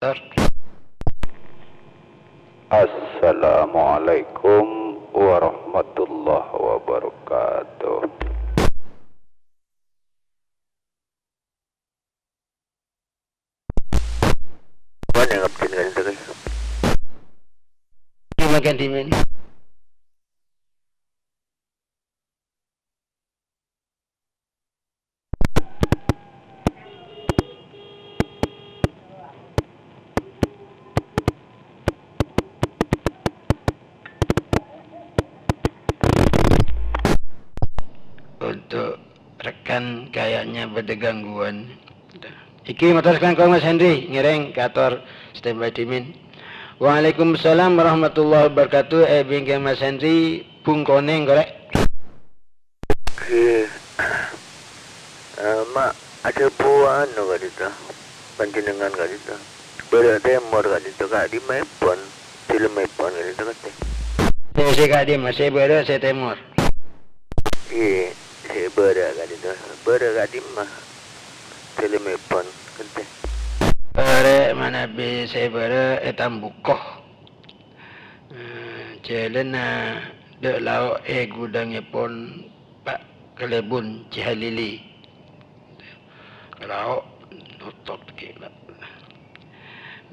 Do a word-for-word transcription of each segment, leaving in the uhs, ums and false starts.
Assalamualaikum warahmatullahi wabarakatuh. Mana ngabdin kali itu, Kak? Di bagian dimin. Untuk rekan kayaknya bâḍâ gangguan. Iki mator sakalangkong Mas Henry, ngèrèng kator standby dimin. Waalaikumsalam warahmatullahi wabarakatuh. Eh, bingkèng Mas Henry, Bung Konèng, korè'. Oke. Eh, ma' aḍâbu anu ka'ḍinto. Panjhennengngan ka'ḍinto. Bârâ' tèmor ka'ḍinto, ka'ḍimmaèpon. Dâlemmèpon ka'ḍinto, ka'ḍinto. Sè, sè ka'ḍimma, sè bârâ', sè tèmor. Iyâ, sè bârâ' ka'ḍinto. Bârâ' ka'ḍimma. Dâlemmèpon, ka'ḍinto. Orèng manabi sè bârâ' è Tambuko. Eh, jhâlânna ḍâ' lao' è ghudhângngèpon Pa' Kalèbun Jihalili. Lao' notop kèla.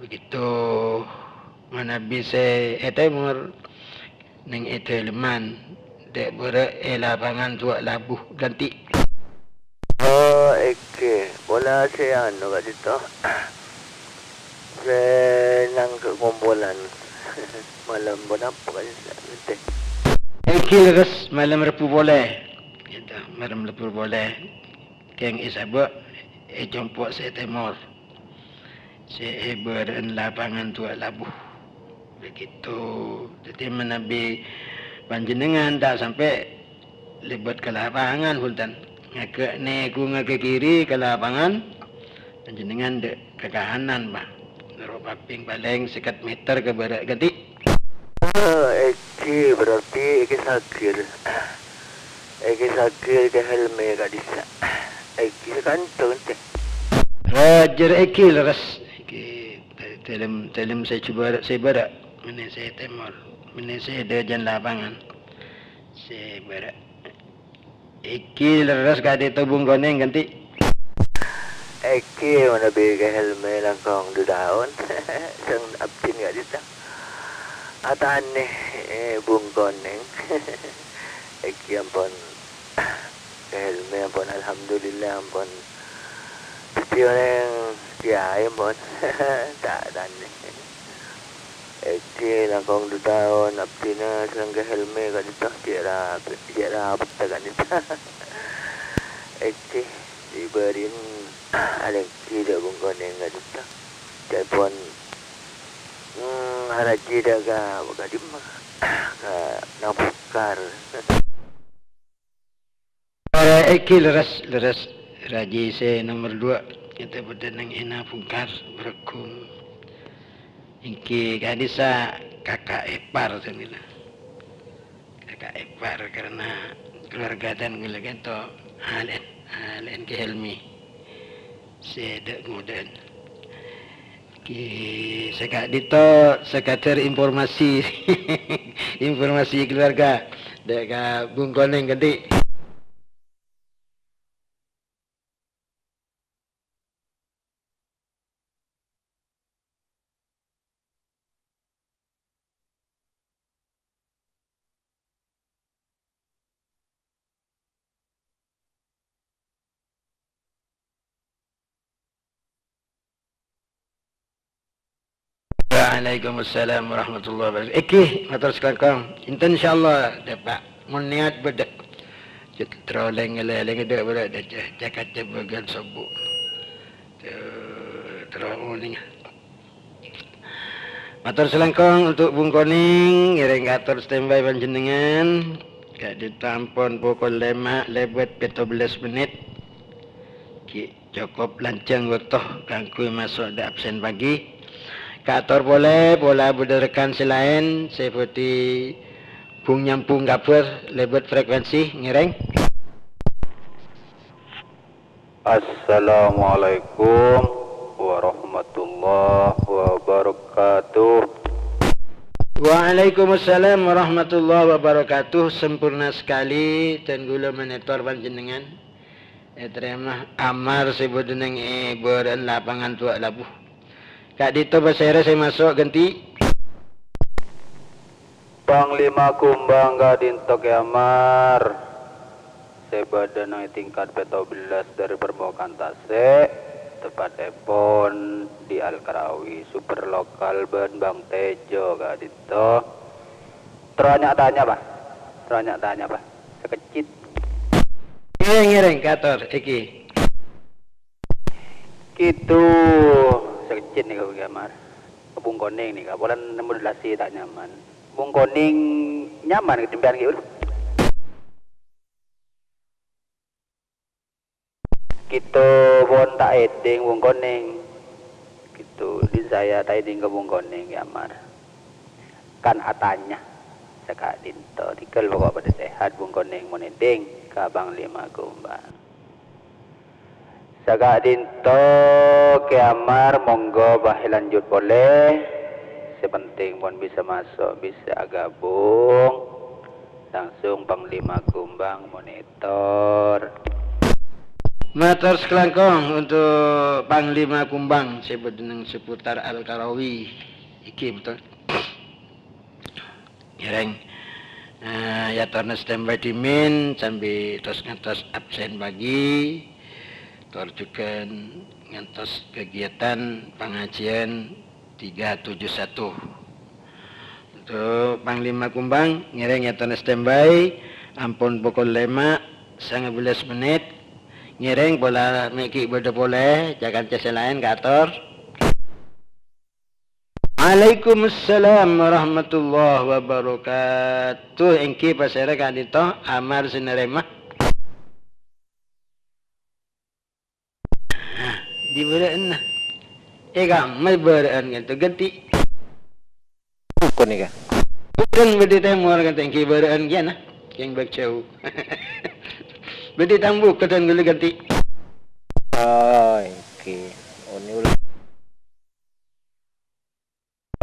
Begitu manabi sè è tèmor, neng è dâlemman, ḍâ' bârâ' è lapangan Tua' Labu, Ganti'. Oh, èngghi. Pola sè anu ka'ḍinto. Sè nangghâ' kompolan. Malem ponapa ka'ḍinto? Èngghi lerres malem Rebbhu polè. Gitu, malem Rebbhu polè. Kèng èsabâ' è compo' sè tèmor. Sè è bârâ'ân lapangan Tua' Labu. Begitu. Dhâddhi manabi panjhennengngan ta' sampè' lèbât ka lapangan, bhunten. Ngaghâ' nèko ngaghâ' kiri ka lapangan, panjhennengngan ḍâ' ka kanan, Pak. Noro' papèng palèng sèket mèter ka bârâ' Ganti'. Oh, èngghi, berarti èngghi sagir. Èngghi sagir ka Helmi ka'ḍissa'. Èngghi sakanto, èngghi. Rajâ èngghi lerres. Èngghi dâ-, dâlem, dâlem sè jhubârâ', sè bârâ'. Mènè sè tèmor. Mènè sè ḍâjâna lapangan. Sè bârâ'. Èngghi lerres ka'ḍinto Bung Konèng, Ganti'. Èngghi manabi ka Helmi langkong ḍu taon. Sèng abdhina ka'ḍinto. Atanè, eh, Bung Konèng. Èngghi ampon ka Helmi ampon, alhamdulillah ampon. Dhâddhi orèng kèyaè ampon. Ta' tanè. Èngghi langkong ḍu taon abdhina sareng ka Helmi ka'ḍinto, cè' ra-, cè' rapetta ka'ḍinto. Èngghi, èbâri'ân alèngghi ḍâ' Bung Konèng ka'ḍinto. Ca'èpon, hmm, arajhi ḍâ' ka, ka'ḍimma? Ka Nabukar. Èngghi lerres, lerres. Rajhi sè nomer ḍuwâ', ètè bâḍâ neng è Nabukar, Breggung. Èngghi ka'ḍissa' kaka' èpar, sè mèla. Kaka' èpar karna keluarga tan ghellâ' kento alè'en, alè'en Ki Helmi. Sè ḍâ'-ngoḍâ'ân. Ki, sè ka'ḍinto sekadar informasi. Informasi keluarga. Ḍâ' ka Bung Konèng Ganti'. Waalaikumsalam warahmatullahi wabarakatuh. Èngghi, mator sakalangkong. Enten, insyaallah, ḍâpa'. Mon niat bâḍâ. Terro lèng-, lèng-, ḍâ' bâḍâ, ḍâ-, ca-, ca-, kaca bâgiyân sobbhu. Tuh, terro onèng. Mator sakalangkong untuk Bung Konèng, ngèrèng kator standby panjhennengngan. Ka'ḍinto ampon pokol lèma' lèbât pètto bellâs mennit. Ghi' cokop lanjhâng bâkto kaangghuy maso' ḍâ' absen pagi. Kator polè, pola bâḍâ rekan sè laèn sè bhâḍhi bung-nyambung kabhâr lèbât frekuensi, ngèrèng. Assalamualaikum warahmatullahi Waalaikumsalam warahmatullahi wabarakatuh. Sampurna sakali, dhân kaulâ manitor panjhennengngan ètarèma Amar sè bâdâ neng è bârâ'ân lapangan Towa' Labu. Ka'dinto pasèra sè maso' ghântè'? Panglima Kumbang ka'dinto Kè Amar. Sè bâdâ neng è tingkat pètto bellâs dâri parmokaan tasè', teppa'èpon di Al-Karawi, super lokal bân Bang Tejo ka'dinto. Terro nya-tanya, Pak. Terro nya-tanya, Pak. Sakejjhit. Ngèrèng, ngèrèng, kator, èngghi. Kèto, sakejjhit nèka, Bung Kè Amar. Bung Konèng nèka, polana modulasi ta' nyaman. Bung Konèng nyaman ka sampèyan, ghi, Bro? Kèto pon ta' èdhing Bung Konèng. Kèto din saya ta' èdhing ka Bung Konèng, Kè Amar. Kan atanya. Saka'dinto, tèghâl pokok padâ sehat Bung Konèng mon èdhing ka Panglima Kumbang. Saka'dinto, Kè Amar, monggo bâ èlanjut polè. Sè penting mon bisa maso', bisa aghâbung. Langsung Panglima Kumbang monitor. Mator sakalangkong untuk Panglima Kumbang sè bâdâ neng seputar Al-Karawi. Èngghi, betul. Ngèrèng. Eh, èyatorna standby dhimèn sambi tos ngantos absen pagi, tor jhughân ngantos kegiatan pangajian tiga tujuh satu. Untuk Panglima Kumbang, ngèrèng èyatorna standby, ampon pokol lèma' sanga bellâs mennit. Ngèrèng pola mè' ghi' bâdâ polè, ca-kanca sè laèn kaator. Waalaikumsalam warahmatullahi wabarakatuh. Èngghi pasèra ka'dinto Amar sè narèma? Di bârâ'ânna. È kamma bârâ'ân ka'dinto ghântè'. Bukan nèka. Bukan bâdâ tèmor ka'dinto èngghi bârâ'ân kèya na. Kèng bâk jhâu. Bâdâ tambuk ka'dinto ghâllu ghântè'. Oh, èngghi. Oni ula.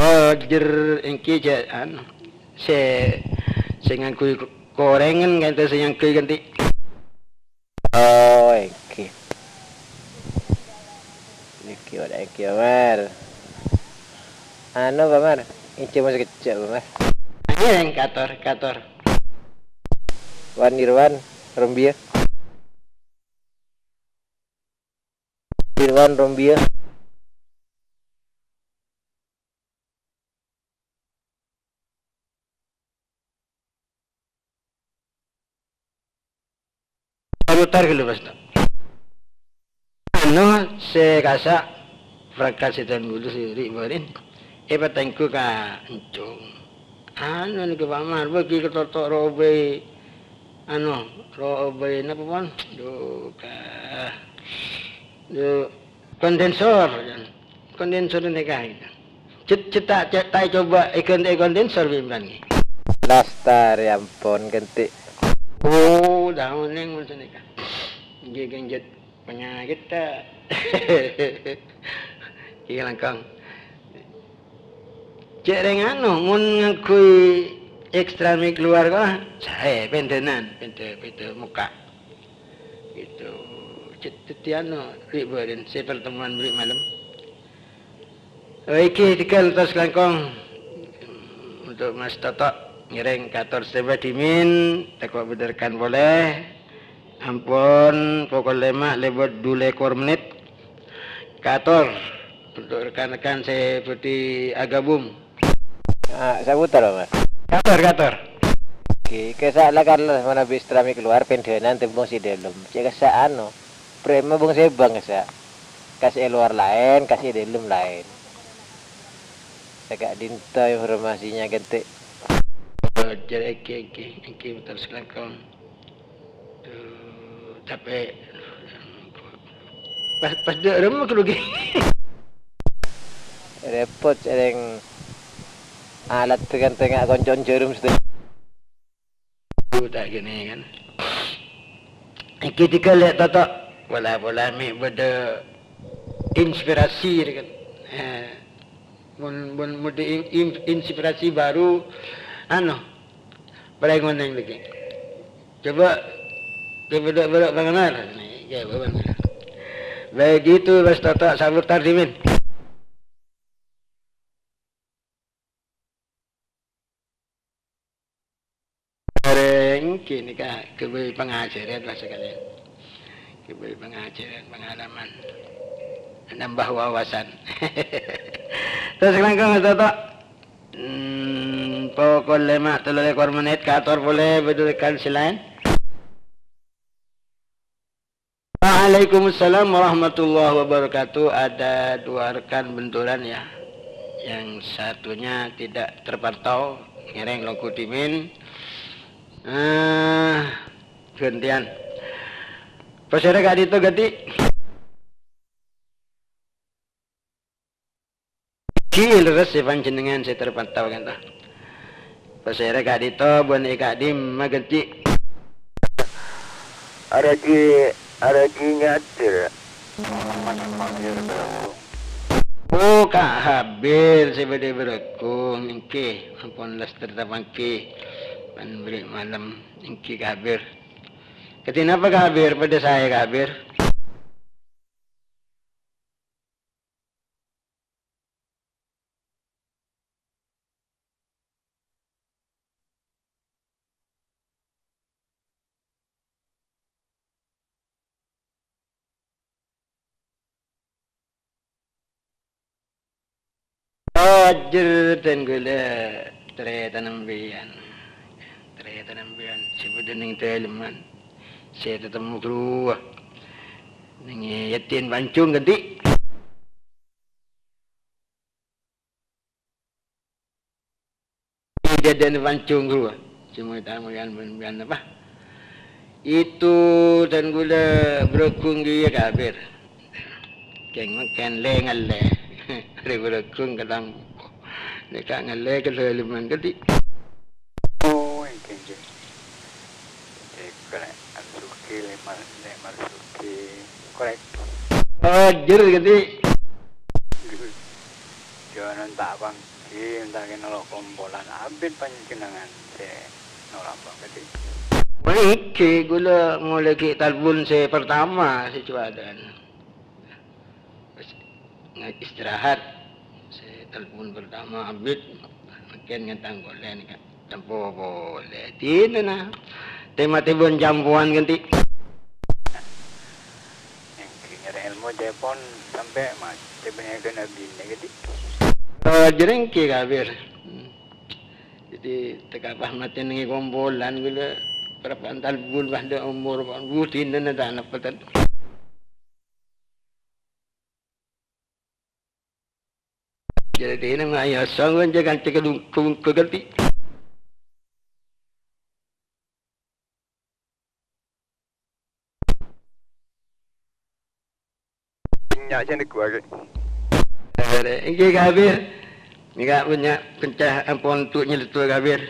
Oh, jhâr èngghi jhâ-, anu, sè, sè ngangghuy ko-, korèngan ka'dinto sè ngangghuy ghântè'. Oh, èngghi. Èngghi, ora èngghi, Amar. Anu, Pak Mar, ènjhâ masa kèjjhâ', Pak Mar. Ayo, yang kator, kator. Wan Irwan, Rombia. Irwan Rombia. Mutar ghâllu, Mas. Anu, sè kasa' perangkat sè dhân bulu sè ri' bârin. Èpatèngghu ka encong. Anu nèka Pak Mar, bâgi katoto' ro'obai, anu, ro'obai napa pon? Duh, ka-, duh, kondensor, kan. Kondensor nèka. Cet-, cetak, cet-, ta' ècoba èghântè kondensor, bimban. Lastar, ya ampon, ghântè. Oh, daun neng mon sanèka. Ngghi, ngghi, jet. Panyakèt ta'? Iki langkong. Cè' rèng anu, mon ngangghuy ekstra mic luar kok, saè, pèndhânan, pèndhâ, pèndhâ mokka'. Gitu. Cè' dhâddhi anu, ri' bârin, sè pertemuan bâri' malem. Oh, iki tiga entos langkong. Untuk Mas Toto, ngèrèng kator sè bâdhimèn, tako' bhender kan polè. Ampon, pokol lèma' lèbât dulèkor mennit. Kator, untuk rekan-rekan sè bhâdhi aghâbung. Ah, saputar, Mas. Kator, kator. Oke, kèsa' la kan manabi ekstra mic luar, pèndhânan tembung sè dâlem. Cè' kèsa' anu. Prèma bung sèbâng kèsa'. Kas è luar laèn, kas è dâlem laèn. Saka'dinto informasinya ghântè. Oh, jârèya èngghi, èngghi, èngghi, terros langkong. Duh, capè'. Pas, pas dâ' remma ghâllu ghi. Rèpot, sèrèng alat ghântèngnga koncon jhârum sadhâjâ. Duh, ta' kènè kan. Èngghi tiga lè' Toto. Pola-pola mè' bâdâ inspirasi kan. Eh. Mon, mon mode in-, in-, inspirasi baru, anu, parengngonèng dhâggi'. Coba, coba dâ' bârâ' panganar. Nih, ya, bâbân. Begitu, Mas Toto, sabutar dimin. Arè èngghi nèka ghâbây pangajhârân, Mas, sakalèyan. Ghâbây pangajhârân, pengalaman. Nambah wawasan. Terros langkong, Toto. Hmm, pokol lèma' tello lèkor menit, kaator polè bâdâ rekan sè laèn. Waalaikumsalam warahmatullahi wabarakatuh. Ada dua rekan benturan ya. Yang satunya tidak terpantau, ngèrèng longko dimin. Ah, gantian. Pasèra ka'dinto ganti? Ghi lerres sè panjhennengngan sè terpantau ka'dinto. Pasèra ka'dinto bân è ka'dimma ghânti? Aragi, aragi ngater. Oh, Ka' Habir sè bâdâ è Bârâkung, èngghi, ampon lester tapangghi. Bân bâri' malem, èngghi Ka' Habir. Kadhi napa Ka' Habir? Padâ saè Ka' Habir? Ojjhâr dhân ghulâ tarètan sampèyan. Tarètan sampèyan sè bâdâ neng dâlemman. Sè tatemmo ghâruwa. Neng è Yadin Pancung ghânti. Jhâdhân Pancung ghâruwa. Cuma tamoyan bân, bân apa? Itu dhân ghulâ Bârâkung ghiyâ Ka' Habir. Kèng mangkèn lè-ngallè. Arè Bârâkung ka Tambuko. Nèka ngallè ka dâlemman ghânti. Oh, èngghi, èngghi. Cèk, korèk. Marzuki, Lè Mar-, Lè Marzuki. Korèk. Ojjhâr ghânti. Jhânan ta' pangghi, ènta' kèng noro' kompolan abit panjhennengngan sè noro' pangghi. Èngghi, ghulâ molaè ghi' talbun sè partama sè juwâlân. Wis, istirahat. Sè talbun partama abit, mangkèn ngèntang polè nèka. Tempo polè. Dinana. Tema-tema jhâmbuwân ghânti. Èngghi nyarè èlmo jhâ' pon sampè' matè bânnya'na binè ghânti. Oh, jhâ' èngghi Ka' Habir. Hmm. Dhâddhi, tèka pas matè neng è kompolan ghulâ, parappa'na talbun pas dâ' omor, bu dinana ta' napa tan. Jadi, ini mah ya, sanggup aja kan cek dungku-dungku ganti. Nya' sè neggu' aghi. Èngghi Ka' Habir. Nèka bânnya' kencah ampon tu' nyelettu Ka' Habir.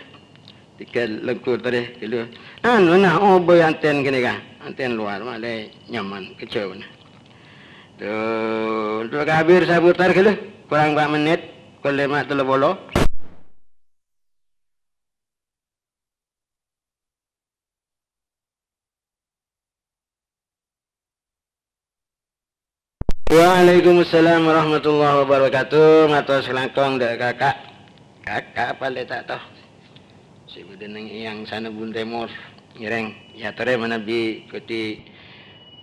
Tèghâl lèngkur tarè, ghâllu. Anu, nah, obâ antèn ghânèka. Antèn lowar, malè nyaman, kejauhan. Tuh, untuk Ka' Habir sabutar ghâllu. Kurang empat menit, pokol lèma' tello polo. Waalaikumsalam warahmatullahi wabarakatuh. Mator salangkong dâ' kaka'. Kaka' palè ta' tao. Sè bâdâ neng èyang sana bun tèmor. Ngèrèng, èyatorè manabi kodhi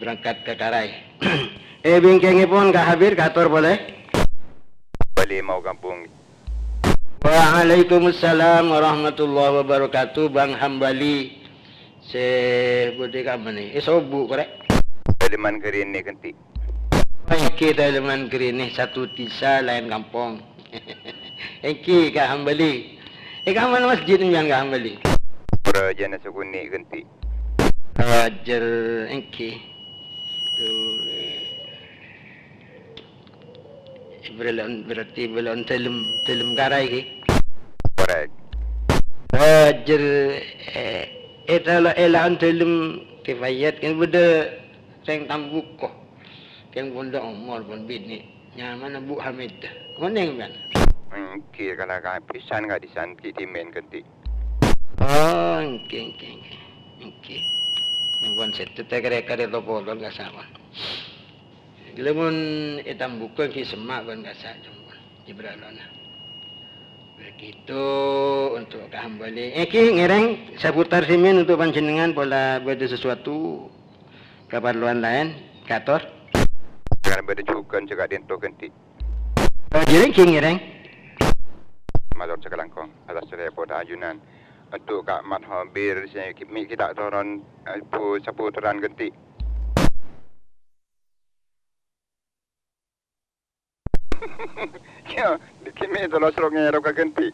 berangkat ka Karai. È bingkèngèpon Ka' Habir, kator polè. Bali mau kampung. Waalaikumsalam warahmatullahi wabarakatuh, Bang Hambali. Sè budi kamma nè? È sobu, korè? Daleman Karene, Kenti. Èngghi daleman Karene, satu desa, laèn kampong. Èngghi, Ka' Hambali. È kamma masjid sampèyan, Ka' Hambali? Pura jana Sukuni, Kenti. Ojjhâr, èngghi. Tuh. Belon, berarti belon dalem, dalem Karai ghi. Korek. Ojjhâr, eh, ètala-, èla'an dalem Kifayat kan bâdâ rèng Tambuko. Kèng pondhuk omor pon binè'. Nyamana Bu Hamidah. Ngonèng kan? Èngghi, kala kabisaan ka'dhisa'an ghi' dhimèn ghântè. Oh, èngghi, èngghi, èngghi. Èngghi. Ampon sèttong ta' kèra-kèra topolon ka sapa. Ghellâ' mon ètambhughâ ghi' semma' bân kassa' jembon. Ibralona. Begitu untuk Ka Hambali. Èngghi ngèrèng saputar dhimèn untuk panjhennengngan pola bâdâ sesuatu kaparlowan laèn, kator. Karana bâdâ jhughân sè ka'dinto ghântè. Ngèrèng, ghi ngèrèng. Mator sakalangkong, atas rèpot ajunan. Untuk Ka' Mat Hobir sè ghi' mè' ghi' ta' toron, eh, bu-, saputeran ghântè. Yo, ghi' mè' tolos ro-ngèro ka ghântè.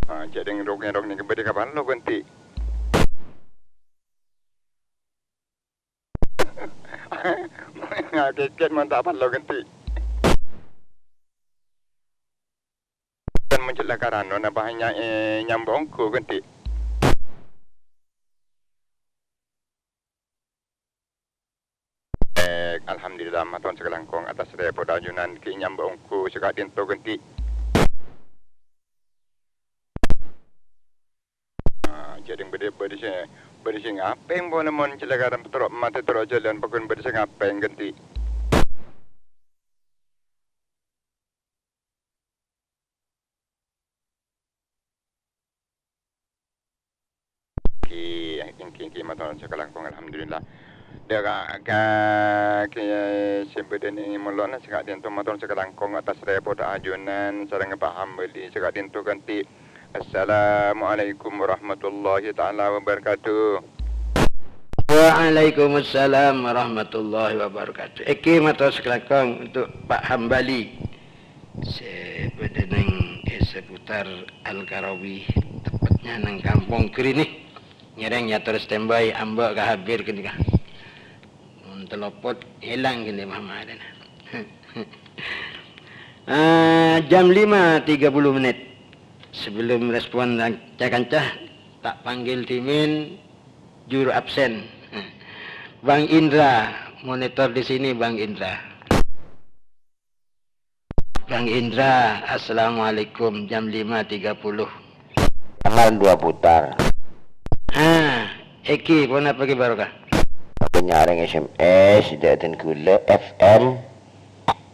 Ah, jhâ' dhing rok-ngerok nèka bâdâ kaparlo ghântè. Ngakèkèt mon ta' parlo ghântè. Kan mon cella' karano napa hanya, eh, nyambo ongghu ghântè. Eh, alhamdulillah, mator sakalangkong atas rèpot ajunan ghi' nyambo ongghu sè ka'dinto ghântè. Ah, jhâ' dhing bâdâ, bâdâ sè, bâdâ sè ngapèng polè mon cella' karano terro matè terro jhâlân pokon bâdâ sè ngapèng ghântè. Èngghi, èngghi, èngghi, mator sakalangkong, alhamdulillah. Dâ' ka, ka, ka, sè bâdâ nèng mollo'na sè ka'dinto mator sakalangkong atas rèpot ajunan sareng Pak Hambali sè ka'dinto ghântè. Assalamualaikum warahmatullahi ta'ala wabarakatuh. Waalaikumsalam warahmatullahi wabarakatuh. Èngghi mator sakalangkong untuk Pak Hambali. Sè bâdâ nèng è seputar Al-Karawi, tepatnya nèng Kampung Grini. Ngèrèng nyator standby, amba' ka Habir ghânèka. Mon telopot, èlang ghânèka Muhammad. Ah, jam lima tiga puluh menit. Sebelum respon ca-kanca, ta' panggil dhimèn juru absen. Bang Indra, monitor di sini, Bang Indra. Bang Indra, assalamualaikum, jam lima tiga puluh. Tanggal dua putar. Ah, èngghi, ponapa ghi' barokah? Aku nyarèng S M S, dâteng ghulâ, F M,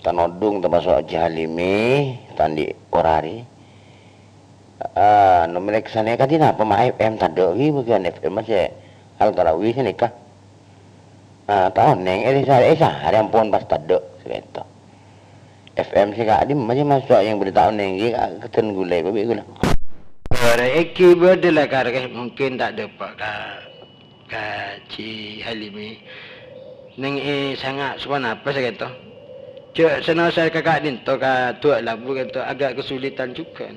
Tanodung, termasuk Haji Halimi, Tandi Orari. Ah, anu, mèlèksanè kadhi napa ma' F M tadâ' ghi' bâgiyân F M sè Al-Karawi sè nèka. Ah, ta' onèng, è, sa-, è, sarè ampon pas tadâ', sè kento. F M sè ka'dimma sè maso' yang bâdâ ta' onèng, ghi, ka-, kadhân ghulâ, bi' ghulâ. Ora èngghi bâdâ la karè, mungkin ta' dâpa' ka, ka Ji Halimi. Nèng è sanga' sopan apa sè kento? Jhâ' sè nosa ka ka'dinto, ka duwâ' labu kento agak kesulitan juga.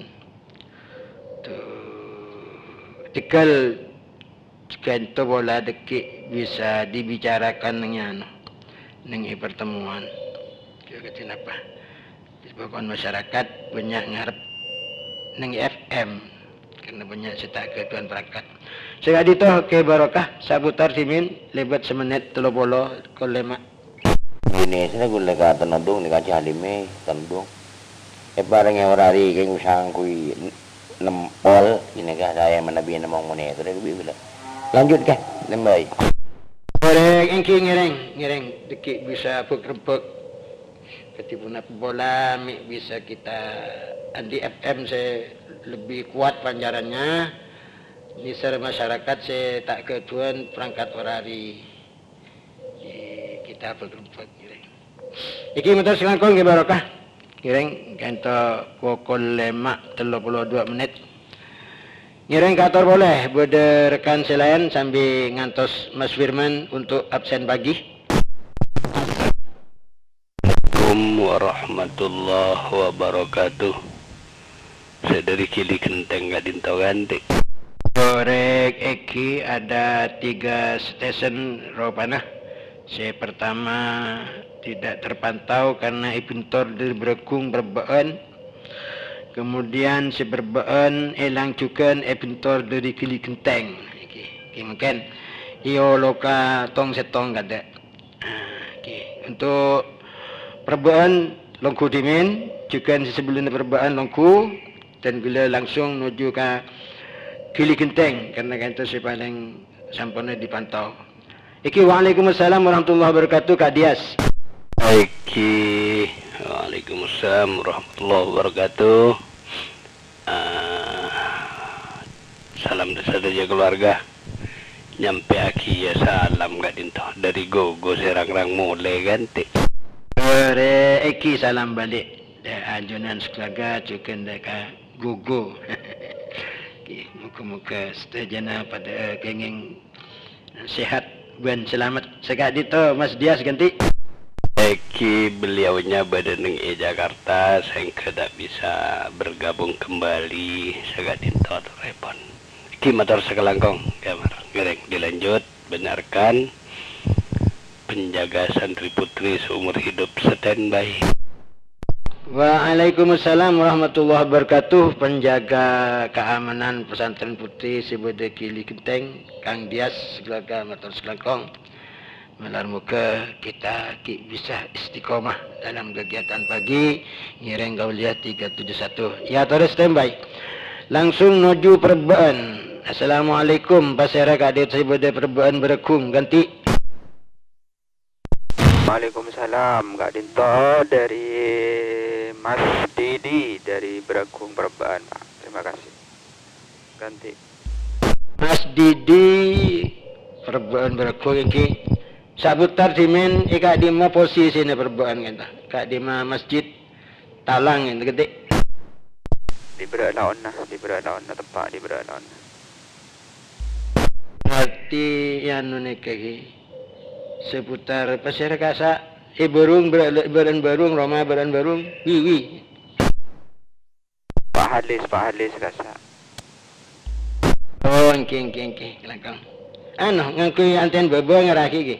Tuh, tegal kento pola dâgghi' bisa dibicarakan nèng è anu, nèng è pertemuan. Kèra-kèra napa? Pokon masyarakat bânnya' ngarep nèng F M, karena bânnya' sè ta' ghâdhuwân perangkat. Sè ka'dinto, oke, barokah, saputar dhimèn, lèbât samènèt tello polo, kol lèma'. Binèsana ghulâ ka Tanodung nèka Haji Halime, Tanodung. Èparèngè orari kèng sangkoy nempol, ghânèka saè manabi nemmo monè, terro bi' ghulâ. Lanjut, Kè, nembâi. Orèng èngghi ngèrèng, ngèrèng dâgghi' bisa bhâk-rebbhâk. Kadhi ponapa pola mè' bisa kita andi' F M sè lebih kuat pancarannya, nèser masyarakat sè ta' ghâdhuwân perangkat orari. È, kita bhâk-rebbhâk ngèrèng. Èngghi mator sè langkong ngghi barokah. Ngèrèng kènto pokol lèma' tello polo duwâ' mennèt. Ngèrèng kator polè, bâdâ rekan sè laèn sambi ngantos Mas Firman untuk absen pagi. Assalamualaikum warahmatullahi wabarakatuh. Sè dâri Gili Genteng ka'dinto ghântè. Orèng èngghi ada tiga stesen ropana. Sè pertama tidak terpantau karena èbhântor dâri Bârâghung Bârbâ'ân. Kemudian sè Bârbâ'ân èlang jhughân èbhântor dâri Gili Genteng. Èngghi, èngghi mungkin è oloka tong-sèttong kadâ'. Ah, oke. Untuk Perbâ'ân longghu dhimèn, jhughân sè sabellunna perbâ'ân longghu, dân ghulâ langsung nuju ka Gili Genteng, karna ka'dinto sè palèng samponna dipantau. Èngghi, waalaikumsalam warahmatullahi wabarakatuh, Ka' Dias. Èngghi, waalaikumsalam warahmatullahi wabarakatuh. Ah, salam dâ' sadhâjâ kalowarga. Nyampèyaghi, yâ, salam ka'dinto dâri Gogo sè rang-rang molè, Gantè. Arè, èngghi salam bâli' dâ' ajunan sakalowarga, jhughân dâ' ka Gogo. Èngghi, moghâ-moghâ sadhâjâna padâ, eh, kèngèng sehat bân salamet. Sè ka'dinto, Mas Dias, Gantè. Èngghi, beliaunya bâdâ neng è Jakarta, sehingga tak bisa bergabung kembali. Sè ka'dinto atorèpon. Èngghi, mator sakalangkong, Ka' Amar. Ngèrèng, dilanjut, dengarkan. Penjaga santri putri seumur hidup, standby. Waalaikumsalam warahmatullahi wabarakatuh. Penjaga keamanan pesantren putri sè bâdâ Gili Genteng, Kang Dias, sakalowarga, mator sakalangkong. Malar moghâ kita ghi' bisa istiqomah dalam kegiatan pagi, ngèrèng Kauliah tiga tujuh satu. Yâ, terus standby. Langsung nuju perbâ'ân. Assalamualaikum, pasèra ka'dinto sè bâdâ perbâ'ân Bârâghung, Gantè. Waalaikumsalam, ka'dinto dâri Mas Didi dâri Bârâghung Perbâ'ân, Pak. Terima kasih. Gantè. Mas Didi, Perbâ'ân Bârâghung èngghi. Saputar dhimèn, è ka'dimma posisina perbâ'ân ka'dinto? Ka'dimma masjid, talang ka'dinto, Gantè? Dâ' bârâ' laonna, dâ' bârâ' laonna, teppa' dâ' bârâ' laonna. Berarti, yâ, anu nèka, ghi. Seputar pasèra ka'assa', è Bârung, bârâ-, bârâ'ân Bârung, roma bârâ'ân Bârung, wi, wi. Pak Halis, Pak Halis, ka'assa'. Oh, èngghi, èngghi, èngghi, kalangkong. Anu, ngangghuy antèn bâbâ ngaraghi, ghi.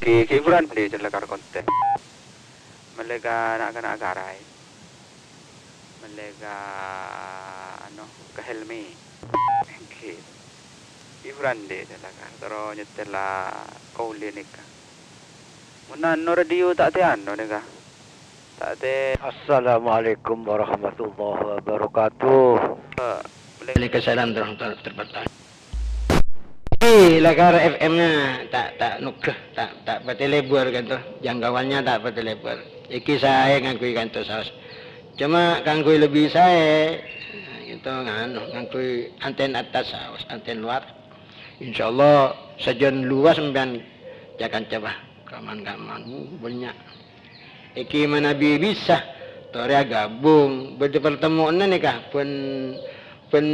Ghi, ghi, buran dâ' cella' kar kontè. Mellè ka na'-kana' Karai. Mellè ka, anu, ka Helmi. Èngghi. Hiburan dâ' cella' kar, terro nyèttèl la kaulâ nèka. Mon anu radio ta' tè anu nèka. Ta' tè. Assalamualaikum warahmatullahi wabarakatuh. Eh, Waalaikumsalam warahmatullahi wabarakatuh. È, lakar F M-nya ta', ta' nugghâ, ta', ta' patè lèbâr ka'dinto. Jangkauannya ta' patè lèbâr. Èngghi saè ngangghuy ka'dinto saos. Coma kaangghuy lebbi saè, ka'dinto nganu, ngangghuy antèn attas saos, antèn lowar. Insyaallah sajân luwas sampèyan ca-kanca, Pak. Kaman-kaman, uh, bânnya'. Èngghi manabi bisa, torè agabung, bâdâ partemmowanna nèka, bân, bân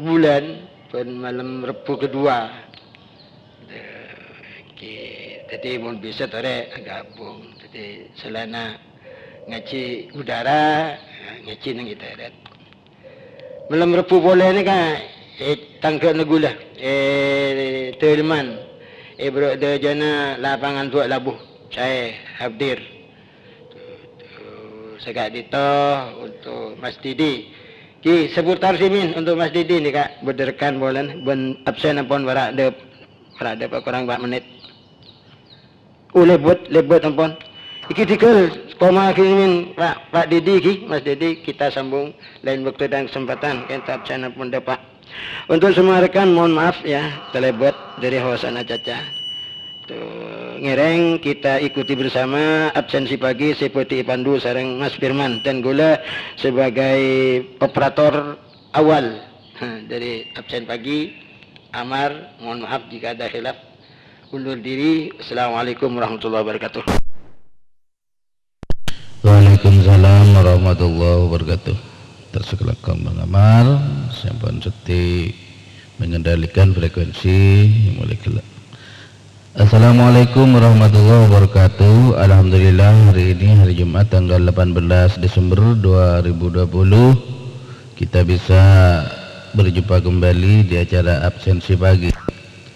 bulân, bân malem Rebbhu kedua. Èngghi, dhâddhi mon bisa torè agabung. Dhâddhi salaènna ngajhi udara, ngajhi neng internet. Malem Rebbhu polè nèka, è, tangghâna ghulâ, è, dâleman, è, bârâ' dâjâna lapangan Duwâ' Labu, saè hadir. Saka'dinto untuk Mas Didi. Ghi, seputar simin untuk Mas Didi nèka, bâdâ rekan polana, bân absen ampon para' dâp-, para' dâpa' korang empat menit. Oh, lèbât, lèbât ampon. Èngghi dhigghâl, koma ghi, Pak, Pak Dedi ghi, Mas Dedi, kita sambung lain waktu dan kesempatan. Ka'dinto absen ampon dâpa'. Untuk semua rekan, mohon maaf ya, talèbât dâri hosana caca. Tuh, ngèrèng kita ikuti bersama absen si pagi sè bhâdhi èpandu sareng Mas Firman dan ghulâ sebagai operator awal. Dâri absen pagi, Amar, mohon maaf jika ada khilaf. Undur diri. Assalamualaikum warahmatullahi wabarakatuh. Waalaikumsalam warahmatullahi wabarakatuh. Terus kalangkong Bang Amar, sampun seddhi mengendalikan frekuensi, mulai ghellâ'. Assalamualaikum warahmatullahi wabarakatuh. Alhamdulillah, hari ini hari Jumat tanggal delapan belas Desember dua ribu dua puluh, kita bisa berjumpa kembali di acara absensi pagi.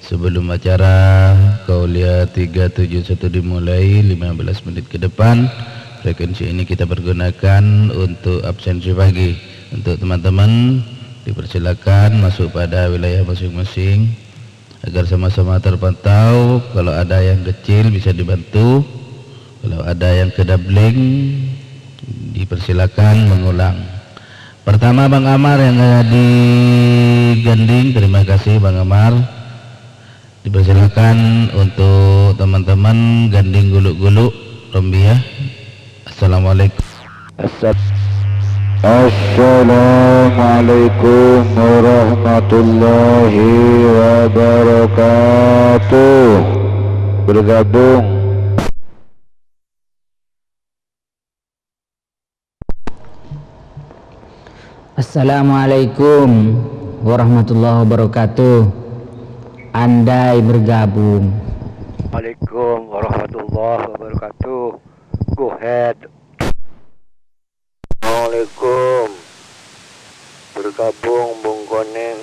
Sebelum acara Kauliah tiga tujuh satu dimulai, lima belas menit ke depan, frekuensi ini kita pergunakan untuk absensi pagi. Untuk teman-teman, dipersilakan masuk pada wilayah masing-masing agar sama-sama terpantau. Kalau ada yang kecil, bisa dibantu. Kalau ada yang kedabling, dipersilakan mengulang. Pertama, Bang Amar yang ada di Ganding. Terima kasih, Bang Amar. Dipersilakan untuk teman-teman Ganding Gulu-Gulu, Rombia. Assalamualaikum. Assal-, Assalamualaikum warahmatullahi wabarakatuh. Bergabung. Assalamualaikum warahmatullahi wabarakatuh. Andai bergabung. Waalaikum warahmatullahi wabarakatuh. Go ahead. Assalamualaikum. Bergabung Bung Koneng.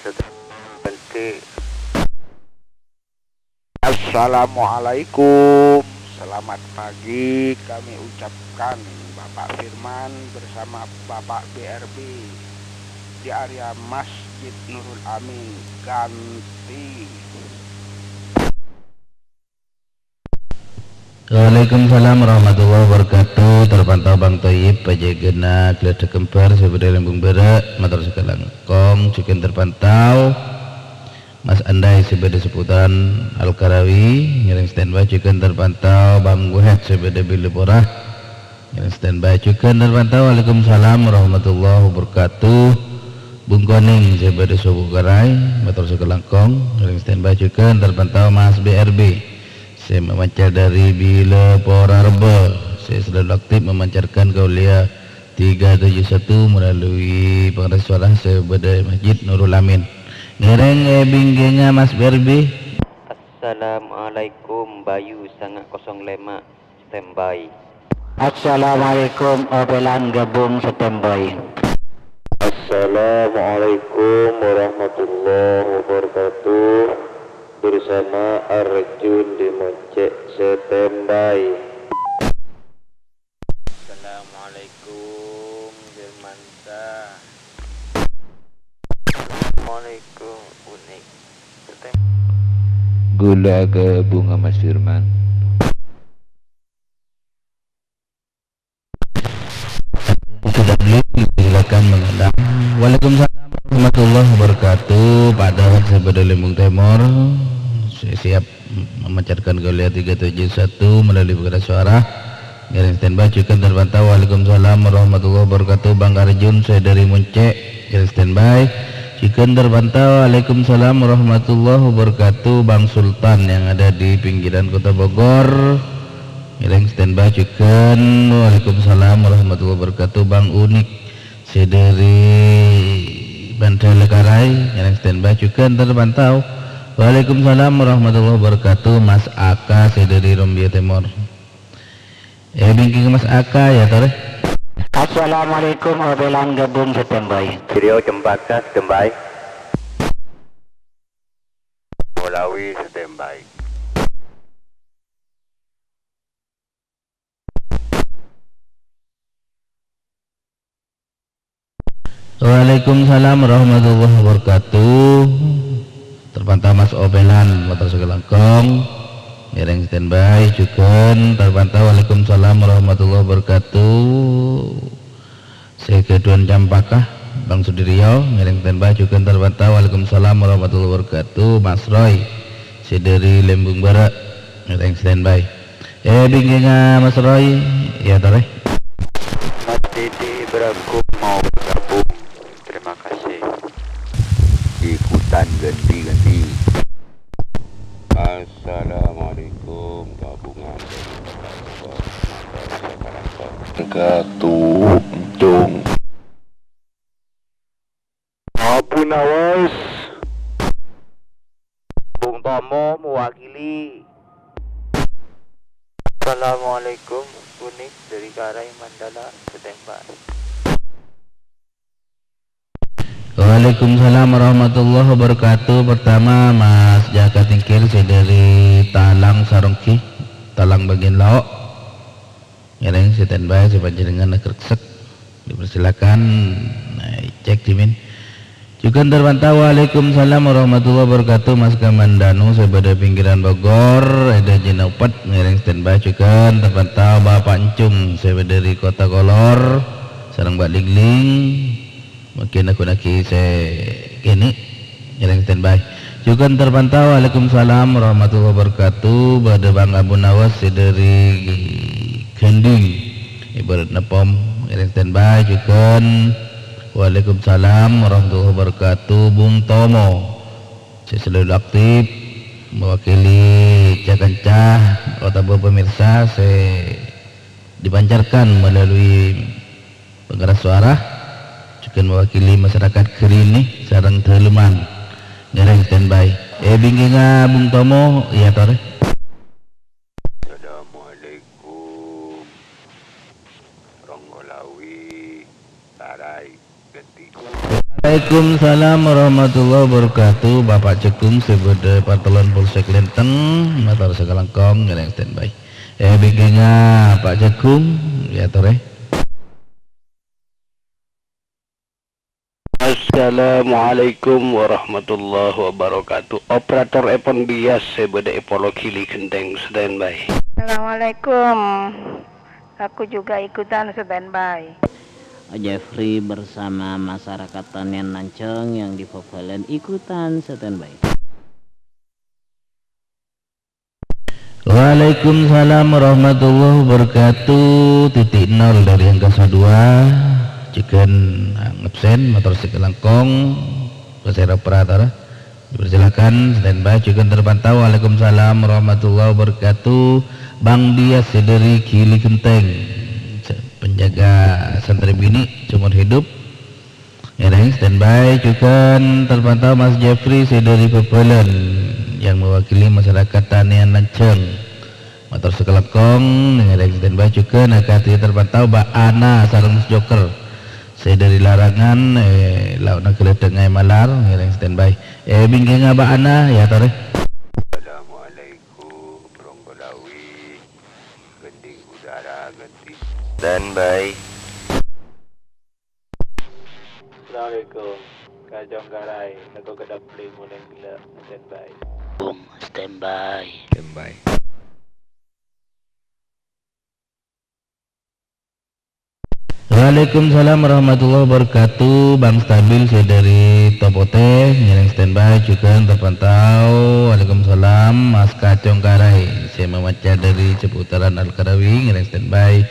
Setelah nanti. Assalamualaikum. Selamat pagi kami ucapkan Bapak Firman bersama Bapak B R B di area Masjid Nurul Amin Ganti. Waalaikumsalam warahmatullahi wabarakatuh. Terpantau Bang Toyib, pajâgâna Gleḍḍhâk Kembar, sè bâḍâ Lembung Bârâ', mator sakalangkong, jhughân terpantau. Mas Andai sè bâḍâ seputaran Al-Karawi, ngèrèng standby, jhughân terpantau. Bang Guhed sè bâḍâ Bilâpora, ngèrèng standby, jhughân terpantau. Waalaikumsalam warahmatullahi wabarakatuh. Bung Koneng sè bâḍâ Sobu Karai, mator sakalangkong, ngèrèng standby, jhughân terpantau. Mas B R B sè memancar ḍâri Bilâpora Rebbhâ, sè selalu aktif memancarkan kaulâ tiga tujuh satu melalui pengeras suara sè bâḍâ è Masjid Nurul Amin. Ngèrèng è bingkèngnga Mas B R B. Assalamualaikum, Bayu sanga kosong lèma, standby. Assalamualaikum, Opelan gabung, standby. Assalamualaikum warahmatullahi wabarakatuh. Bersama Arjun di Moncek, standby. Assalamualaikum, Firmansyah. Assalamualaikum, Unik. Kaulâ gabung, Mas Firman. Sudah beli, silakan mengadang. Waalaikumsalam warahmatullahi wabarakatuh. Pak Dawud sè bâḍâ Lembung Tèmor, si-, siap memancarkan kaulâ tiga tujuh satu melalui pengeras suara. Ngèrèng standby, jhughân terpantau. Waalaikumsalam warahmatullahi wabarakatuh. Bang Arjun sè ḍâri Moncek, ngèrèng standby, jhughân terpantau. Waalaikumsalam warahmatullahi wabarakatuh. Bang Sultan yang ada di pinggiran Kota Bogor, ngèrèng standby jhughân. Waalaikumsalam warahmatullahi wabarakatuh. Bang Unik sè ḍâri Banda Lekarai, ngèrèng standby jhughân terpantau. Waalaikumsalam warahmatullahi wabarakatuh. Mas Aka sè ḍâri Rombia Tèmor. È bingkèngnga Mas Aka, ya, torè. Assalamualaikum, Opelan gabung, standby. Trio Cempaka, standby. Molawi, standby. Waalaikumsalam warahmatullahi wabarakatuh. Terpantau Mas Opelan, mator sakalangkong. Ngèrèng standby, jhughân terpantau. Waalaikumsalam warahmatullahi wabarakatuh. Sè ghâḍhuwân Cempaka, Bang Sudiryo, ngèrèng standby, jhughân terpantau. Waalaikumsalam warahmatullahi wabarakatuh. Mas Roy, sè ḍâri Lembung Bârâ', ngèrèng standby. È bingkèngnga Mas Roy, ya, torè. Mas Didi Ibrahim mau bergabung. Terima kasih. Ikutan ganti-ganti. Assalamualaikum, gabungan dari Kota Bogor. Mator sakalangkong. Gatu Encong. Abu Nawas. Bung Tomo mewakili. Assalamualaikum, Unik dari Karai Mandala, standby. Waalaikumsalam warahmatullahi wabarakatuh. Pertama, Mas Jaka Tingkir, sè ḍâri Talang Saronggi, Talang bagian Lao'. Ngèrèng standby, sè panjhennengngan agreksek. Dipersilakan, nah, cek, Dimin. Jhughân terpantau, waalaikumsalam warahmatullahi wabarakatuh, Mas Kamandanu sè bâdâ pinggiran Bogor, è Dajina Upet, ngèrèng standby. Jhughân terpantau, Bapak Encung sè bâdâ è Kota Kolor, sareng Mbak Lingling, mungkin aghunaghi sè kènè', ngèrèng standby. Jhughân terpantau, waalaikumsalam warahmatullahi wabarakatuh, bâdâ Bang Abu Nawas sè dâri Gending, ibaratna pom, ngèrèng standby. Jhughân, waalaikumsalam warahmatullahi wabarakatuh, Bung Tomo, sè selalu aktif mewakili ca-kanca otabâ pemirsa sè dipancarkan melalui pengeras suara, jhughân mewakili masyarakat Gerini sareng Daleman. Ngèrèng standby. È bingkèngnga Bung Tomo, iyâ torè. Assalamualaikum. Ronggolawi, Tarai, Genti. Waalaikumsalam warahmatullahi wabarakatuh. Bapak Jagung sè bâdâ Partelon Polsek Lenteng, mator sakalangkong, ngèrèng standby. È bingkèngnga Pak Jagung, iyâ torè. Assalamualaikum warahmatullahi wabarakatuh. Operator Evan Bias sè bâdâ è Polo Gili Genteng, standby. Assalamualaikum. Aku juga ikutan standby. Jeffrey bersama masyarakat Tanian Lanceng yang di Pevelen ikutan standby. Waalaikumsalam warahmatullahi wabarakatuh. Titik nol dari angkasa dua. Jhughân, ah, ngabsen, mator sakalangkong, pasèra operator. Dipersilakan, standby, jhughân terpantau. Waalaikumsalam warahmatullahi wabarakatuh. Bang Dias sè dâri Gili Genteng. Penjaga santri binè', seumur hidup. Ngèrèng standby, jhughân terpantau Mas Jeffrey sè dâri Bhâbhâlân yang mewakili masyarakat Tanian Lanjhâng. Mator sakalangkong, ngèrèng standby jhughân akadhi terpantau Mbak Ana sareng Mas Joker sè dâri Larangan, è, lao'na Geleddheng Aè Malar, ngèrèng standby. È bingkèngnga Mbak Ana, iyâ torè. Assalamualaikum, Ronggolawi, Gending Udara, Gending. Standby. Assalamualaikum. Kacong Karai, Lego Kedapling, Moleng Gellâ', standby. Bung, standby. Standby. Waalaikumsalam warahmatullahi wabarakatuh. Bang Stabil sè dâri Topotè, ngèrèng standby, jhughân terpantau. Waalaikumsalam, Mas Kacong Karai sè mamaca dâri seputaran Al-Karawi, ngèrèng standby.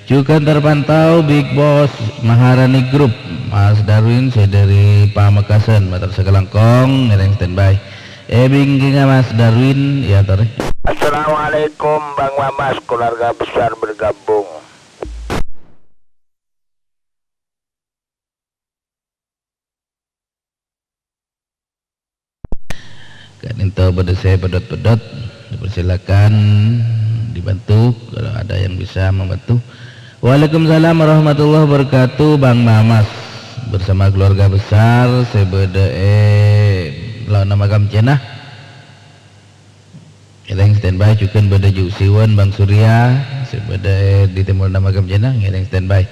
Jhughân terpantau Big Boss Maharani Group, Mas Darwin sè dâri Pamekasan, mator sakalangkong ngèrèng standby. È bingkèngnga Mas Darwin, iyâ torè. Assalamualaikum, Bang Mamas, keluarga besar bergabung. Ka'ḍinto bâḍâ sè peḍḍhot-peḍḍhot, dipersilakan dibantu kalau ada yang bisa membantu. Waalaikumsalam warahmatullahi wabarakatuh, Bang Mamas bersama keluarga besar sè bâḍâ è lao'na makam Cèna. Ngèrèng standby, jhughân bâḍâ Ju Siwon, Bang Surya, sè bâḍâ è ḍi tèmorra makam Cèna, ngèrèng standby.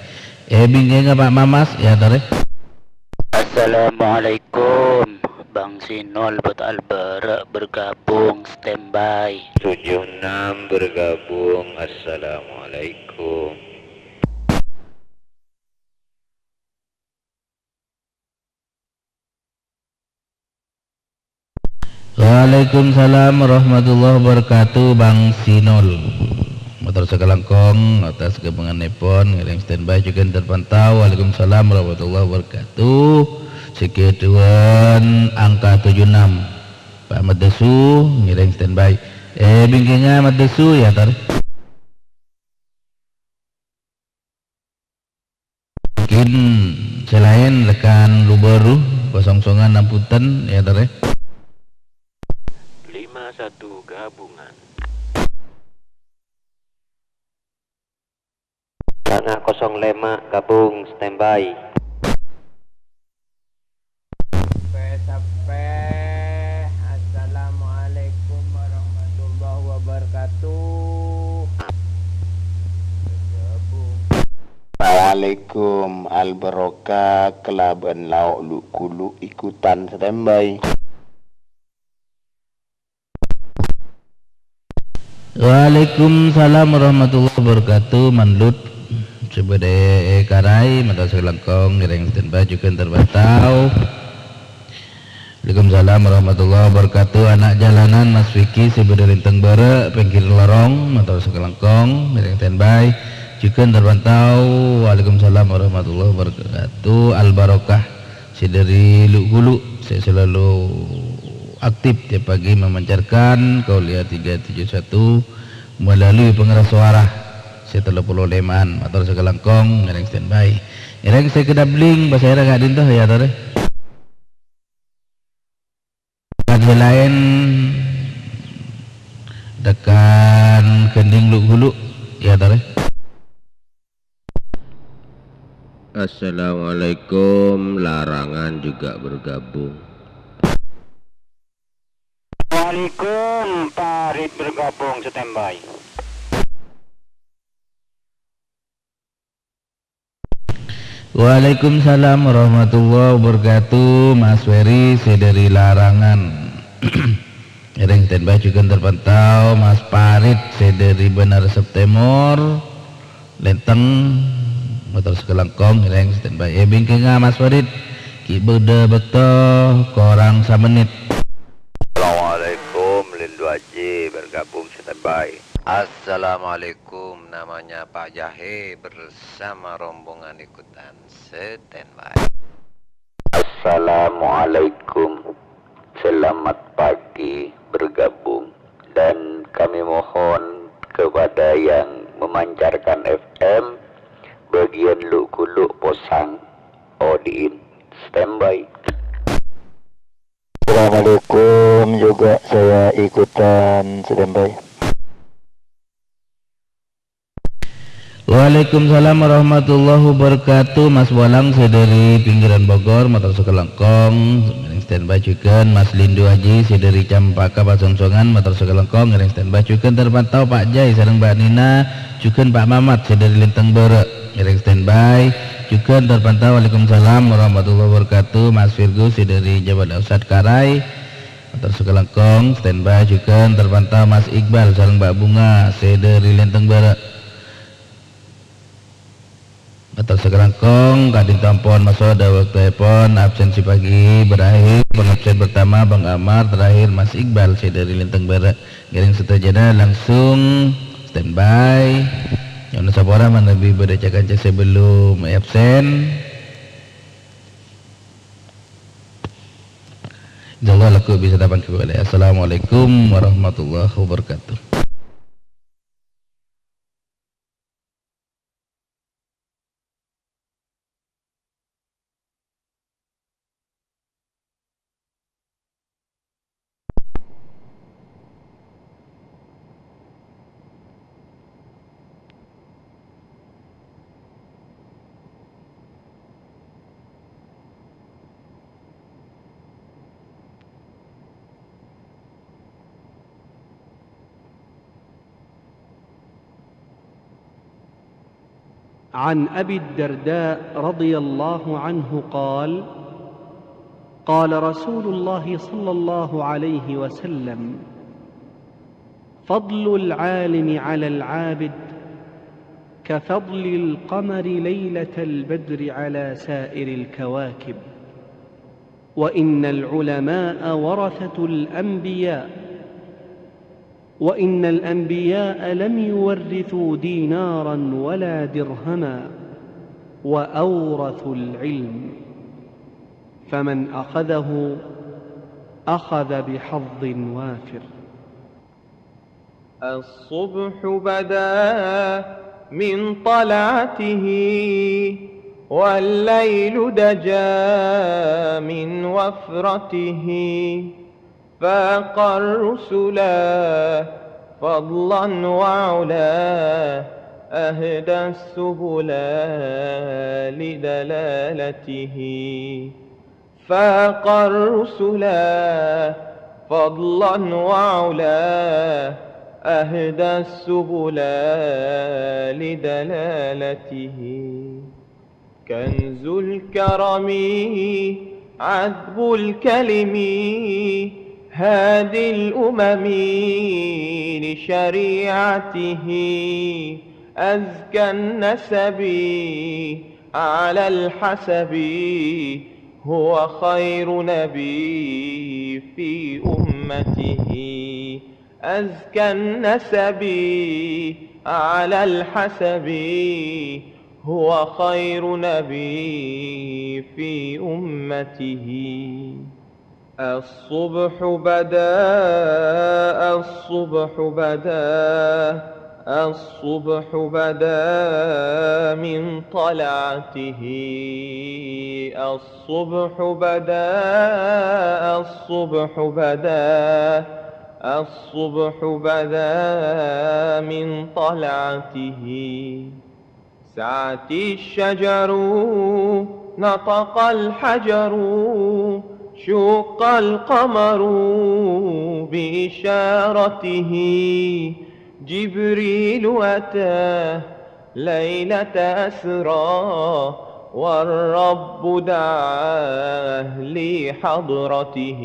È bingkèngnga Pak Mamas, iyâ torè. Assalamualaikum, Bang Sinol Bot Albara bergabung, standby. Tujuh enam bergabung, assalamualaikum. Waalaikumsalam warahmatullahi wabarakatuh, Bang Sinol. Mator sakalangkong atas gabungannèpon, ngèrèng standby jhughân terpantau. Waalaikumsalam warahmatullahi wabarakatuh. Sè kaḍuwâ'ân angka tujuh enam. Pak Ahmad Dasu, ngèrèng standby. È bingkèngnga Ahmad Dasu, iyâ torè. Mungkin sè laèn rekan Lubaru, kosong songo, ampon, iyâ torè. Lima satu gabungan. Tengah kosong lima gabung standby. Sampè', sampè'. Assalamualaikum warahmatullahi wabarakatuh. Bergabung. Assalamualaikum. Al-Barokah kalabân lao' lu'-ghulu' ikutan standby. Waalaikumsalam warahmatullahi wabarakatuh. Mandut sè bâdâ è Karai, mator sakalangkong, ngèrèng standby jhughân terpantau. Waalaikumsalam warahmatullahi wabarakatuh. Ana' jalanan, Mas Vicky, sè bâdâ Linteng Bârâ', pèngghir lorong, mator sakalangkong, ngèrèng standby. Jhughân terpantau. Waalaikumsalam warahmatullahi wabarakatuh. Al-Barokah, sè dâri Lu'-ghulu', sè selalu aktif tiap pagi memancarkan Kauliya tiga tujuh satu melalui pengeras suara sè tello polo lèma'. Mator sakalangkong, ngèrèng standby. Ngèrèng sè kadâbling, pasèra ka'dinto, ya, torè. Kan sè laèn, tekan gendhing Lu'-ghulu', ya, torè. Assalamualaikum, Larangan juga bergabung. Waalaikum, Parit bergabung, standby. Waalaikumsalam warahmatullahi wabarakatuh, Mas Ferry, sè dâri Larangan. Ngèrèng standby jhughân terpantau, Mas Parit, sè dâri Bânaresep Tèmor. Linteng, mator sakalangkong, ngèrèng standby. È bingkèngnga, Mas Parit, ghi' bâdâ bâkto korang samennit. Assalamualaikum, Lindu Aji, bergabung standby. Assalamualaikum, namanya Pak Jahe bersama rombongan ikutan standby. Assalamualaikum, selamat pagi bergabung, dan kami mohon kepada yang memancarkan F M bagian Lu'-ghulu' Posang, Odiin, standby. Assalamualaikum, juga saya ikutan standby. Waalaikumsalam warahmatullahi wabarakatuh. Mas Walang sè dâri pinggiran Bogor, mator sakalangkong, ngèrèng standby jhughân. Mas Lindu Aji sè dâri Campaka Pasongsongan, mator sakalangkong, ngèrèng standby jhughân. Terpantau Pak Jai sareng Mbak Nina, jhughân Pak Mamat sè dâri Linteng Bârâ', ngèrèng standby. Jhughân terpantau, waalaikumsalam warahmatullahi wabarakatuh. Mas Virgo sè dâri Jabal Ausad Karai, mator sakalangkong, standby jhughân. Terpantau Mas Iqbal sareng Mbak Bunga sè dâri Linteng Bârâ'. Mator sakalangkong, ka'dinto ampon maso' dâ' bâktoèpon, absen sè pagi berakhir, pengabsen pertama Bang Amar, terakhir Mas Iqbal sè dâri Linteng Bârâ'. Ngèrèng sadhâjâna langsung standby. Nyo'on sapora manabi bâdâ ca-kanca sè bellum absen. Insyaallah lagghu' bisa tapangghi polè. Assalamualaikum warahmatullahi wabarakatuh. عن أبي الدرداء رضي الله عنه قال: قال رسول الله صلى الله عليه وسلم: فضل العالم على العابد كفضل القمر ليلة البدر على سائر الكواكب، وإن العلماء ورثة الأنبياء، وإن الأنبياء لم يورثوا دينارا ولا درهما، وأورثوا العلم، فمن أخذه أخذ بحظ وافر. الصبح بدا من طلعته، والليل دجا من وفرته، فاق الرسلا فضلا وعلا، أهدى السبلا لدلالته. فاق الرسلا فضلا وعلا، أهدى السبلا لدلالته. كنز الكرم عذب الكلم هادي الأمم لشريعته أزكى النسب على الحسب هو خير نبي في أمته أزكى النسب على الحسب هو خير نبي في أمته. الصبح بدا، الصبح بدا، الصبح بدا من طلعته. الصبح بدا، الصبح بدا، الصبح بدا من طلعته. سعت الشجر، نطق الحجر، شق القمر بإشارته. جبريل أتى ليلة أسرى، والرب دعاه لحضرته.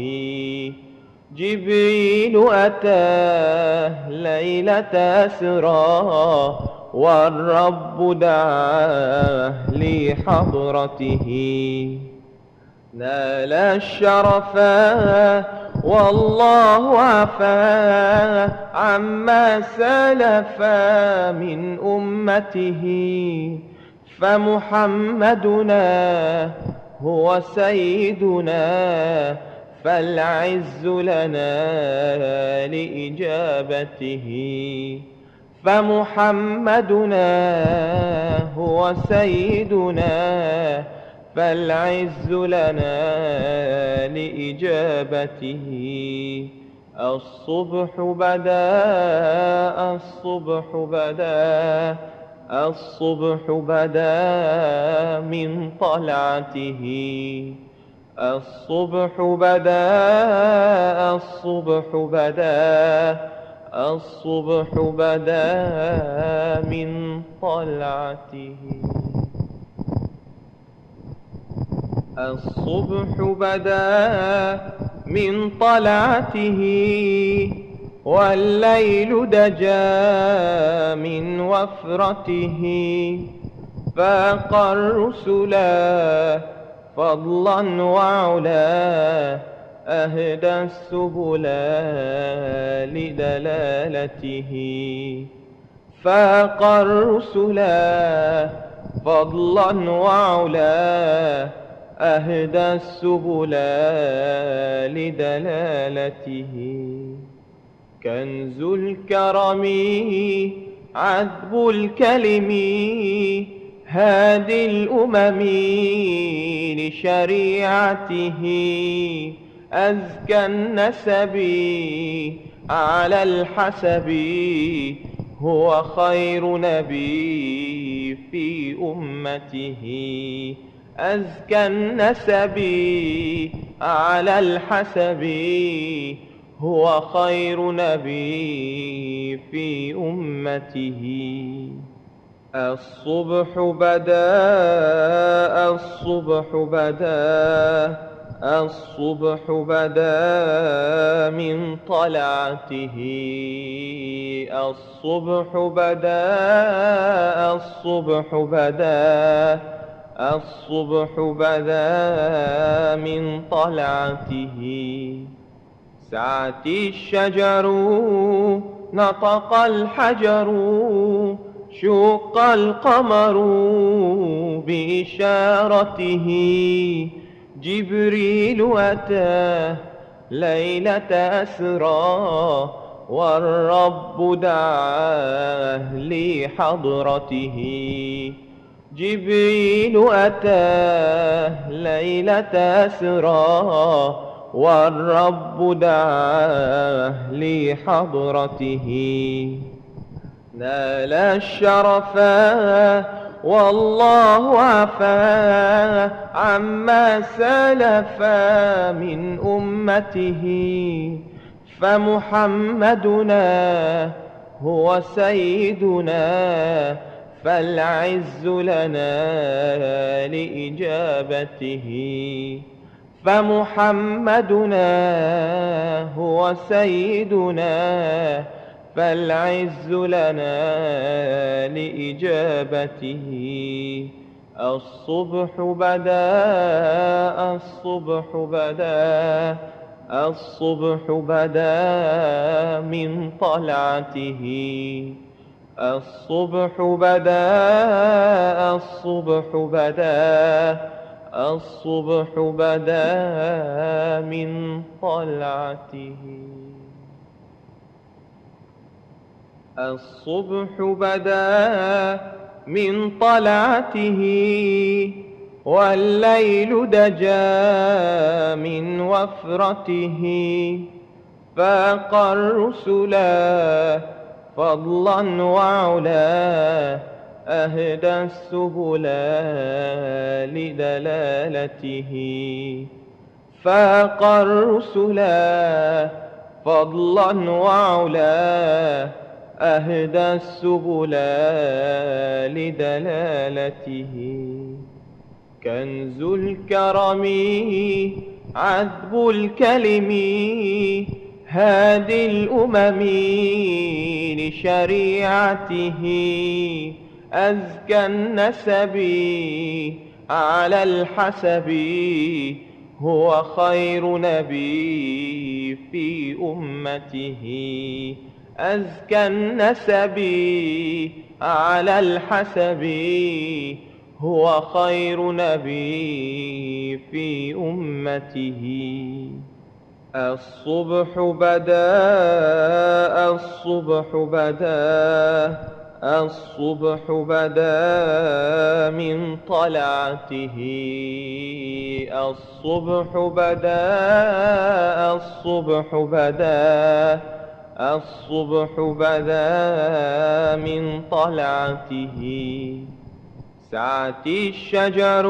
جبريل أتاه ليلة أسرى، والرب دعاه لحضرته. نال الشرفا والله عفا عما سلفا من أمته. فمحمدنا هو سيدنا، فالعز لنا لإجابته. فمحمدنا هو سيدنا، فالعز لنا لإجابته. الصبح بدا، الصبح بدا، الصبح بدا من طلعته. الصبح بدا، الصبح بدا، الصبح بدا من طلعته. الصبح بدا من طلعته، والليل دجا من وفرته. فاق الرسلا فضلا وعلا، أهدى السبلا لدلالته. فاق الرسلا فضلا وعلا، أهدى السبلا لدلالته. كنز الكرم عذب الكلم هادي الأمم لشريعته أزكى النسب على الحسب هو خير نبي في أمته. أزكى النسب على الحسب هو خير نبي في أمته. الصبح بدا، الصبح بدا، الصبح بدا من طلعته. الصبح بدا، الصبح بدا، الصبح بدا من طلعته. سعت الشجر، نطق الحجر، شق القمر بإشارته. جبريل أتى ليلة أسرى، والرب دعاه لحضرته. جبريل أتاه ليلة أسرى، والرب دعاه لحضرته. نال الشرفا والله عفا عما سلفا من أمته. فمحمدنا هو سيدنا، فالعز لنا لإجابته، فمحمدنا هو سيدنا، فالعز لنا لإجابته. الصبح بدا، الصبح بدا، الصبح بدا من طلعته. الصبح بدا، الصبح بدا، الصبح بدا من طلعته. الصبح بدا من طلعته، والليل دجا من وفرته. فاق الرسلا فضلا وعلا، أهدى السبلا لدلالته. فاق الرسلا فضلا وعلا، أهدى السبلا لدلالته. كنز الكرم عذب الكلم، هادي الأمم لشريعته. أزكى النسب على الحسب، هو خير نبي في أمته. أزكى النسب على الحسب، هو خير نبي في أمته. الصبح بدا، الصبح بدا، الصبح بدا من طلعته. الصبح بدا، الصبح بدا، الصبح بدا من طلعته. سعت الشجر،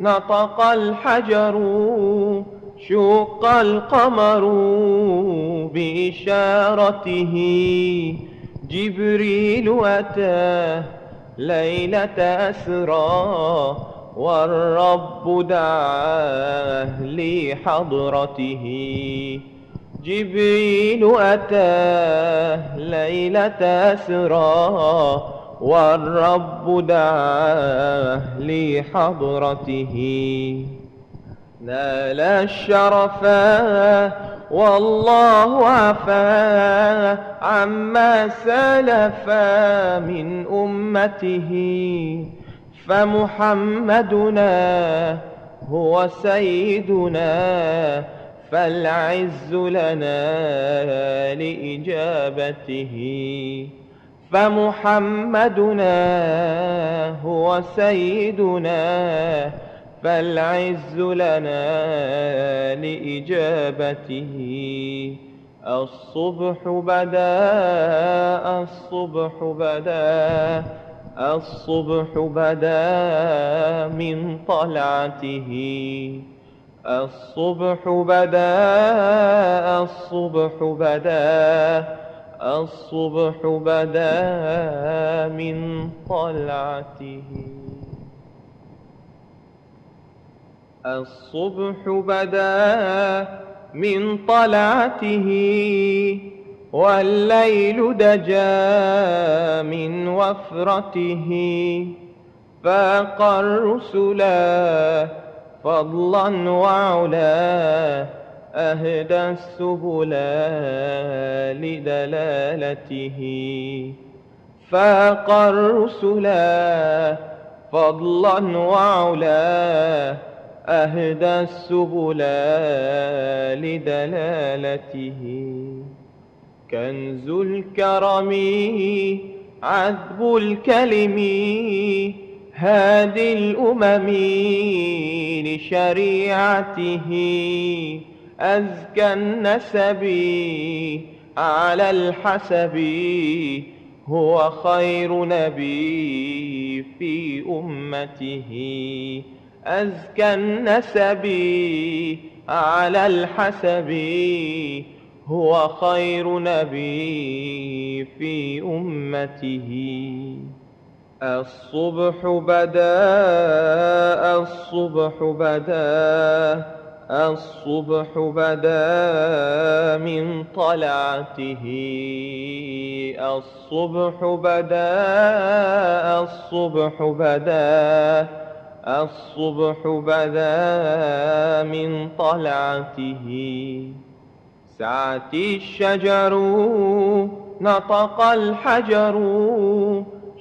نطق الحجر، شق القمر بإشارته. جبريل أتى ليلة أسرى، والرب دعاه لحضرته. جبريل أتى ليلة أسرى، والرب دعاه لحضرته. نال الشرفا والله عفا عما سلف من أمته. فمحمدنا هو سيدنا، فالعز لنا لإجابته. فمحمدنا هو سيدنا، فالعز لنا لإجابته. الصبح بدا، الصبح بدا، الصبح بدا من طلعته. الصبح بدا، الصبح بدا، الصبح بدا من طلعته. الصبح بدا من طلعته، والليل دجا من وفرته. فاق الرسلا فضلا وعلا، أهدى السبلا لدلالته. فاق الرسلا فضلا وعلا، أهدى السبلا لدلالته. كنز الكرم عذب الكلم، هادي الأمم لشريعته. أزكى النسب على الحسب، هو خير نبي في أمته. أزكى النسب على الحسب، هو خير نبي في أمته. الصبح بدا، الصبح بدا، الصبح بدا من طلعته. الصبح بدا، الصبح بدا، الصبح بدا من طلعته. سعت الشجر، نطق الحجر،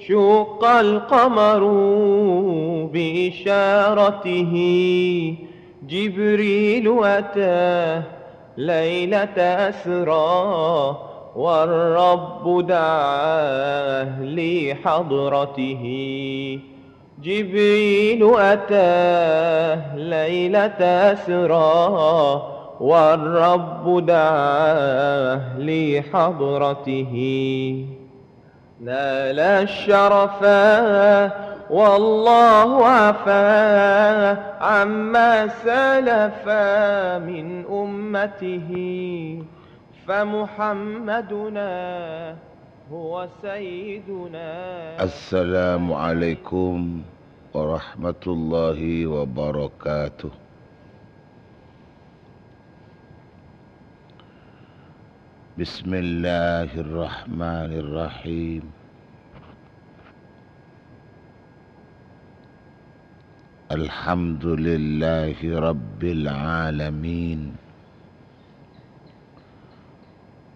شق القمر بإشارته. جبريل أتى ليلة أسرى، والرب دعاه لحضرته. جبريل أتى ليلة أسرى، والرب دعاه لحضرته. نال الشرفا والله عفا عما سلف من أمته. فمحمدنا هو سيدنا. السلام عليكم ورحمة الله وبركاته. بسم الله الرحمن الرحيم. الحمد لله رب العالمين.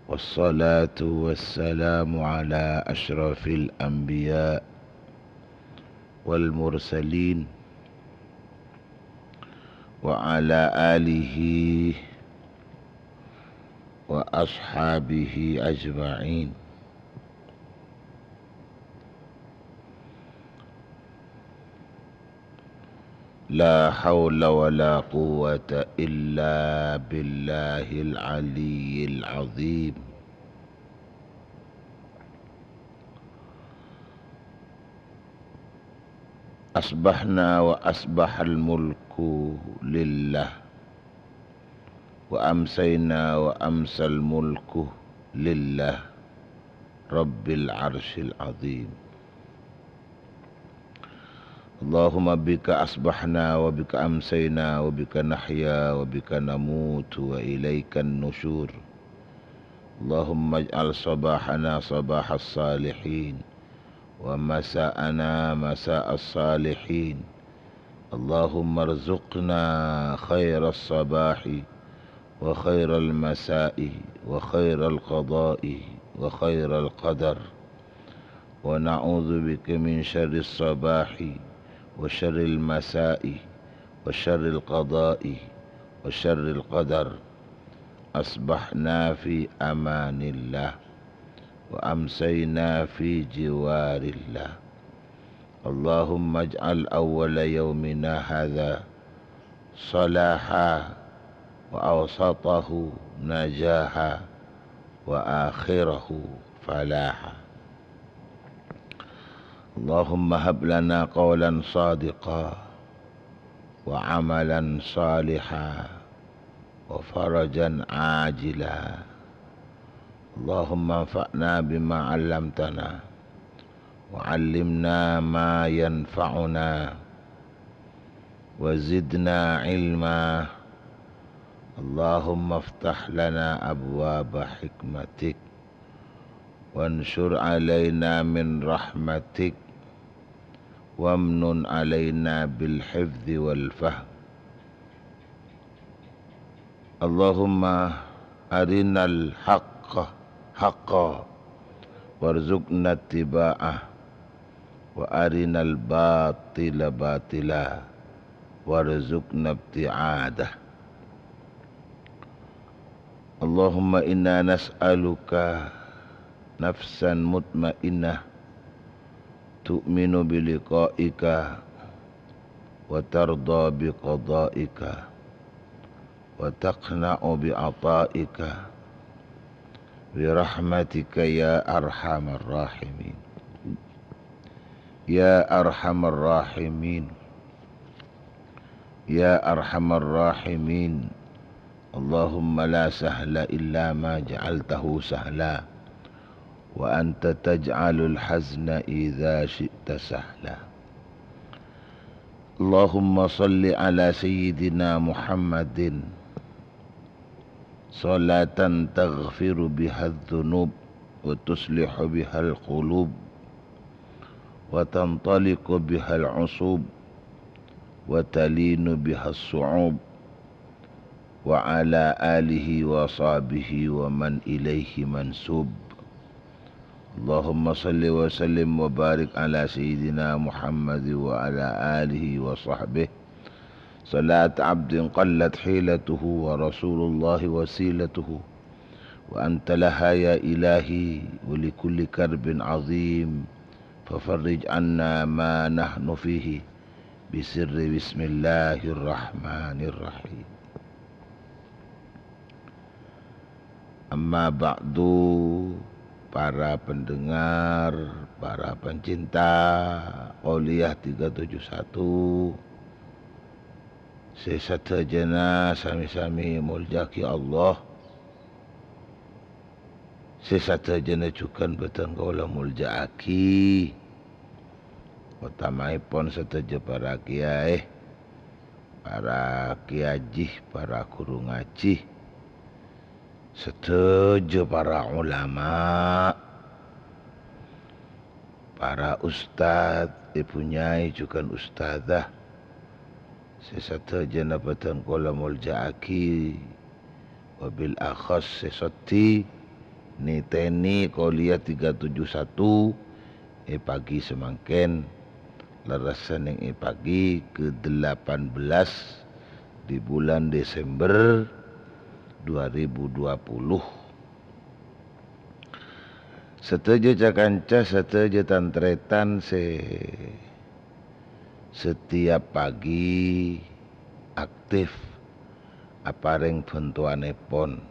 والصلاة والسلام على أشرف الأنبياء والمرسلين وعلى آله وأصحابه أجمعين. لا حول ولا قوة إلا بالله العلي العظيم. أصبحنا وأصبح الملك لله، وأمسينا وأمسى الملك لله رب العرش العظيم. اللهم بك أصبحنا وبك أمسينا وبك نحيا وبك نموت وإليك النشور. اللهم اجعل صباحنا صباح الصالحين ومساءنا مساء الصالحين. اللهم ارزقنا خير الصباح وخير المساء وخير القضاء وخير القدر، ونعوذ بك من شر الصباح وشر المساء وشر القضاء وشر القدر. أصبحنا في أمان الله، وأمسينا في جوار الله. اللهم اجعل أول يومنا هذا صلاحا، وأوسطه نجاحا، وآخره فلاحا. اللهم هب لنا قولا صادقا، وعملا صالحا، وفرجا عاجلا. اللهم انفعنا بما علمتنا، وعلمنا ما ينفعنا، وزدنا علما. اللهم افتح لنا أبواب حكمتك، وانشر علينا من رحمتك، وامنن علينا بالحفظ والفهم. اللهم أرنا الحق حقا وارزقنا اتباعه، وأرنا الباطل باطلا وارزقنا ابتعاده. اللهم إنا نسألك نفسا مطمئنة تؤمن بلقائك وترضى بقضائك وتقنع بعطائك برحمتك يا أرحم الراحمين. يا أرحم الراحمين. يا أرحم الراحمين. اللهم لا سهل إلا ما جعلته سهلا، وأنت تجعل الحزن إذا شئت سهلا. اللهم صل على سيدنا محمد صلاة تغفر بها الذنوب وتصلح بها القلوب وتنطلق بها العصوب وتلين بها الصعوب وعلى آله وصحبه ومن إليه منسوب. اللهم صل وسلم وبارك على سيدنا محمد وعلى آله وصحبه صلاة عبد قلت حيلته ورسول الله وسيلته وأنت لها يا إلهي ولكل كرب عظيم ففرج عنا ما نحن فيه بسر بسم الله الرحمن الرحيم. Amma ba'du, para pendengar, para pencinta Qauliyah tiga tujuh satu, sè sadhâjâna sami-sami èmoljâ'aghi Allah, sè sadhâjâna jhughân bhâdhân kaulâ moljâ'aghi, otamaèpon sadhâjâ para kiyaè, para kiyaji, para ghuru ngajhi, sadhâjâ para ulama, para ustad, èbhu nyai jhughân ustadzah, sè sadhâjâna bhâdhân kaulâ moljâ'aghi, wabil akhas sè soddhi nètènè Qauliyah tiga tujuh satu è pagi samangkèn, lerres sennèng è pagi ke delapan belas di bulan Desember dua ribu dua puluh. Sadhâjâ ca-kanca, sadhâjâ tan-tarètan sè setiap pagi aktif aparèng bhântowanèpon,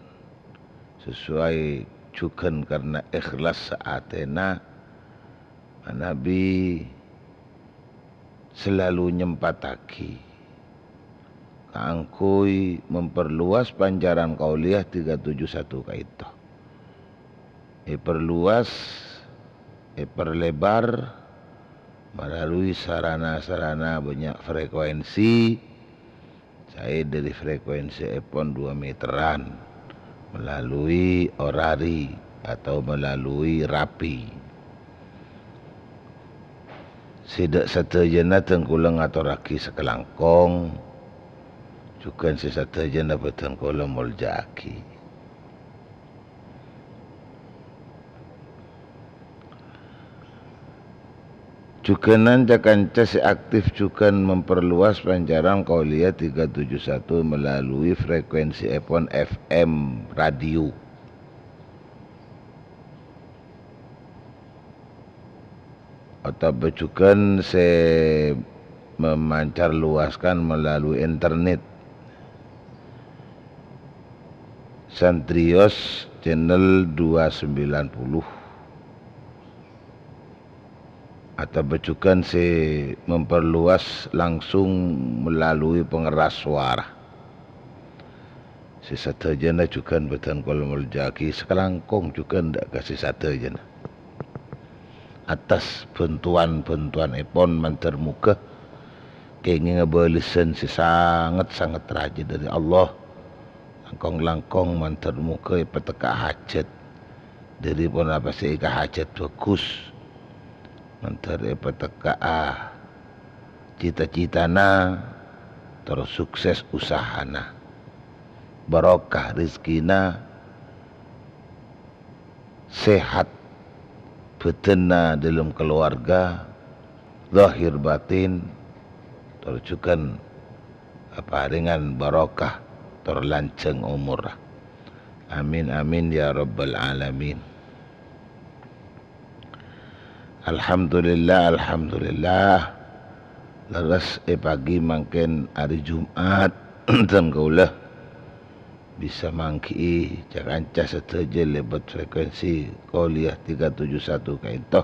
sesuai jhughân karna ikhlas saatèna, manabi selalu nyempattaghi kaangghuy memperluas pancaran Qauliyah tiga tujuh satu ka'ènto. Èperluas, èperlebar melalui sarana-sarana banyak frekuensi, saè dhâri frekuensièpon dua meteran, melalui orari atau melalui rapi. Sè dâ' sadhâjâna dhân kaulâ ngatorraghi sakalangkong, jhughân sè sadhâjâna bhâdhân kaulâ moljâ'aghi. Jhughânan ca-kanca sè aktif jhughân memperluas pancaran Qauliyah tiga tujuh satu melalui frekuensièpon F M radio. Otabâ jhughân sè memancar luaskan melalui internet. Santrios Channel dua sembilan puluh. Otabâ jhughân sè memperluas langsung melalui pengeras suara. Sè sadhâjâna jhughân bhâdhân kaulâ moljâ'aghi, sakalangkong jhughân dâ' ka sè sadhâjâna. Atas bhântowan-bhântowanèpon, mandhâr moghâ kèngèng bâlessan sè sanget-sanget rajâ dhâri Allah. Langkong-langkong mandhâr moghâ èpatekka' hajhât dhâri ponapa sè èkahajhât bhâghus. Mandhâr èpatekka'a cita-citana, tor sukses usahana. Barokah rejhekkèna, sehat bhâdhânna dâlem kalowarga, zahir batin, tor jhughân aparèngan barokah, tor lanjhâng omorra. Amin, amin, ya rabbal alamin. Alhamdulillah, alhamdulillah. Lerres è pagi mangkèn arè Jum'at, dhân kaulâ bisa mangghi'i ca-kanca sadhâjâ lèbât frekuensi Qauliyah tiga tujuh satu ka'ènto.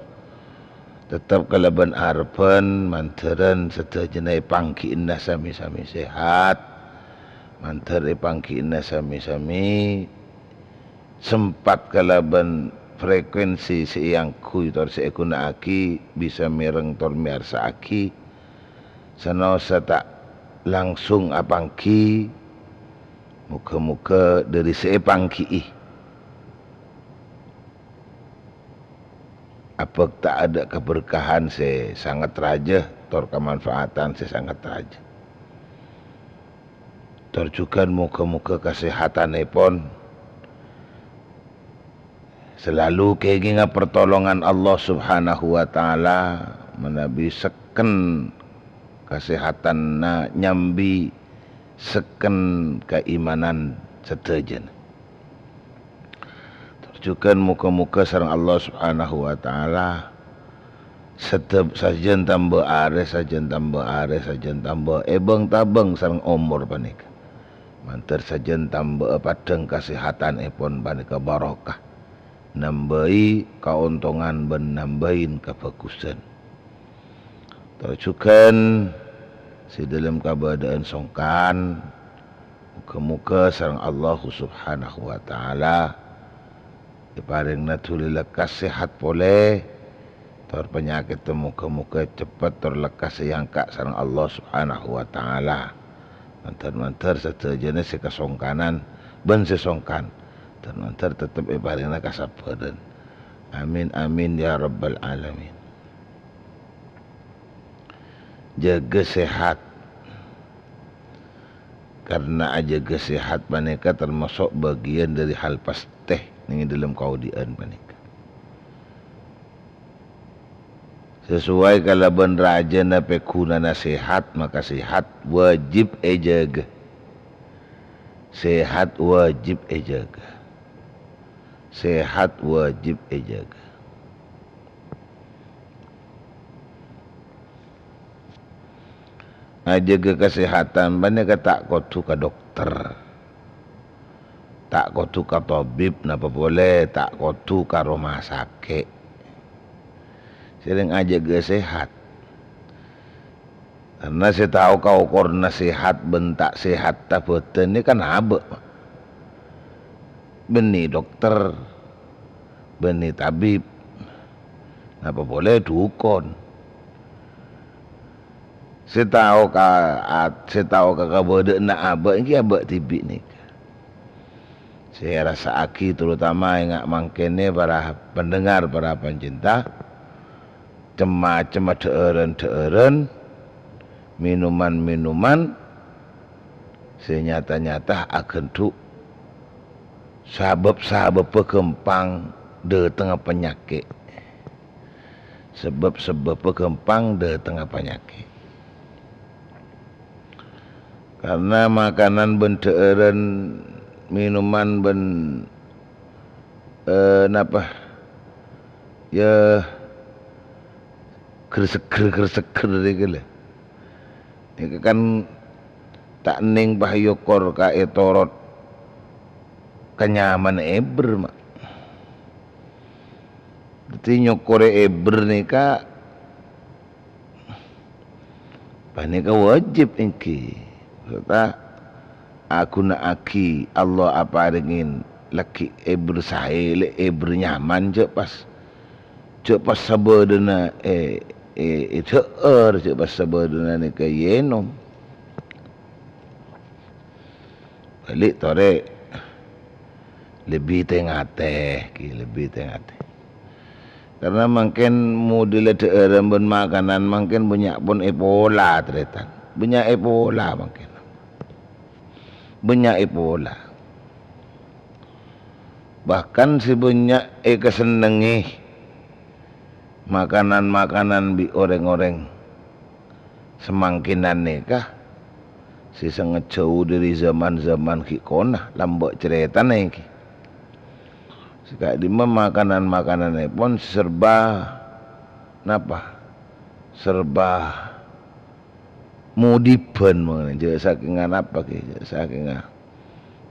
Tettep kalabân arebbhân mandhârân sadhâjâna èpangghi'na sami-sami sehat, mandhâr èpangghi'na sami-sami sempat kalabân frekuensi sè èangghuy tor sè èghuna'aghi bisa mèreng tor mèyarsa'aghi, sanaossa ta' langsung apangghi, moghâ-moghâ dhâri sè èpangghi'i abhâkta adâ' kaberkahan sè sanget rajâ tor kamanfaatan sè sanget rajâ. Tor jhughân moghâ-moghâ kasehatanèpon salalu kèngènga partolongan Allah Subhanahu wa Ta'ala, manabi sekken kasehatanna nyambi sekken kaimanan sadhâjâna. Tor jhughân moghâ-moghâ sareng Allah Subhanahu wa Ta'ala, sedhep sajân tamba arè, sajân tamba arè, sajân tamba èbâng-tabâng sareng omor panèka. Mandhâr sajân tamba paddhâng kasehatanèpon panèka barokah. Nambâi kaontongan bân nambâi kabhâghusân. Tor jhughân sè dhâlem kabâdâ'ân songkan, moghâ-moghâ sareng Allahu Subhanahu wa Ta'ala èparèngana dhuli lekkas sehat polè, tor panyakèdhâ moghâ-moghâ ceppet tor lekkas èangka' sareng Allah Subhanahu wa Ta'ala. Mandhâr-mandhâr sadhâjâna sè kasongkanan bân sè songkan, tor mandhâr tettep èparèngana kasabbhârân. Amin, amin, ya rabbal alamin. Jâgâ sehat. Karna ajâgâ sehat panèka tamaso' bâgiyân dhâri hal pastè neng è dhâlem kaodi'ân panèka. Sasuai kalabân rajâna pèghunana sehat, maka sehat wajib èjâgâ. Sehat wajib èjâgâ. Sehat wajib èjâgâ. Ajâgâ kasehatan panèka ta' kodhu ka dokter, ta' kodhu ka tabib, napa polè ta' kodhu ka roma sakè'. Sèrèng ajâgâ sehat. Karna sè tao ka okoranna sehat bân ta' sehatta bhâdhân nèka kan abâ'. Bânnè dokter, bânnè tabib, napa polè dhukon. Sè tao ka at-, sè tao ka kabâdâ'ânna abâ' ènggi abâ' dhibi' nèka. Sè èrassa'aghi terutama ènga' mangkènnè para pendengar, para pencinta, cem-macemma dhâ'ârân-dhâ'ârân, minuman-minuman sè nyata-nyata aghândhu' sabâb-sabâbbhâ ghâmpang dhâtengnga panyakè'. Sabâb-sabâbbhâ ghâmpang dhâtengnga panyakè'. Karna makanan bân dhâ'ârân, minuman bân, eh, napa, ya, gher-seggher-gher-seggher nèka lho. Nèka kan ta' nèng pas èokor ka ètorot ka nyamana èbher, ma'. Dhâddhi nyokorè èbher nèka panèka wajib ènggi, sarta aghuna'aghi Allah aparèngè laghi' èbher saè, lè' èbher nyaman, jhâ' pas, jhâ' pas sabâdâna è, è, èdhâ'âr, jhâ' pas sabâdâna nèka èènom. Bâli' torè lebbi tè-ngatè, ghi, lebbi tè-ngatè. Karna mangkèn modèl dhâ'ârân bân makanan mangkèn bânnya' pon èpola, tarètan. Bânnya' èpola mangkèn. Bânnya' èpola. Bahkan sè bânnya' èkasennengngè makanan-makanan bi' orèng-orèng samangkènan nèka sè sanget jhâu dhâri zaman-zaman ghi' kona, lambâ' carètana ènggi. Sè ka'dimma makanan-makananèpon serba napa? Serba modifan mangkèn, jhâ' sakènga napa ghi, jhâ' sakènga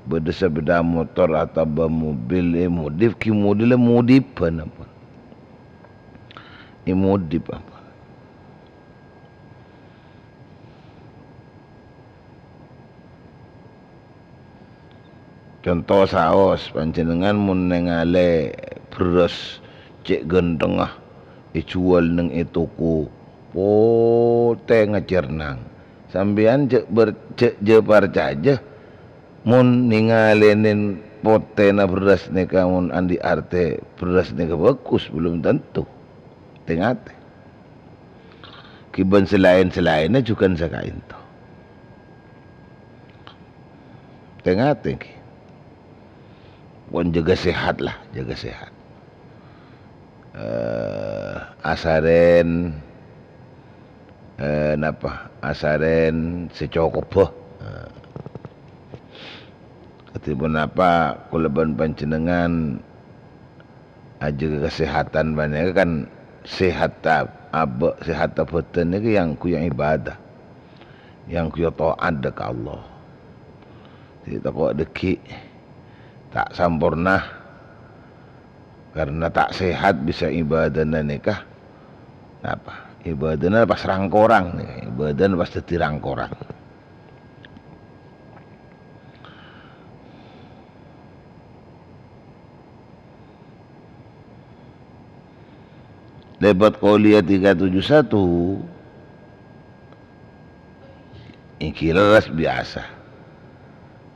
bâdâ sepeda motor atabâ mobil, eh, modif ghi modif, modifan apa? Eh, modif apa? Conto saos, panjhennengngan mon nengalè bherrâs cè' ghântengnga èjhuwâl neng è toko, potè ngacernang. Sampèyan jhâ' ber-, jhâ', jhâ' parcajâ mon nengalènè potèna bherrâs nèka mon andi' artè bherrâs nèka bhâghus, belum tentu. Tè-ngatè. Ghibân sè laèn-sè laènna jhughân sakaènto. Tè-ngatè, ghi. Pon jâgâ sehat lah, jâgâ sehat. Eh, asarèn, eh, napa? Asarèn sè cokobbhâ. Eh. Kadhi ponapa kaulâ bân panjhennengngan ajâgâ kasèhadhân panèka kan sehat ta-, abâ', sehatta bhâdhân nèka yang ghuya ibadah, yang ghuya taat dâ' ka Allah. Jadi tako' dâggi' ta' samporna karena ta' sehat bisa ibadahna nèka. Napa? Ibadahna pas rang-korang nèka, ibadahna pas dâddhi rang-korang. Lèbât Qauliyah tiga tujuh satu, èngghi lerres biyasa.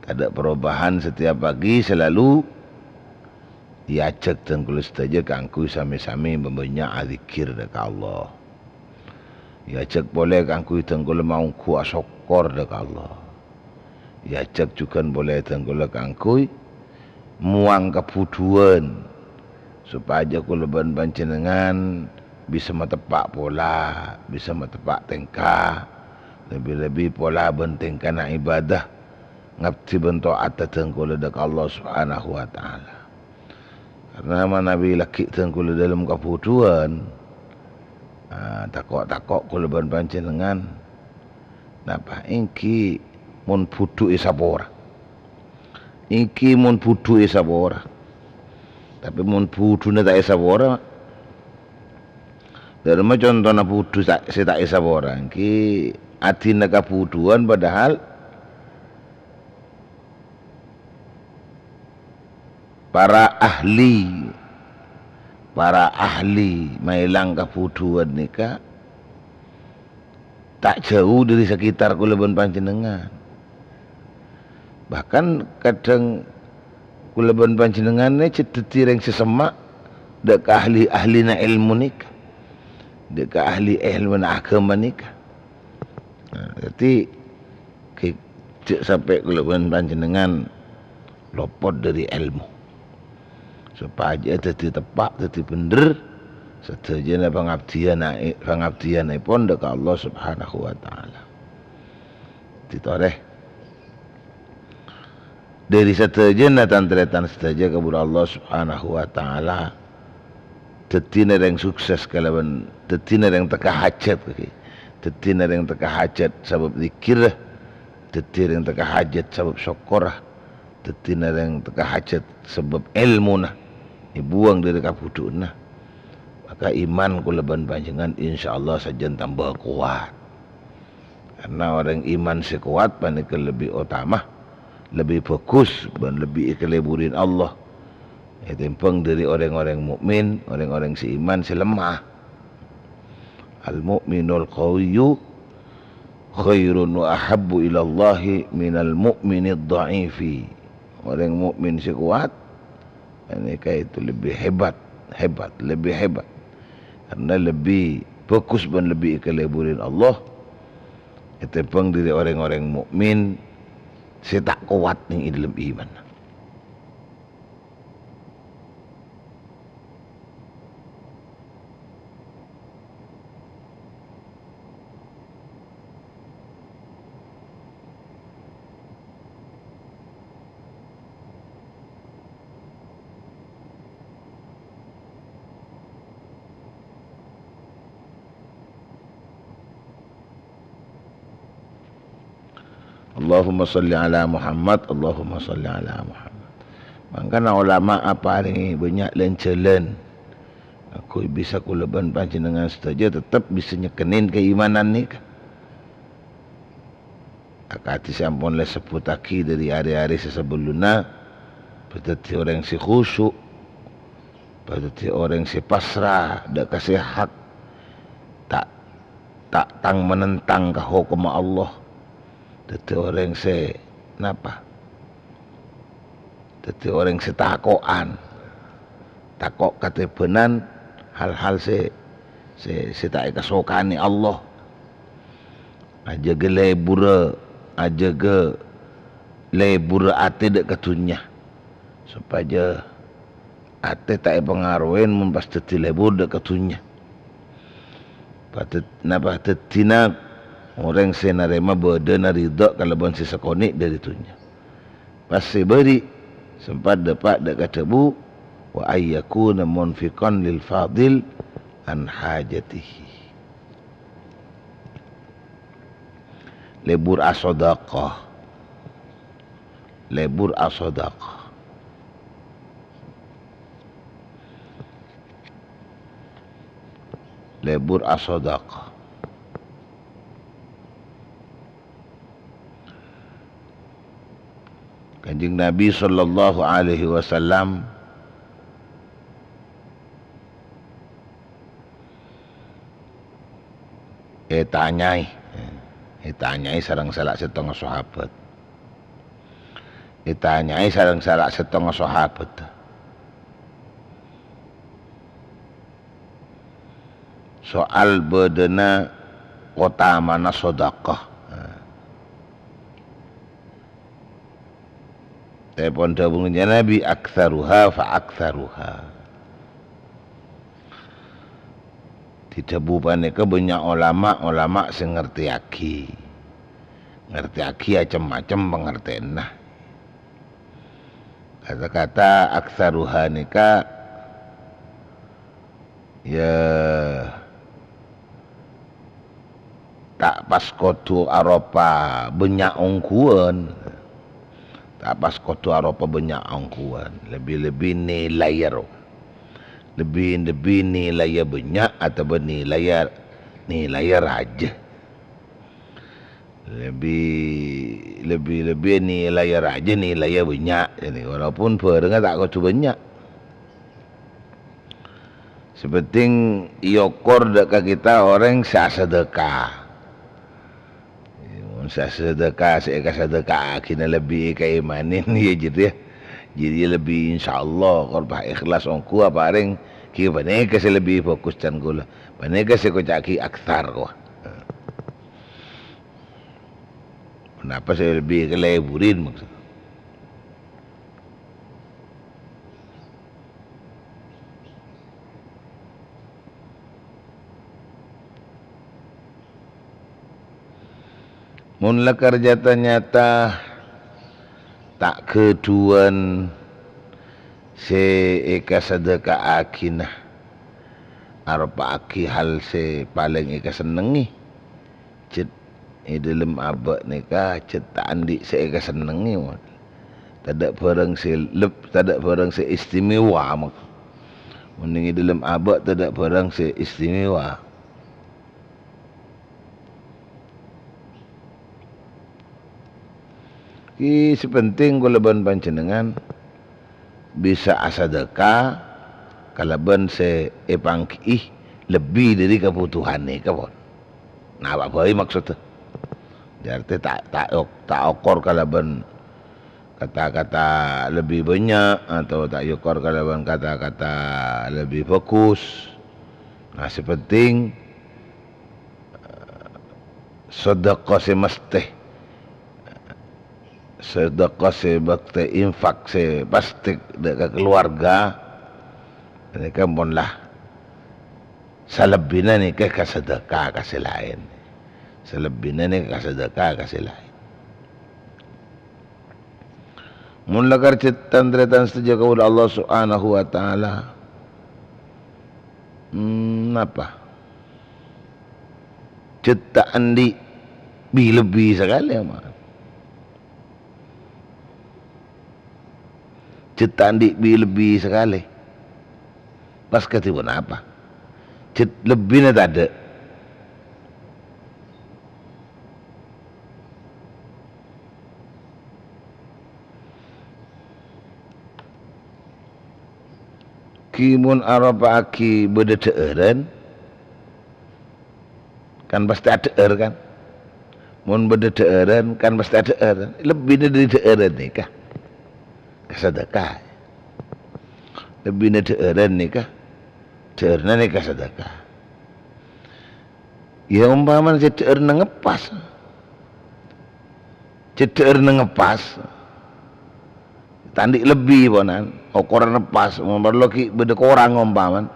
Tadâ' perubahan, setiap pagi selalu èajhâk dhân kaulâ sadhâjâ kaangghuy sami-sami bânnya' adzikkèr dâ' ka Allah. Èajhâk polè kaangghuy dhân kaulâ maongghu asokkor dâ' ka Allah. Èajhâk jhughân polè dhân kaulâ kaangghuy mowang kabhudhuwân, sopajâ kaulâ bân panjhennengngan bisa mateppa' pola, bisa mateppa' tèngka, lebbi-lebbi pola bân tèngkana ibadah, ngabdi bân ta'atta dhân kaulâ dâ' ka Allah Subhanahu wa Ta'ala. Karna manabi laghi' dhân kaulâ dâlem kabhudhuwân, ah, tako'-tako' kaulâ bân panjhennengngan, napa, èngghi mon bhudhu èsapora. Èngghi mon bhudhu èsapora. Tapè mon bhudhuna ta' èsapora, dâ'remma contona bhudhu ta-, sè ta' èsapora? Èngghi adina kabhudhuwân padahal para ahli, para ahli maèlang kabhudhuwân nèka ta' jhâu dâri sakitar kaulâ bân panjhennengngan. Bahkan kadhâng kaulâ bân panjhennengngan nè cè' dâddhi rèng sè semma' dâ' ka ahli-ahlina èlmo nèka, dâ' ka ahli èlmona aghâma nèka. Nah, dhâddhi, ghi-, jhâ' sampè' kaulâ bân panjhennengngan lopot dâri èlmo. Sopajâ dhâddhi teppa', dhâddhi bhendher, sadhâjâna pangabdiyânna-, pangabdiyânnèpon dâ' ka Allah Subhanahu wa Ta'ala. Dhâddhi torè. Dâri sadhâjâna tan-tarètan sadhâjâ kabulâ Allah Subhanahu wa Ta'ala, dhâddhina rèng sukses kalabân dhâddhina rèng tekka hajhât, ghi. Dhâddhina rèng tekka hajhât sabâb dzikkèrra, dhâddhi rèng tekka hajhât sabâb sokkorra, dhâddhina rèng tekka hajhât sabâb èlmona èbuwâng dâri kabhudhuwânna. Maka iman kaulâ bân panjhennengngan insyaallah sajân tamba kowat. Karna orèng iman sè kowat panèka lebbi otama, lebbi bhâghus, bân lebbi èkalebbhuri Allah ètèmbhâng dâri orèng-orèng mu'min, orèng-orèng sè iman sè lemma. "Al-mu'minul qawiyyu khairun wa ahabbu ilallahi minal mu'minid dha'ifi." Orèng mukmin sè kowat, panèka itu lebbi hebat, hebat, lebbi hebat. Karna lebbi bhâghus bân lebbi èkalebbhuri Allah ètèmbhâng dâri orèng-orèng mukmin sè ta' kowat neng è dâlem iman. Allahumma shalli ala Muhammad, Allahumma shalli ala Muhammad. Mangkana ulama aparèngè bânnya' lan-jhâlân kaangghuy bisa kaulâ bân panjhennengngan sadhâjâ tettep bisa nyèkkenin kaimanan nèka. Akadhi sè ampon la èsebbhuttaghi dâri arè-arè sè sabellunna, Padhâddhi orèng sè khusyuk, padhâddhi orèng sè pasra dâ' ka sè hak, ta', ta' tang-manentang ka hokomma Allah. Dhâddhi orèng sè napa? Dhâddhi orèng sè tako'an, tako' katèbhânan hal-hal sè, sè, sè ta' èkasokanè Allah. Ajâgâ lebbhurrâ, ajâgâ lebbhurrâ atè dâ' ka dhunnya, sopajâ atè ta' èpangaroè mon pas dhâddhi lebbhur dâ' ka dhunnya. Padâ-, napa dhâddhina orèng sè narèma bâdâna ridha kalabân sè sakonè' dâri dhunnya. Pas sè bâri' sempat dâpa' dâ' ka dhâbu, "Wa ayyakuna munfiqan lil fadil an hajatihi." Lebbhur asodaqah. Lebbhur asodaqah. Lebbhur asodaqah. Kanjeng Nabi sallallahu alaihi wasallam ètanya'è, ètanya'è sareng sala sèttonga sahabat. Ètanya'è sareng sala sèttonga sahabat. Soal bâdâna otamana sodaqah. Tapon dhâbuna Nabi, "Aktsaruha fa aktsaruha." Dhâbu panèka bânnya' olama-olama sè ngartèyaghi. Ngartèyaghi cem-macem pangartèyanna. Kata-kata aktsaruha nèka, ya, ta' pas kodhu aropa bânnya' ongghuwân. Ta' pas kodhu aropa bânnya' ongghuwân. Lebbi-lebbi nilaiyâ ro-, lebbi-lebbi nilaiyâ bânnya' atabâ nilaiyâ, nilaiyâ rajâ. Lebbi-, lebbi-lebbi nilaiyâ rajâ, nilaiyâ bânnya'. Jadi, walaupun bârângnga ta' kodhu bânnya'. Sè pentèng èokor dâ' ka kita orèng sè asadâka. Mon sè asadâka, sè èkasadâka'aghina lebbi èkaimanin, ya, jadi, ya. Jadi, lebbi, insyaallah, kor pas ikhlas ongghu aparèng, ghi' panèka sè lebbi bhâghus can kaulâ. Panèka sè èkoca'aghi aktsar, kowa. Ponapa sè lebbi kalebburin maksud? Mon lakar nyata-nyata ta' ghâdhuwân sè èkasadâka'aghina, aropa'aghi hal sè palèng èkasennengngè. Cè' è dâlem abâ' nèka cè' ta' andi' sè èkasennengngè, mon. Tadâ' bhârâng sè leb-, tadâ' bhârâng sè istimewa, mon. Mon neng è dâlem abâ' tadâ' bhârâng sè istimewa. Ghi sè pentèng kaulâ bân panjhennengngan bisa asadâka kalabân sè èpangghi'i lebbi dâri kabhutowanna, kapon. Napa bhâi maksoddhâ? Berarti ta', ta', ta' okor kalabân kata-kata lebbi bânnya' atau ta' èokor kalabân kata-kata lebbi bhâghus. Nah, sè pentèng, eh, sedekah sè mestè. Sedekah sè mestè, infak sè pastè dâ' ka kaluwarga, nèka mon la salebbina nèka ka sedekah ka sè laèn. Salebbina nèka ka sedekah ka sè laèn. Mon lakar cè' tan-tarètan sadhâjâ kaulâ Allah Subhanahu wa Ta'ala, hmm, napa? Cè' ta' andi' bi-lebbi sakalè, ma. Cè' ta' andi' bi-lebbi sakalè. Pas kadhi ponapa? Cè' lebbina tadâ'. Mon aropa'aghi bâdâ dhâ'ârân, kan pastè adhâ'âr, kan? Mon bâdâ dhâ'ârân, kan pastè adhâ'âr. Lebbina dâri dhâ'ârân nèka, ka sadâkah. Lebbina dhâ'ârân nèka, dhâ'ârna nèka sadâkah. Iyâ, ompamana sè dhâ'ârna ngeppas. Sè dhâ'ârna ngeppas, ta' andi' lebbi, ponan. Okoranna pas, mon parlo ghi' bâdâ korang, ompamana.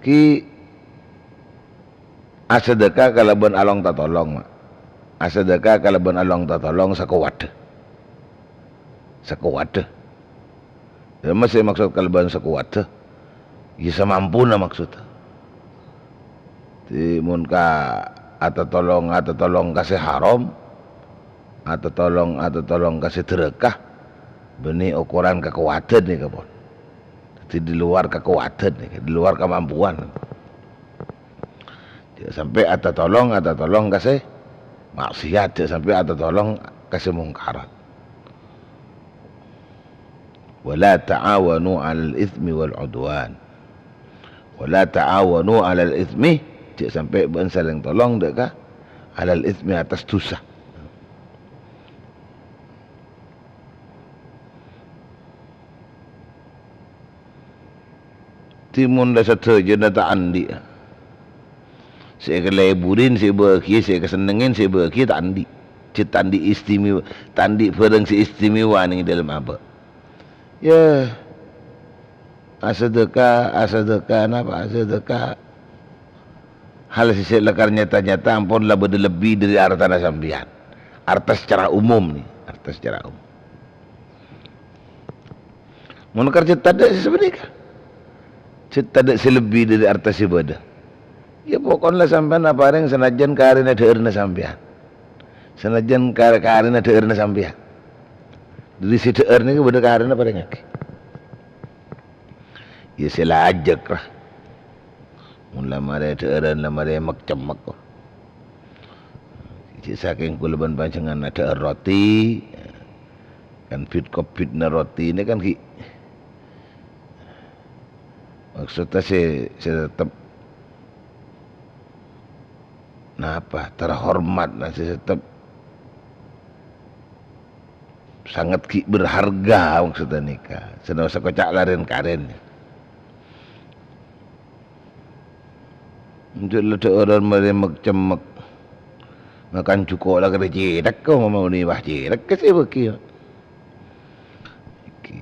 Ghi' asadâkah kalabân along tatolong, ma'. Asadâkah kalabân along tatolong sakowaddhâ. Sakowaddhâ. Dhâ' emma sè maksod kalabân sakowaddhâ? Iyâ, samampuna maksodda. Dhâddhi, mon ka atatolong, atatolong ka sè haram, atatolong, atatolong ka sè dhârâka, bânnè okoran kakowaddhân nèka, pon. Dhâddhi, di luar kakowaddhân nèka, di luar kamampuan. Jhâ' sampè' atatolong, atatolong ka sè maksiat, jhâ' sampè' atatolong ka sè mongkarat. "Wa la ta'awanu 'alal itsmi wal 'udwan." "Wa la ta'awanu 'alal itsmi," jhâ' sampè' bâ'na salèng tolong dâ' ka, "'alal itsmi," attas dhusa. Dhâddhi, mon la sadhâjâna ta' andi'. Sè èkalebburin, sè èbâgiyâ, sè èkasennengngin, sè èbâgiyâ ta' andi'. Jhâ' ta' andi' istimewa, ta' andi' bhârâng sè istimewa neng è dâlem abâ'. Yâ, asadâkah, asadâkah, napa asadâkah? Hal sè, sè lakar nyata-nyata ampon la bâdâ lebbi dâri artana sampèyan. Arta secara umum, nè, arta secara umum. Mon karjâ tadâ' sè sapanèka, sè tadâ' sè lebbi dâri arta sè bâdâ, yâ, pokokna sampèyan aparèng sanajjân karèna dhâ'ârna sampèyan. Sanajjân kar-, karèna dhâ'ârna sampèyan. Dâri sè dhâ'âr nèka bâdâ karèna parèngaghi. Yâ, sè la ajâk, ra. Mon la marè dhâ'ârân, la marè mek-cemmek. Jhâ' sakèng kaulâ bân panjhennengngan adhâ'âr roti, kan bit-kobbitna roti nèka kan ghi', maksodda sè, sè tettep napa, terhormat, nah, sè tettep sanget ghi' berharga, maksodda nèka. Sè napa sakoca' la rèn-karèn. Enjâ' la dhâ'ârân marè mek-cemmek. Makan jhuko' la karè cèthèk, ko' mama uni wah cèthèk sè bâgi. Iki.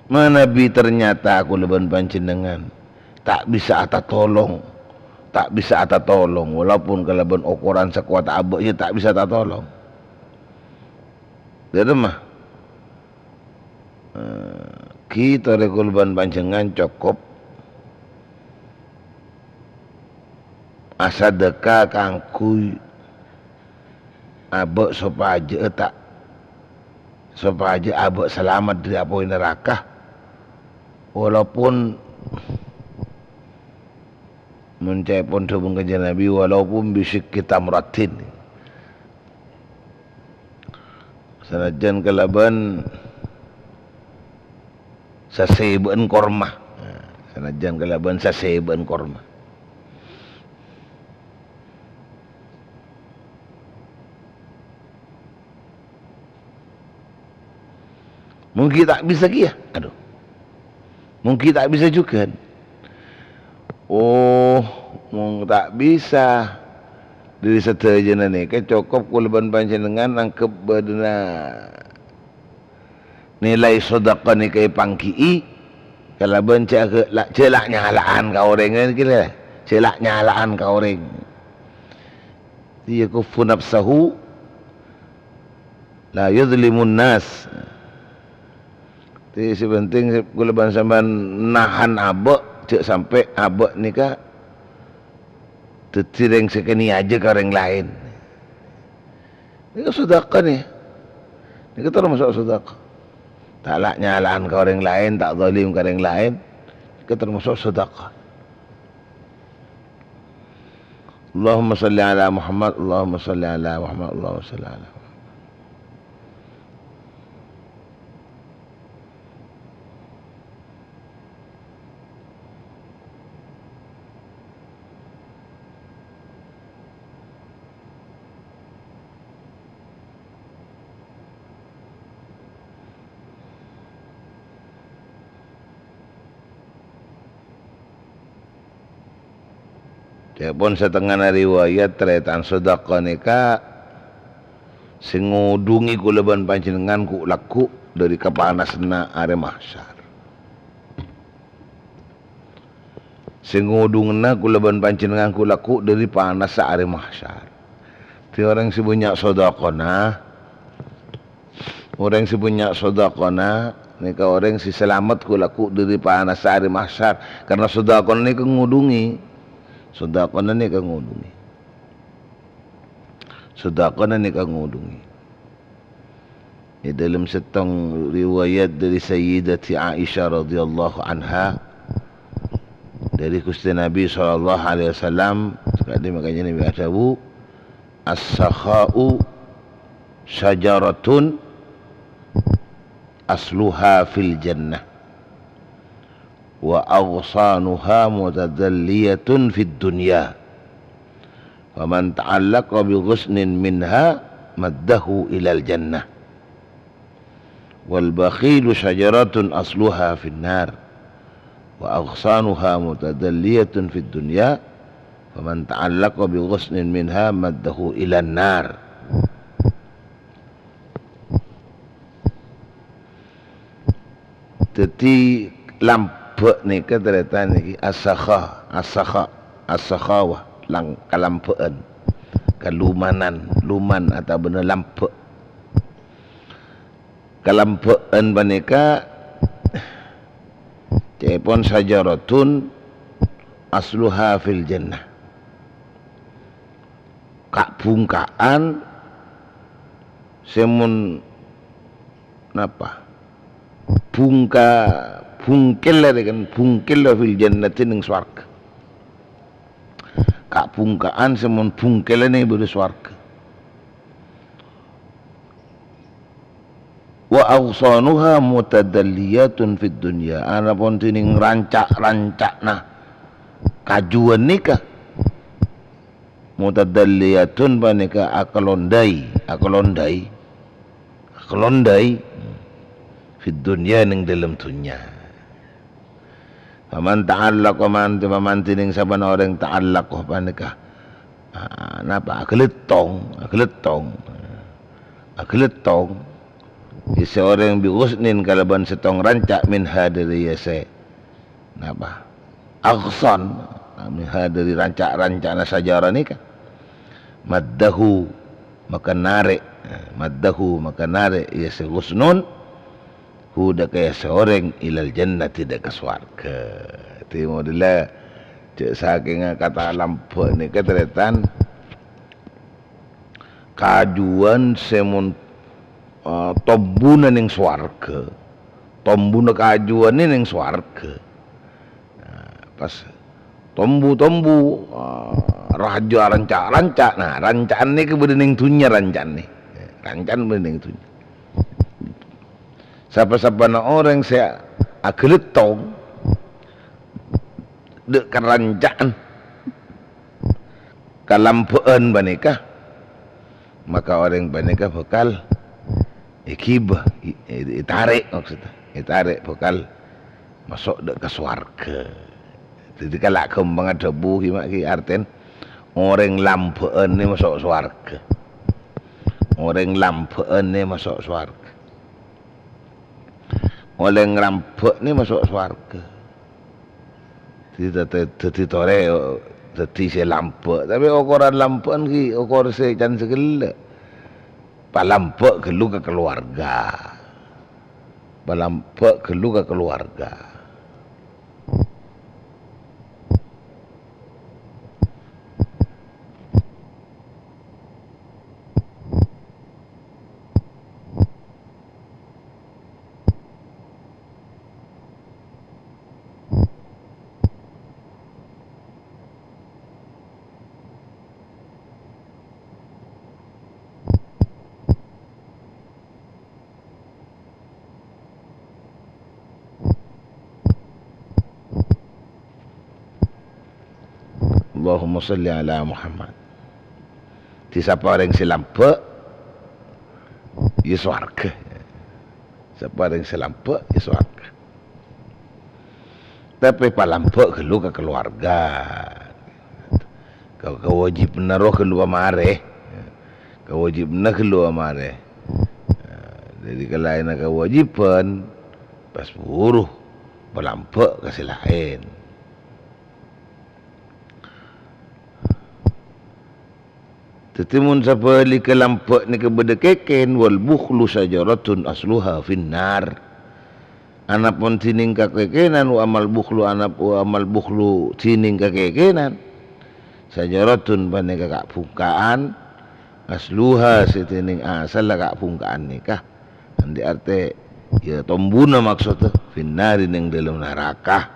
Manabi ternyata kaulâ bân panjhennengngan ta' bisa atatolong, ta' bisa atatolong, walaupun kalabân okoran sakowat abâ', yâ ta' bisa atatolong. Dhâddhi, ma, eh, ghi' torè kaulâ bân panjhennengngan cokop asadâkah kaangghuy abâ' sopajâ ta', sopajâ abâ' salamet dâri apoy naraka, walaupun, mon ca'èpon dhâbuna Kanjeng Nabi, "Walaupun bisyiqqi tamratin." Sanajjân kalabân sasèbâ'ân korma. Nah, sanajjân kalabân sasèbâ'ân korma. Mon ghi' ta' bisa kèya. Aduh. Mon ghi' ta' bisa jhughân. Oh, mon ta' bisa. Dâri sadhâjâna nèka cokop kaulâ bân panjhennengngan angghep bâdâna nilai sodaqah nèka èpangghi'i kalabân jhâ' la-, jhâ' la'-nyala'an ka orèng, nèka la, jhâ' la'-nyala'an ka orèng. Yakuffu nafsahu la yuzlimun nas. Dhâddhi sè penting kaulâ bân sampèyan nahan abâ', jhâ' sampè' abâ' nèka dhâddhi rèng sè kènè' ajâ ka orèng laèn. Nèka sodaqah nè. Nèka tamaso' sodaqah. Ta' la'-nyala'an ka orèng laèn, ta' zalim ka orèng laèn. Nèka tamaso' sodaqah. Allahumma shalli ala Muhammad, Allahumma shalli ala Muhammad, Allahumma shalli ala Muhammad. Ca'èpon satengngana riwayat, tarètan, sadhâka nèka sè ngodhungè kaulâ bân panjhennengngan ghu'-lagghu' dhâri kapanasanna Arè Mahsyar. Sè ngodhungana kaulâ bân panjhennengngan ghu'-lagghu' dhâri panassa Arè Mahsyar. Dhâddhi orèng sè bânnya' sadhâkana, orèng sè bânnya' sadhâkana nèka orèng sè salamet ghu'-lagghu' dhâri panassa Arè Mahsyar, karna sadhâkana nèka ngodhungè. Sadhâkana nèka ngodhungè. Sadhâkana nèka ngodhungè. È dâlem sèttong riwayat dhâri Sayyidati Aisyah radhiyallahu anha, dhâri Ghustè Nabi sallallahu alaihi wasallam, sakadhi makanya Nabi adhâbu, "As-sakha'u syajaratun asluha fil jannah, wa aghsanuha mutadalliyatun fid dunya. Faman ta'allaqa bi ghusnin minha maddahu ilal jannah. Wal bakhilu syajaratun asluha fin nar, wa aghsanuha mutadalliyatun fid dunya. Faman ta'allaqa bi ghusnin minha maddahu ilan nar." Dhâddhi, lambâ' nèka tarètan nèka as-sakha, as-sakha, as-sakhawah, lang-, kalambâ'ân, kalumanan, luman otabâna lambâ'. Kalambâ'ân panèka ca'èpon syajaratun asluha fil jannah. Ka'-bhungka'an sè mon napa? Bhungka-, bhungkella rè kan, bhungkella fil jannati neng swarga. Ka'-bhungka'an sè mon bhungkella neng bâdâ swarga. Wa aghsanuha mutadalliyatun fid dunya. Anapon dhinèng ranca'-ranca'na kajuwân nèka. Mutadalliyatun panèka akalondhâi, akalondhâi, akalondhâi fid dunya, neng dâlem dhunnya. Faman ta'allaqa, man-, man dhinèng sabâna orèng ta'allaqa panèka, ah, napa? Aghâlâttong, aghâlâttong, aghâlâttong. Iyâ sè orèng bi ghusnin kalabân sèttong ranca' minha dhâri iyâ sè napa? Aghsan, minha dhâri ranca'-ranca'na sajarah nèka. Maddahu, maka narè', maddahu, maka narè' iyâ sè ghusnun, hu dâ' ka iyâ sè orèng ilal jannati dâ' ka sowarghâ. Dhâddhi modella jhâ' sakènga kata lambâ' nèka tarètan kajuwân sè mon, eh, tombuna neng sowarghâ, tombuna kajuwân neng sowarghâ. Nah, pas tombu-tombu, eh, rajâ ranca'-ranca'. Nah, ranca'an nèka bâdâ neng dhunnya ranca'an nè. Ranca'an bâdâ neng dhunnya. Sapa-sapana orèng sè aghâlâttong dâ' ka ranca'an kalambâ'ân panèka, maka orèng panèka bhâkal èghibâ, è-, è-, ètarè' maksudnya, ètarè' bhâkal maso' dâ' ka sowarghâ. Dhâddhi kala' ghâmpangnga dhâbu ghi' ma' ghi' artèn orèng lambâ'ân nè maso' sowarghâ. Orèng lambâ'ân nè maso' sowarghâ. Orèng lambâ' nè maso' sowarghâ. Dhâddhi, dhâddhi, dhâddhi torè, dhâddhi sè lambâ'. Tapè okoran lambâ'ân ghi' okor sè can sè ghellâ'. Palambâ' ghâllu ka kalowarga. Palambâ' ghâllu ka kalowarga. Allahumma shalli ala Muhammad. Dhâddhi sapa orèng sè lambâ', iyâ sowarghâ. Sapa orèng sè lambâ', iyâ sowarghâ. Tapè palambâ' ghâllu ka kalowarga. Ka-, kawâjibhânna rowa ghâllu pamarè. Kawâjibhânna ghâllu pamarè. Nah, dhâddhi kalaènna kawâjibhân, pas buru palambâ' ka sè laèn. Dhâddhi, mon sabhâligghâ lambâ' nèka bâdâ kèkèn, "Wal bukhlu syajaratun asluha finnar." Anapon dhinèng kakèkènan, wa amal bukhlu anap-, wa amal bukhlu dhinèng kakèkènan. Syajaratun panèka ka'-bhungka'an, asluha sè dhinèng asalla ka'-bhungka'an nèka. Andi' artè, ya, tombuna maksodda, finnari neng dâlem naraka.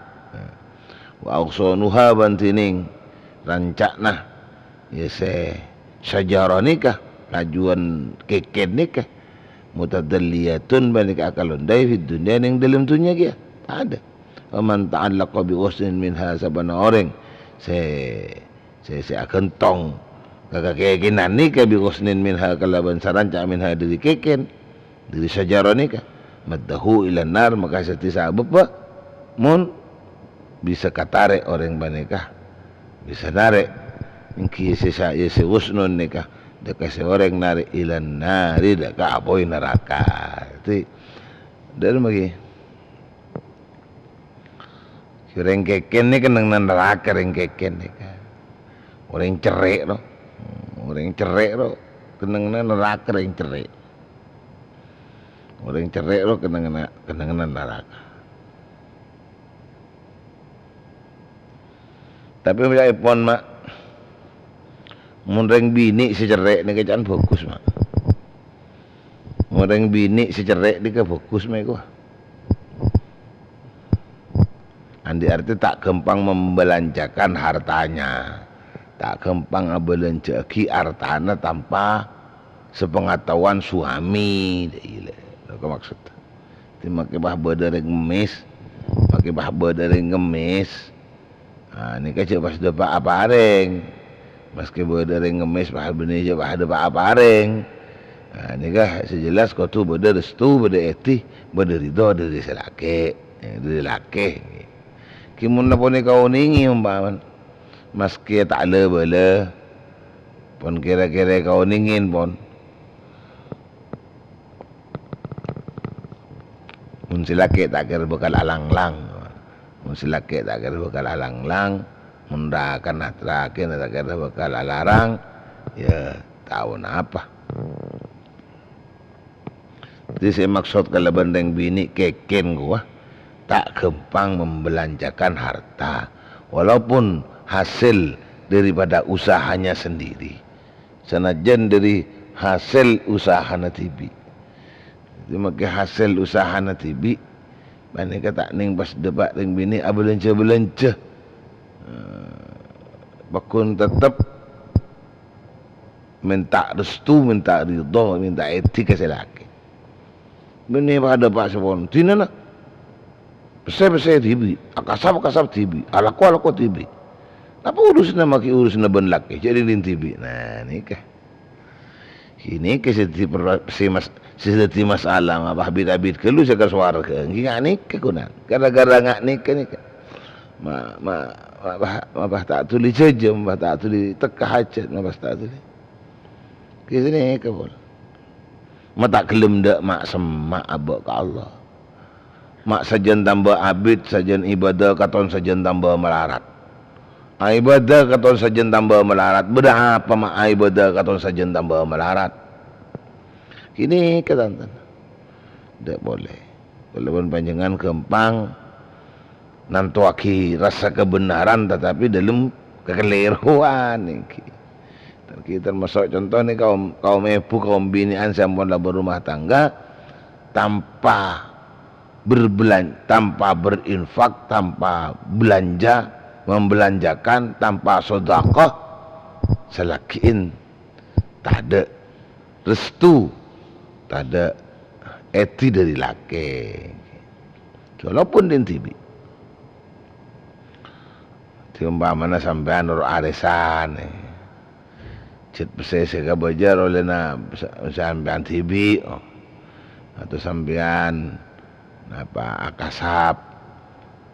Wa aghsonuha bân dhinèng ranca'na, ya, sè sajarah nèka, lajuwân kèkèn nèka, mutadalliyatun panèka akalondhâi fid dunya neng dâlem dhunnya kèya. Tadâ'. Wa man ta'allaqa bi ghusnin minha, sabbhân orèng sè sè, sè aghântong ka kakèkènan nèka bi ghusnin minha kalabân saranca' minha dhâri kèkèn, dhâri sajarah nèka, maddahu ilan nar, maka sè dhâddhi sabâbbhâ mon bisa katarè' orèng panèka, bisa narè' èngghi sè sa-, sè ghusnun nèka, dâ' ka sè orèng narè' ilan nari, dâ' ka apoy naraka. Dhâddhi, dhâlem lagi. Orèng kèkèn nèka kennengnganna naraka, orèng kèkèn nèka. Orèng cerrè' rowa. Orèng cerrè' rowa kennengnganna naraka, orèng cerrè'. Orèng cerrè' rowa kennengnganna, kennengnganna naraka. Tapè ca'èpon, Ma', mon rèng binè' sè cerrè' nèka ca'na bhâghus, Ma'. Mon rèng binè' sè cerrè' nèka bhâghus, Ma', èkowa. Andi' artè ta' ghâmpang membelanjakan hartanya. Ta' ghâmpang abâlânjhâ'aghi artana tanpa sepengetahuan suami. Ila, nèka maksod. Dhâddhi, makè pas bâdâ rèng ngemmès, makè pas bâdâ rèng ngemmès. Ah, nèka jhâ' pas dâpa' aparèng. Maskè bâdâ rèng ngemmès, pas bânnè jhâ' pas dâpa' aparèng. Ah, nèka sè jelas kodhu bâdâ restu, bâdâ èdhi, bâdâ ridho dhâri sè lakè', eh, dhâri lakè'. Ghi mon la ponèka onèngè ompamana. Maskè ta' la-bâlâ, pon kèra-kèra èkaonèngè, pon. Mon sè lakè' ta' kèra bhâkal alanglang. Mon sè lakè' ta' kèra bhâkal alanglang, mon rakana lakèna ta' kèra bhâkal alarang, ya, ta' ponapa. Dhâddhi sè maksod kalabân rèng binè' kèkèn kowa, ta' ghâmpang membelanjakan harta, walaupun hasil daripada usahanya sendiri. Sanajjân dhâri hasèl usahana dhibi'. Dhâddhi, makè hasèl usahana dhibi', panèka ta' nèng pas dâpa' rèng binè' abâlânjhâ-bâlânjhâ. Eh, pagghun tettep mènta restu, mènta ridho, mènta èdhi ka sè lakè. Bânnè padâ, Pa', sampon. Dinana pèssè-pèssè dhibi', akasap-akasap dhibi', alako-alako dhibi'. Napa urusanna makè urusanna bân lakè, jhâ' dhing-dhing dhibi'. Nah, nèka. Ghânèka sè dhâddhi perra-, sè mas-, sè dhâddhi masalah, mapa bit-abit ghâllu sè ka sowarghâ. Èngghi nga' nèka, ghuna. Gara-gara nga' nèka, nèka. Ma-, ma-, mapa, mapa ta' dhuli jhâjhâm, mapa ta' dhuli tekka hajhât, mapa ta' dhuli. Ghânèka, pon. Ma' ta' ghellem dâ' ma'-, semma' abâ' ka Allah. Ma' sajân tamba abit, sajân ibadah, katon sajân tamba malarat. Aibâdâ katon sajân tamba malarat. Bâdâ apa ma' aibâdâ katon sajân tamba malarat? Ghânèka, tan-tan. Dâ' polè. Walaupun panjhennengngan ghâmpang nantowaghi rassa kabhendhârân, tatapi dâlem kakalèrowan èngghi. Èngghi tamaso' conto nèka kaom, kaom èbhu, kaom binè'an sè ampon la berumah tangga tanpa berbelan-, tanpa berinfak, tanpa belanja, membelanjakan, tanpa sedekah, salagi'in tadâ' restu, tadâ' èdhi dâri lakè. Walaupun dhing dhibi'. Dhâddhi, ompamana sampèyan noro' arèsan, eh. Jhât pèssè sè kabâjâr ollèna sa-, sampèyan dhibi', oh. Atau sampèyan, napa, akasap.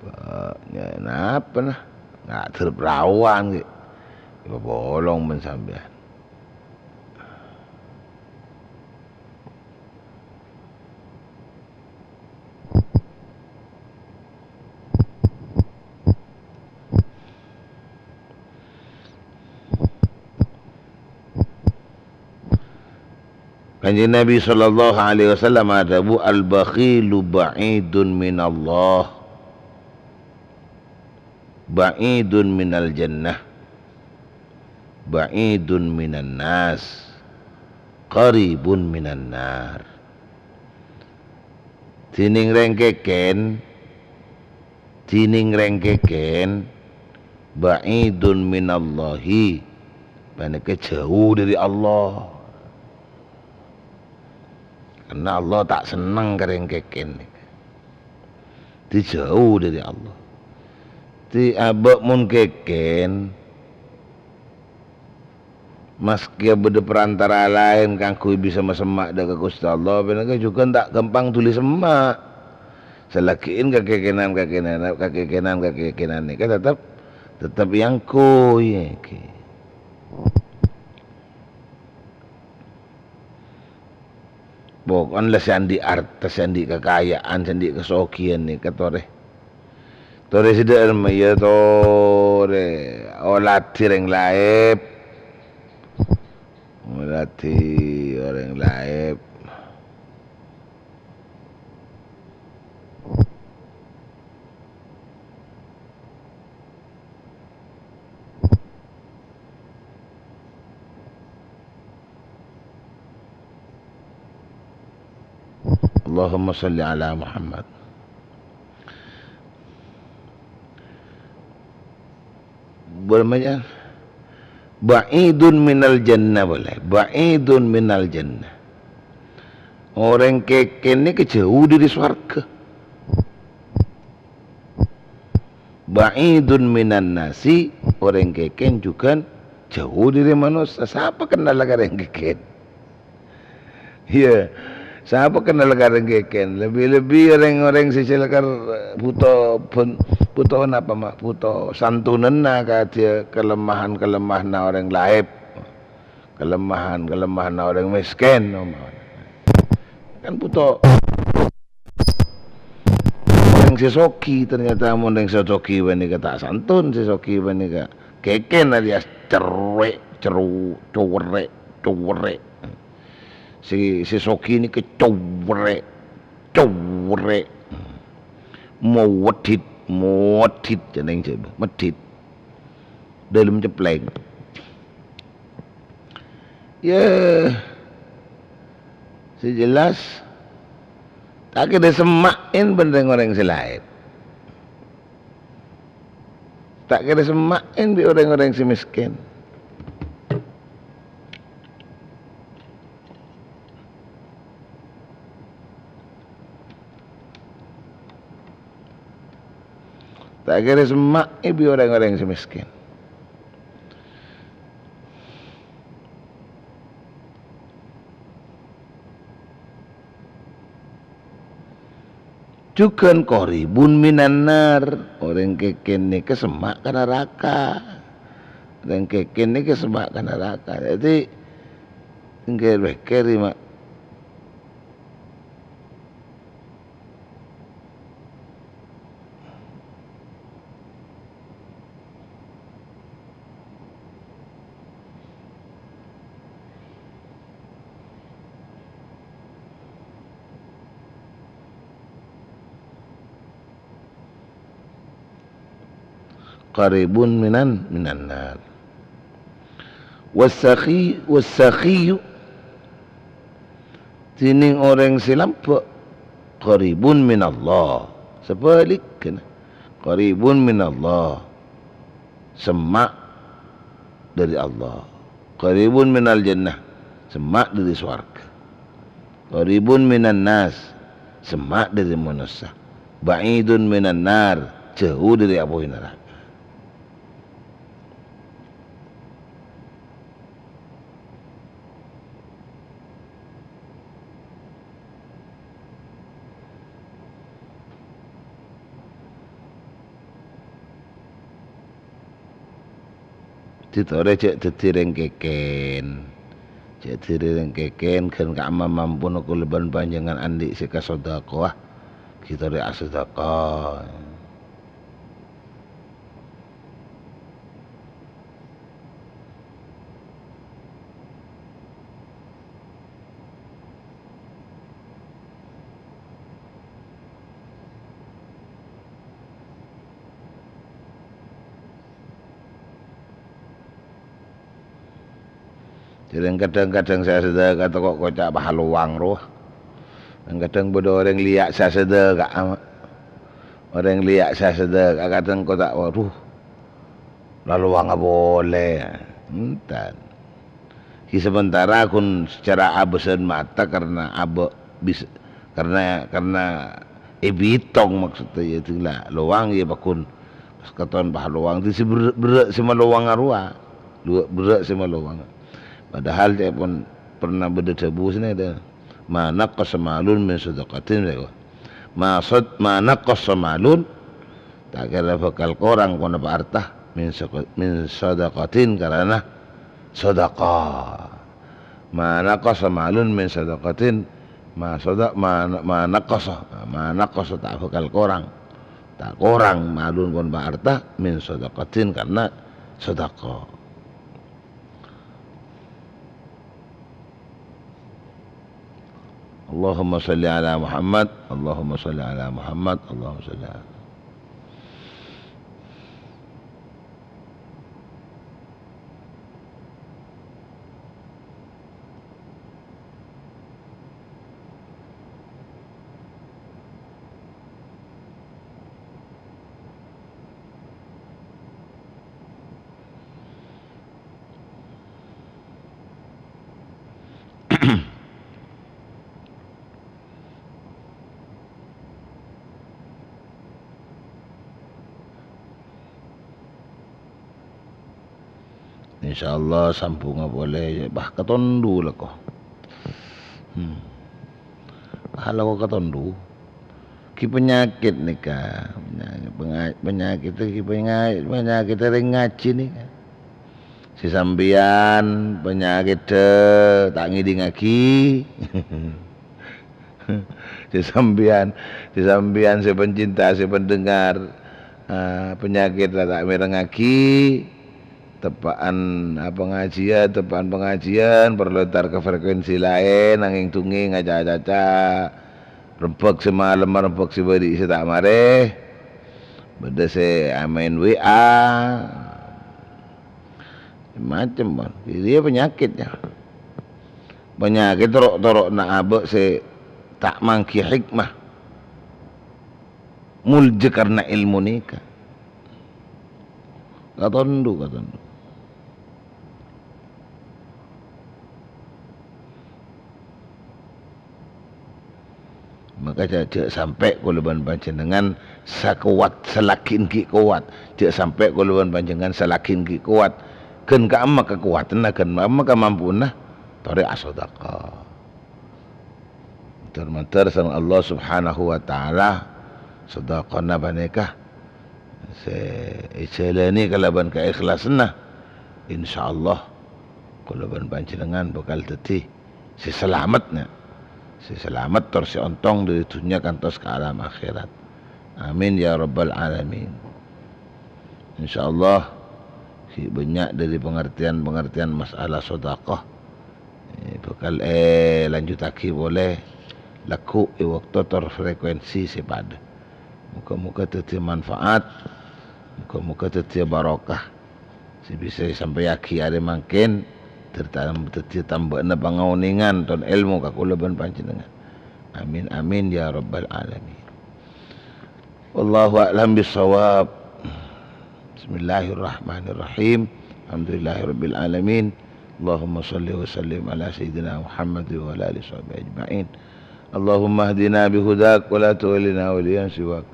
Eh, nya-, napa, nah? Nga' dhârep rawan, ghi. Polong bân sampèyan. Kanjeng Nabi sallallahu alaihi wasallam adhâbu, "Al-bakhilu ba'idun minallah, ba'idun minal jannah, ba'idun minan nas, qaribun minan nar." Dhinèng rèng kèkèn, dhinèng rèng kèkèn, ba'idun minallahi, panèka jhâu dhâri Allah. Karna Allah ta' senneng ka rèng kèkèn nèka. Dâddhi jhâu dhâri Allah. Dâddhi abâ' mon kèkèn, maskè bâdâ perantara laèn kaangghuy bisa masemma' dâ' ka Ghustè Allah, panèka jhughân ta' ghâmpang dhuli semma'. Salagi'in kakèkènan-kakèkènan, kakèkènan-kakèkènan nèka tetep, tetep èangghuy, èangghuy. Pokokna la sè andi' arta, sè andi' kakaja'an, sè andi' kasoghiyân nèka torè. Torè sè dâ'remma, iyâ torè oladhi orèng laèp. Oladhi orèng laèp. Allahumma shalli ala Muhammad. Boleh banyak. Ba'idun minal jannah, boleh. Ba'idun minal jannah. Orèng kèkèn nèka jhâu dhâri sowarghâ. Ba'idun minan nasi, orèng kèkèn jhughân jhâu dhâri manossa. Sapa kennal ka rèng kèkèn? Iyâ, sapa kennal ka rèng kèkèn? Lebbi-lebbi rèng-orèng sè celaka bhuto bân-, bhuto napa, Ma'? Bhuto santonanna kadhiyâ kalemahan-kalemahanna orèng laèp. Kalemahan-kalemahanna orèng mèskèn, ompamana. Kan bhuto orèng sè sogi, ternyata mon rèng sè sogi panèka ta' santon sè sogi panèka. Kèkèn alias cerrè', ceru-, cuwèrrè', cuwèrrè'. Sè, sè sogi nèka cuwèrrè', cuwèrrè'. Mowedhit, mowedhit, jeneng jâ-, medhit. Dâlem ceplèng. Iyâ, sè jelas, ta' kèra semma'è bân rèng-orèng sè laèn. Ta' kèra semma'è bi' orèng-orèng sè mèskèn. Ta' kèra semma'è bi' orèng-orèng sè mèskèn. Jhughân qaribun minan nar, orèng kèkèn nèka semma' ka naraka. Orèng kèkèn nèka semma' ka naraka. Dhâddhi, èngghâ pèkkèr, Ma'. Qaribun minan, minan nar. Wasakhi-, wasakhiyu, dhinèng orèng sè lambâ', qaribun minallah. Sabhâligghâna, qaribun minallah. Semma' dhâri Allah. Qaribun minal jannah, semma' dhâri sowarghâ. Qaribun minan nas, semma' dhâri manossa. Ba'idun minan nar, jhâu dhâri apoy naraka. Dhâddhi torè jhâ' dhâddhi rèng kèkèn. Jhâ' dhâddhi rèng kèkèn, ghân ka'amma mampona kaulâ bân panjhennengan andi' sè kasodakowa, ghi' torè asodako. Jhâreng kadhâng-kadhâng sè asadhâka tako' koca' pahalowang rowa. Kadhâng bâdâ orèng liya' sè asadhâka, orèng liya' sè asadhâka kadhâng koca', "Waduh, la lowangnga polè." Enten. Ghi sementara ghun secara abâsân mata karena abâ-, bis-, karena, karena èbitong maksudnya, ya, itu la lowang, ya, pagghun pas katon pahalowang. Itu sè berrâ', berrâ' sè malowangnga rowa. Luwâ' berrâ' sè malowang. Padahal ca'èpon pernah bâdâ dhâbu sènè, "Ma naqasa malun min shadaqatin," sè, "Ma sad-, ma naqasa malun," ta' kèra bhâkal korang ponapa arta, "min saqa-, min shadaqatin," karana sadhâka. "Ma naqasa malun min shadaqatin," ma sada-, ma, ma naqasa, ma naqasa ta' bhâkal korang. Ta' korang malun ponapa arta, "min shadaqatin," karana sadhâka. Allahumma shalli ala Muhammad, Allahumma shalli ala Muhammad, Allahumma shalli ala Insyaallah sambhungnga polè, bâh, katondu la ko. Hmm. Bâh, la ko katondu. Ghi panyakèt nèka, panyakèt, panya-, panyakèt ghi panya-, panyakèt orèng ngajhi nèka. Sè sampèyan panyakèt ta' ngèdingngaghi. Sè sampèyan, sè sampèyan sè pencinta, sè pendengar, eh, panyakèt la ta' mèrengngaghi. Teppa'an, ah, pangajiyân, teppa'an pangajiyân, parlo entar ka frekuensi laèn, nangèng dhungngè ngaca-caca. Rembhâk sè malem, rembhâk sè bâri' sè ta' marè. Bâdâ sè amaèn W A. Macem, mon. Iyâ panyakèt, ya. Panyakèt ro'-toro'na abâ' sè ta' mangghi hikmah. Molja karna èlmo nèka. Katondu, katondu. Maka jhâ', jhâ' sampè' kaulâ bân panjhennengan sakowat, salaghi èngghi kowat. Jhâ' sampè' kaulâ bân panjhennengan salaghi èngghi kowat. Ghân ka'amma kakowadhânna, ghân ka'amma kamampuna, torè asodhâka. Mandhâr-mandhâr sareng Allah Subhanahu wa Ta'ala, sodhâkana panèka sè èjhâlânè kalabân kaikhlasanna, insyaallah kaulâ bân panjhennengan bhâkal dhâddhi sè salamet, ya. Sè salamet tor sè ontong dâri dhunnya kantos ka alam akhèrat. Amin ya rabbal alamin. Insyaallah, ghi' bânnya' dâri pangartèyan-pangartèyan masalah sodhâka, eh, bhâkal èlanjuttaghi polè lagghu' è bâkto tor frekuensi sè padâ. Moga-moga dhâddhi manfaat, moga-moga dhâddhi barokah. Sè bisa èsampèyaghi arè mangkèn, ter-, tam-, dhâddhi tambâna pangaonèngan ton èlmo ka kaulâ bân panjhennengan. Amin, amin, ya rabbal alamin. Wallahu a'lam bissawab. Bismillahirrahmanirrahim. Alhamdulillahirabbil alamin. Allahumma shalli wa sallim ala sayyidina Muhammad wa ala alihi washabihi ajma'in. Allahumma hdina bihudak wa la tuwallina waliyan siwak.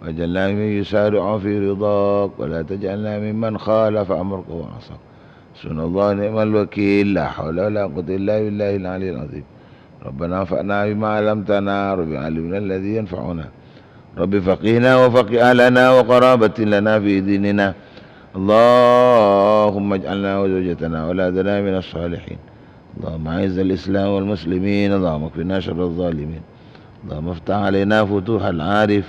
Waj'alna mimman yusari'u fi ridak wa la taj'alna mimman khalafa amraka wa asak. Hasbunallahu wa ni'mal wakil. La haula wa la quwwata illa billahil aliyyil azim. Rabbana anfa'na bima 'allamtana, Rabbi 'allimna alladzi yanfa'una. Rabbi faqihna wa faqih ahlana wa qarabatin lana fi dinina. Allah اللهم اجعلنا وزوجتنا وأولادنا من الصالحين. اللهم أعز الإسلام والمسلمين. اللهم اكفنا شر الظالمين. اللهم افتح علينا فتوح العارفين.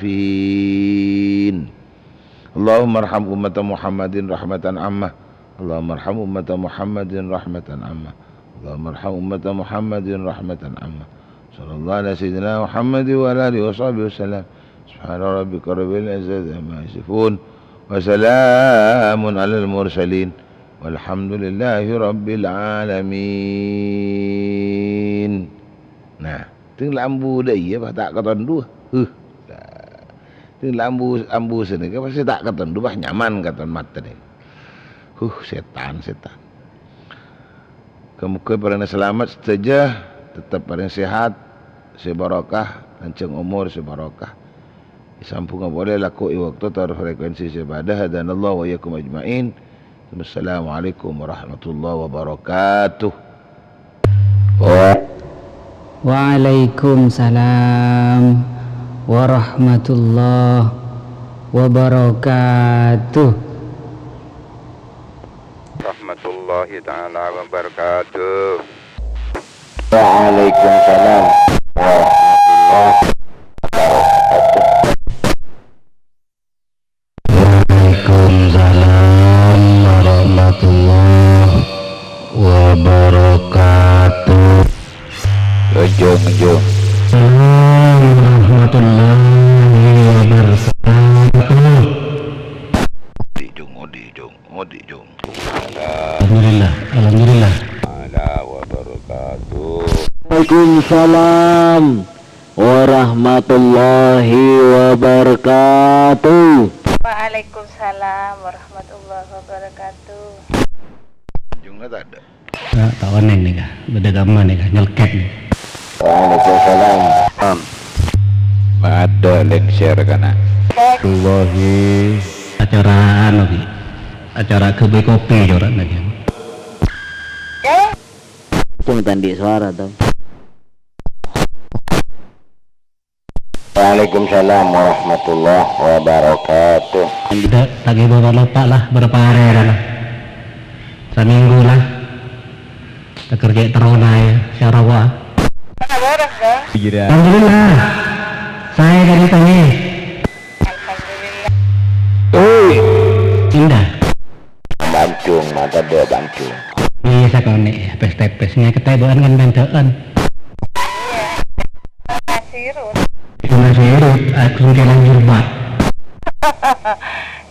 اللهم ارحم أمة محمد رحمة عامة. اللهم ارحم أمة محمد رحمة عامة. اللهم ارحم أمة محمد رحمة عامة. صلى الله على سيدنا محمد وعلى آله وصحبه وسلم. سبحان ربك رب العزة عما يصفون. وسلام على المرسلين. والحمد لله رب العالمين. Nah, tèng la ambu dâ' iyâ, pas ta' katon duwâ. Huh. Tèng la ambu, ambu sanèka pastè ta' katon duwâ, nyaman katon matèna. Huh, sètan, sètan. Moghâ-moghâ parèna salamet sadhâjâ, tetep parèng sehat, sè barokah, lanjhâng omor sè barokah. Èsambhungnga polè lako è bâkto tor frekuensi sè padâ. Hadanallahu wa iyyakum ajma'in. Wassalamualaikum warahmatullahi wabarakatuh. Wa- Waalaikumsalam warahmatullahi wabarakatuh. Warahmatullahi taala wabarakatuh. Waalaikumsalam warahmatullahi wabarakatuh. Waalaikumsalam warahmatullahi wabarakatuh. Ujung, ujung. Assalamualaikum warahmatullahi wabarakatuh. Ujung, ujung. Alhamdulillah, alhamdulillah. Taala wabarakatuh. Waalaikumsalam warahmatullahi wabarakatuh. Waalaikumsalam warahmatullahi wabarakatuh. Ujungnya tak ada. Ta', ta' onèng nèka, bâdâ kamma nèka, nyelkèt nèka. Waalaikumsalam. Am. Bâdâ lèngsèr kana. Wallahi. Acara anu, Ki. Acara ghâbây kopi, cora'na, Ki. Cuma tandhi suara, to. Waalaikumsalam warahmatullahi wabarakatuh. Tidak, tak ibu kalau pak lah, berapa hari lah. Seminggu lah. Tak kerja terus lah ya, syarawa. Alhamdulillah. Saya dari tadi. Alhamdulillah. Oi. Indah. Pancung, mata dua pancung. Iyâ, sakonè', pes-tepes, nèka ketèbâ'ân kan bendhâ'ân. Iyâ. Nasirut. Nasirut, aku kena jilbab.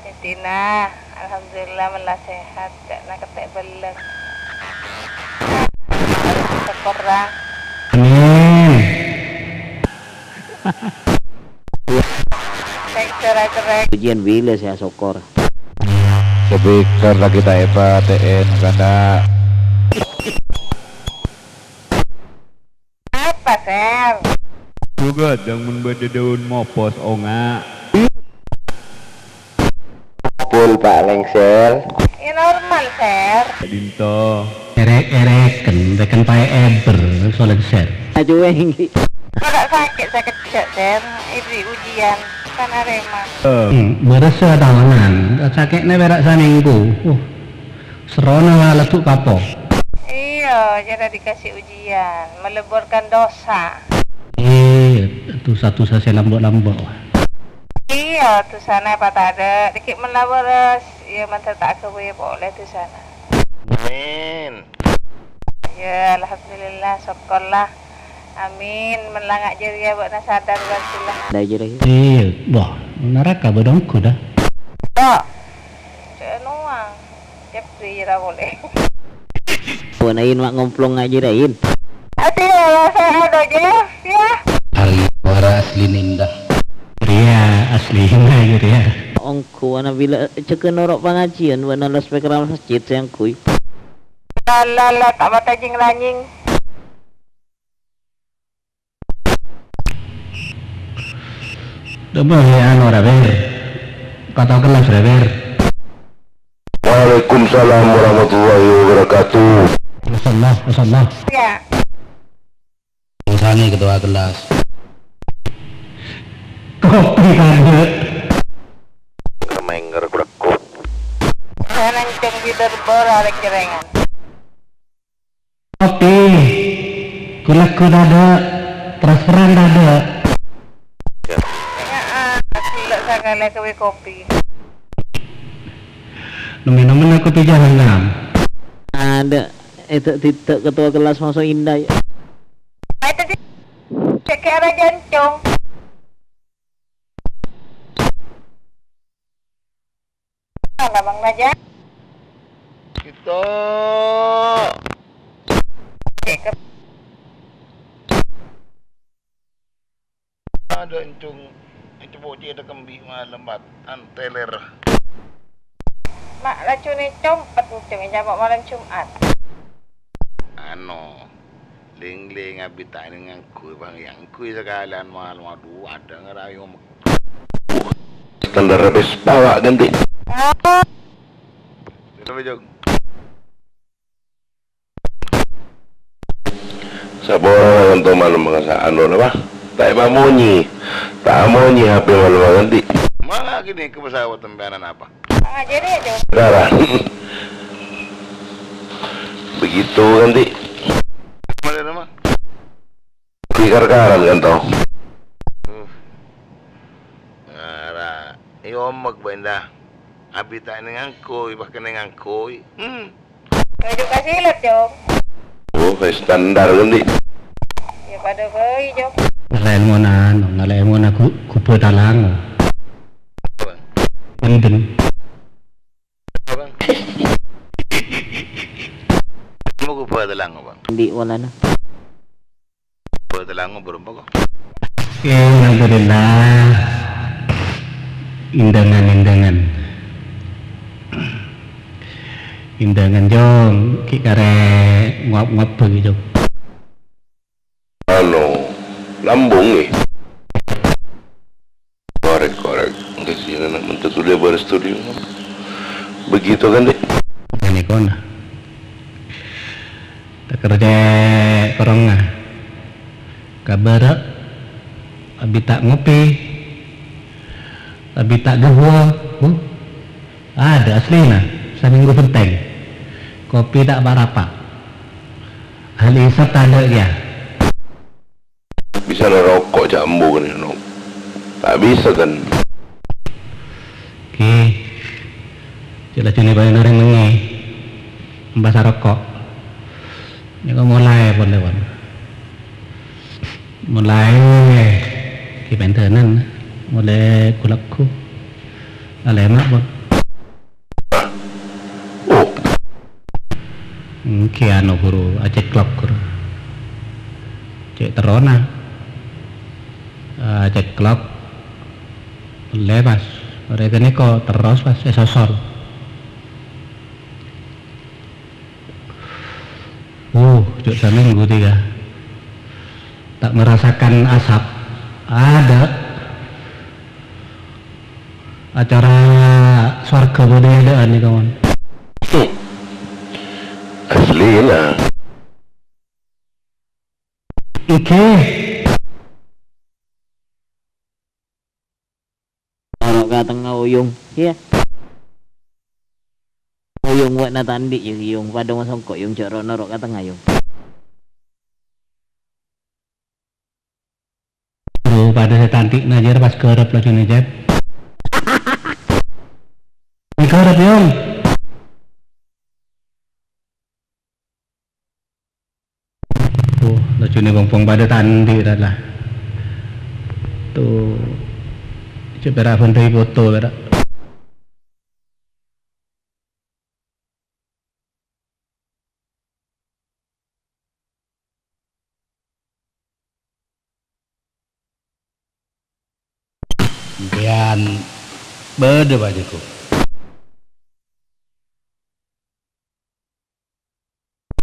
Jadina, alhamdulillah, mella sehat, ca'na ketè' belleng. Syukur, Ra. Amin. Ujian bilâ sè asokkor. Speaker lagi ta' èpatè'è, kanda. Apa, Ser? Juga dang men bâdâ daun mopos, onga'. Pul, Pak, lèngsèr. Ya, normal, Ser. Dinto. Erek-ereken, reken pae eber, solek ser. Aduh, enggi. Ora sakè' sakejjhâ', Ser. Iri ujian, kan arema. Hmm, bârâssa taonan, sakè'na pèra' samènggu. Uh, serrona maleddu' papo. Iyâ, jârèya dikasih ujian, meleburkan dosa. Iyâ, dusa-dusa sè lambo-lambo. Iyâ, dusana patadâ', dikit mella bârâs, iyâ, mandhâr ta' aghâbây polè dusana. Amin. Ya, alhamdulillah, syukurlah. Amin. Men la nga' jârèya bâ'na sadar berarti lah. Iyâ, wah, naraka bâdâ ongghu, dah. Tok. Cè' noang. Cep, iyâ, ra polè. Pon ain ma' ngomplong nga' jârèya ain. Ati, ya, saya ada aja, ya. Ari wara asli ninda. Ria asli ninda, ya, Ria. Ongghu, ana bila cekè noro' pangajian, bâ'na loudspeaker masjid sè ongghu. La, la, la, ta' matajing-ranying. Coba ya, anu, ra, Ber. Kata kelas, ra, Ber. Waalaikumsalam warahmatullahi wabarakatuh. Masyaallah, masyaallah. Ya. Usangi ketua kelas. Kopi tadi. Kemenger beleku. Sareng Cong Peter Bor arek cerengan. Kopi. Kulekku tadâ', transferan tadâ'. Heeh, gula sakalè kawè kopi. Nemen-nemen aku pijah ngam. Ada, itu tidak ketua kelas masuk indah ya. Itu sih, cek ke arah jancong. Mana Bang Raja? Kita. Cek ke. Ada encung, encung bocah ada kembi malam bat, anteler. Mak, lacune compet encung, jam malem Jumat. Ano. Ling-ling abitane ngangguy, Bang, ya ngangguy sekalian mal, waduh, ada ngerayu mek-, standar Vespa, Pak, ganti. Kenapa, Jong? Saporana kan to malem mangsa anu napa? Ta' mamonyi. Ta' amonyi H P malem ganti. Mangga gini ke pesawat tempenan apa? Ngajari aja. Darah. Begitu kan, Ti? Mana nama? Di Karkaran kan, tau? Uh. Ngara, iyo, omek, Benda. Abi ta' nengangkoi, bahkan nengangkoi. Hmm. Baju kasilet, Jong. Oh, kayak standar kan, Ti? Ya, pada bayi, Jong. Ngala' ilmuna, anu, ngala' ilmuna gu-, guba talang. Apa? Benden. Bang. Mau gua buat telang, Bang. Di mana? Buat telang, berempat kok. Oke, alhamdulillah. Indangan-indangan. Indangan, Jong. Ki kare nguap-nguap bagi, Jong. Anu, lambung, eh. Korek, korek. Enggak sih, anak mentok udah baru studio. Begitu kan, Dek? Ini kona. Tak kerja korong, ah. Kabar, abi ta' ngopi. Abi ta' gahwa. Huh? Ada aslina. Saminggu benteng. Kopi ta' apa-apa. Ahli isap tadâ' ya. Bisa naroko' ca'embu kan, no. Ta' bisa kan. Oke. Cek lajune bâ'na rèng mengè. Embasa roko'. Nèko mulai pon lewat. Mulai ki pentenan. Mulai kulekku. Alema pon. Oh. Enggi anu buru aceklok, buru. Cek terona. Aceklok. Lepas. Mereka niko terus pas esosor. Uh, cek saminggu tiga. Tak merasakan asap. Ada. Acara swarga bodhi adaan nih, kawan. Asli lah. Oke. Noro' ka tengnga, Yung. Iyâ. Yung, wa' na tandhi', Yung, Yung. Padâ masongko', Yung, jhâ' ro-, noro' ka tengnga, Yung. Bro, padâ sè tandhi'na, jâr, pas ghârâp lajunna, Jep. Ghârâp, Yung. Tuh, lajunna bong-bong padâ tandhi' ra lah. Tuh, cè' pèra' bhândhâi foto pèra'. Sampèyan bâdâ, Pak Joko.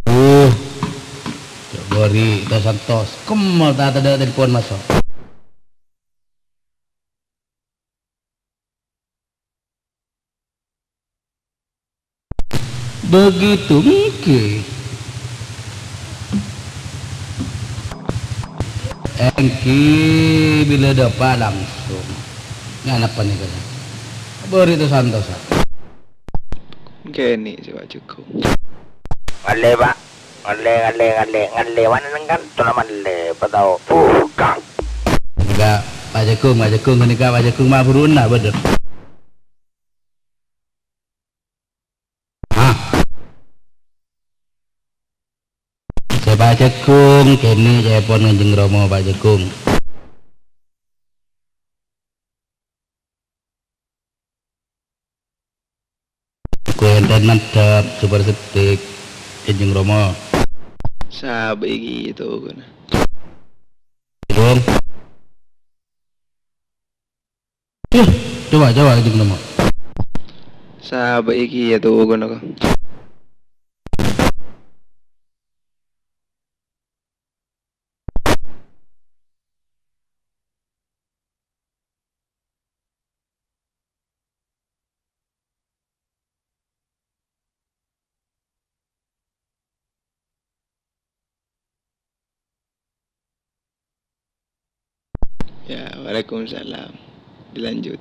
Uh, coba ri, ta' santos. Kemmal ta' tadâ' telepon maso'. Begitu, èngghi. Èngghi, bilâ dâpa' langsung. Nyanapa nèka, Sa? Bâri' ta' santos, Sa. Kènè' sè Pak Jagung. Ngallè, Pak. Ngallè, ngallè, ngallè, ngallè. Mana neng kan? Tolong ngallè. Apa tau? Buka. Enggak, Pak Jagung, Pak Jagung, kènè' ka Pak Jagung, ma' buru'na, bener. Hah? Sè Pak Jagung, kènè' ca'èpon Kanjeng Rama, Pak Jagung. Kowe enten mandhâp, Super Setik, Kanjeng Rama. Sapa iki tokona? Jagung. Yah, coba, coba, Kanjeng Rama. Sapa iki ya tokona kok? Ya, waalaikumsalam. Dilanjut.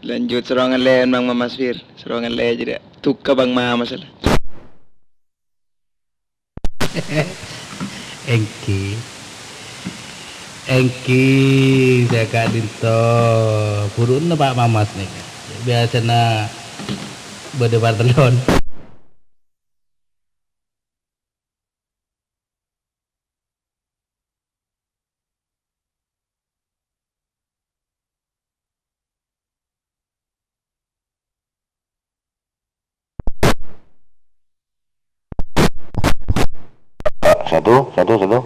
Dilanjut, soro ngallè Bang Mamas, Fir. Soro ngallè jârèya. Duka Bang Mamas la. Èngghi. Èngghi, sè ka'dinto. Buru'na Pak Mamas nèka. Biyasana bâdâ partellon. Satu, satu, satu.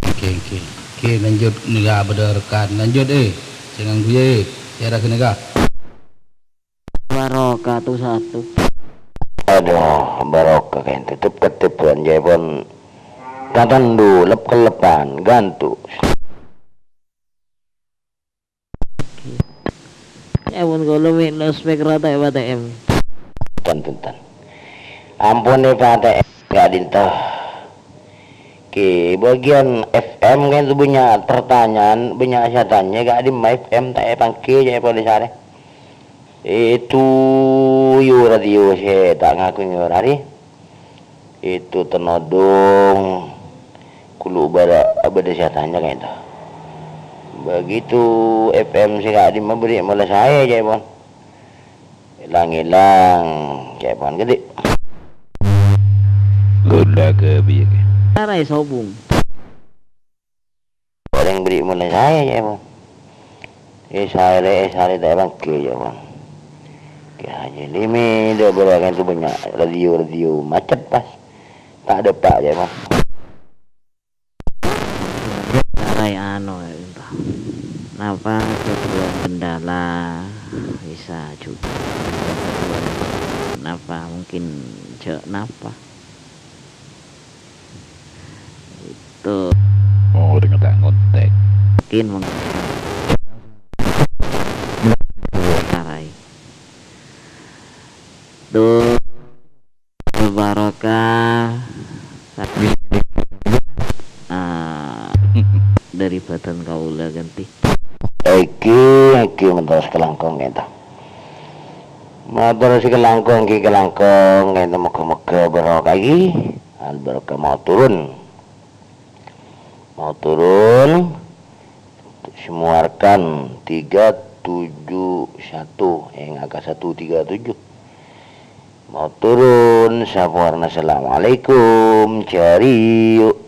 Oke, oke. Oke, lanjut. Nèka bâdâ rekan. Lanjut, eh. Sè ngangghuy, eh. Sè arah ghânèka. Barokah tu satu. Aduh, barokah kan tetep ketep bulan jai pon. Tatandu lep-kelepan, gantu. Ampon kaulâ mè' lospek rata F A T M. Punten, punten. Ampon F A T M ka'dinto. Ki, bagian F M kan itu banyak pertanyaan, banyak saya tanya, ka'dimma F M ta' èpangghi, ca'èpon polè sarè. Itu yo radio sè ta' ngaku ngorari. Itu tenodong. Kulu bara-, abada saya tanya kayak itu. Begitu F M sè ka'dimma beri mula saya, ca'èpon. Ilang-ilang, ca'èpon gede. Gula ke biye ke. Arai sobung. Orèng beri mula saya, ca'èpon. Eh, saya le, eh, saya le, tak bangke, ca'èpon. Ki Haji Limi, dia berlakukan itu banyak radio-radio macet pas. Tak ada pak, ca'èpon. Sarai anu, napa kedua kendala bisa juga. Napa mungkin cek napa? Itu. Oh, udah ngetak ngontek. Mungkin meng-, sarai. Tuh. Barokah. Ah, dari badan kaula ganti. Iki, iki matur sakalangkong ngènta. Matur sakalangkong, iki kalangkong ngènta, moga-moga barokah iki. Al barokah mau turun. Mau turun. Semuarkan tiga tujuh satu, eh, ngaka satu tiga tujuh. Mau turun, saporana assalamualaikum, cariyo.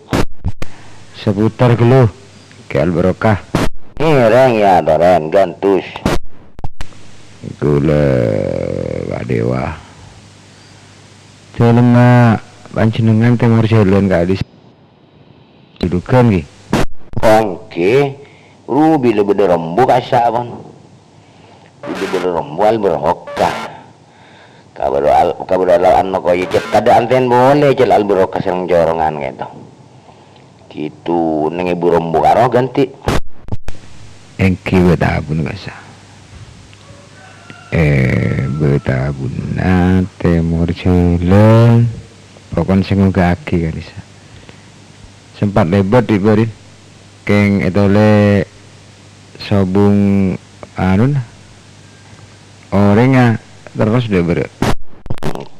Seputar gelu, ke Al Barokah. Ngereng ya, toren, gantus. Gula, Pak Dewa. Jalan, Mak. Panjenengan temor jalan, Kak Adis. Dudukan, nggih. Oke, rubi le bâdâ rombo kassa', pon. Bâdâ, bâdâ rombo Al Barokah. Kabâdâ al-, kabâdâ al-, anu koyè cèt kada anten boleh cèl Al Barokah sareng corongan gitu. Gitu, neng ibu rombo karo ganti. Engki bâtabun kassa'. Eh, bâtabun, nah, temor jalan. Pokon sè ngoga'aghi ka'dissa'. Sempat lèbât, Dik Barin. Kèng ètolè sobung, anu, nah. Orèngnga terros dâ' bârâ'.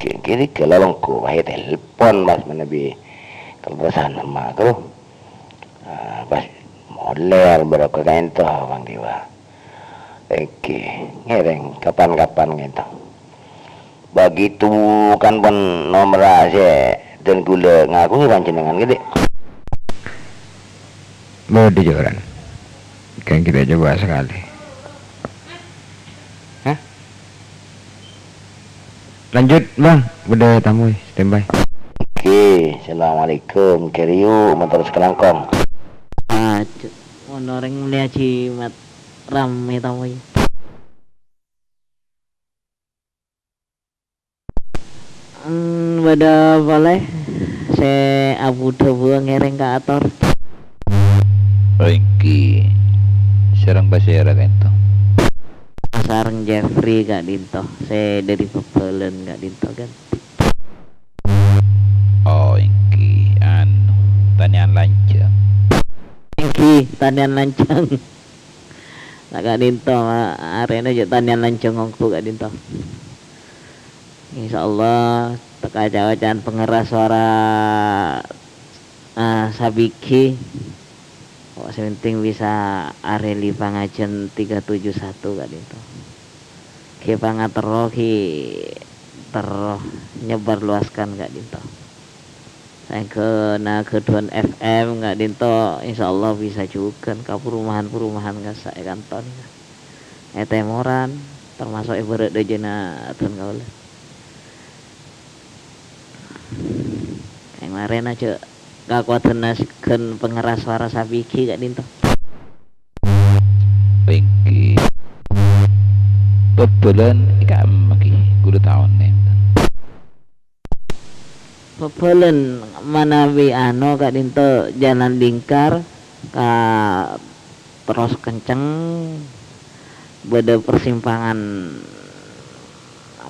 Ghi-, ghi-, ghâlâ longko, bâi telpon, Mas, manabi kalebbhâsan, Mas, bro. Ah, pas molèr bârâ' ka ka'ènto, Bang Dewa. Èngghi, ngèrèng kapan-kapan ka'ènto. Begitu kan pon nomerra sè dân kaulâ ngakoè panjhennengngan, ghi, Dhi'? Bâdâ, Joran. Kan kita coba sekali. Hah? Lanjut, Bang. Bâdâ tamoy, standby. Oke, assalamualaikum. Kèriu, mator sakalangkong. Ah, cè', mon orèng molèya jimat, rammè tamoy. Hmm, bâdâ polè sè abu-dhâbu ngèrèng ka ator. Èngghi, sareng pasèra ka'ènto? Sareng Jeffrey ka'dinto, sè dâri Bhâbhâlân ka'dinto, kan. Oh, èngghi, anu, tanèyan lanjhâng. Èngghi, tanèyan lanjhâng. La ka'dinto, arèna jhâ' tanèyan lanjhâng ongghu ka'dinto. Insyaallah, teka ca-oca'an pangerras sowara, ah, sabighi. Pokok sè penting bisa arèli pangajhiyân tiga tujuh satu ka'dinto. Ghi' pangaterro, ghi' terro nyebar luaskan ka'dinto. Saèngghâ na ghâdhuwân F M ka'dinto, insyaallah bisa jhughân ka perumahan-perumahan kassa' è kanto nèka. È tèmoran, termasuk è bârâ' dhâjâna adhân kaulâ. Kèng marèna jhâ' kakowadhânna ghân pangerras sowara sabighi ka'dinto. Èngghi. Bhâbhâlân è ka'emma ghi, kaulâ ta' onèng. Bhâbhâlân manabi anu ka'dinto jalan lingkar ka terros kenceng, bâdâ persimpangan,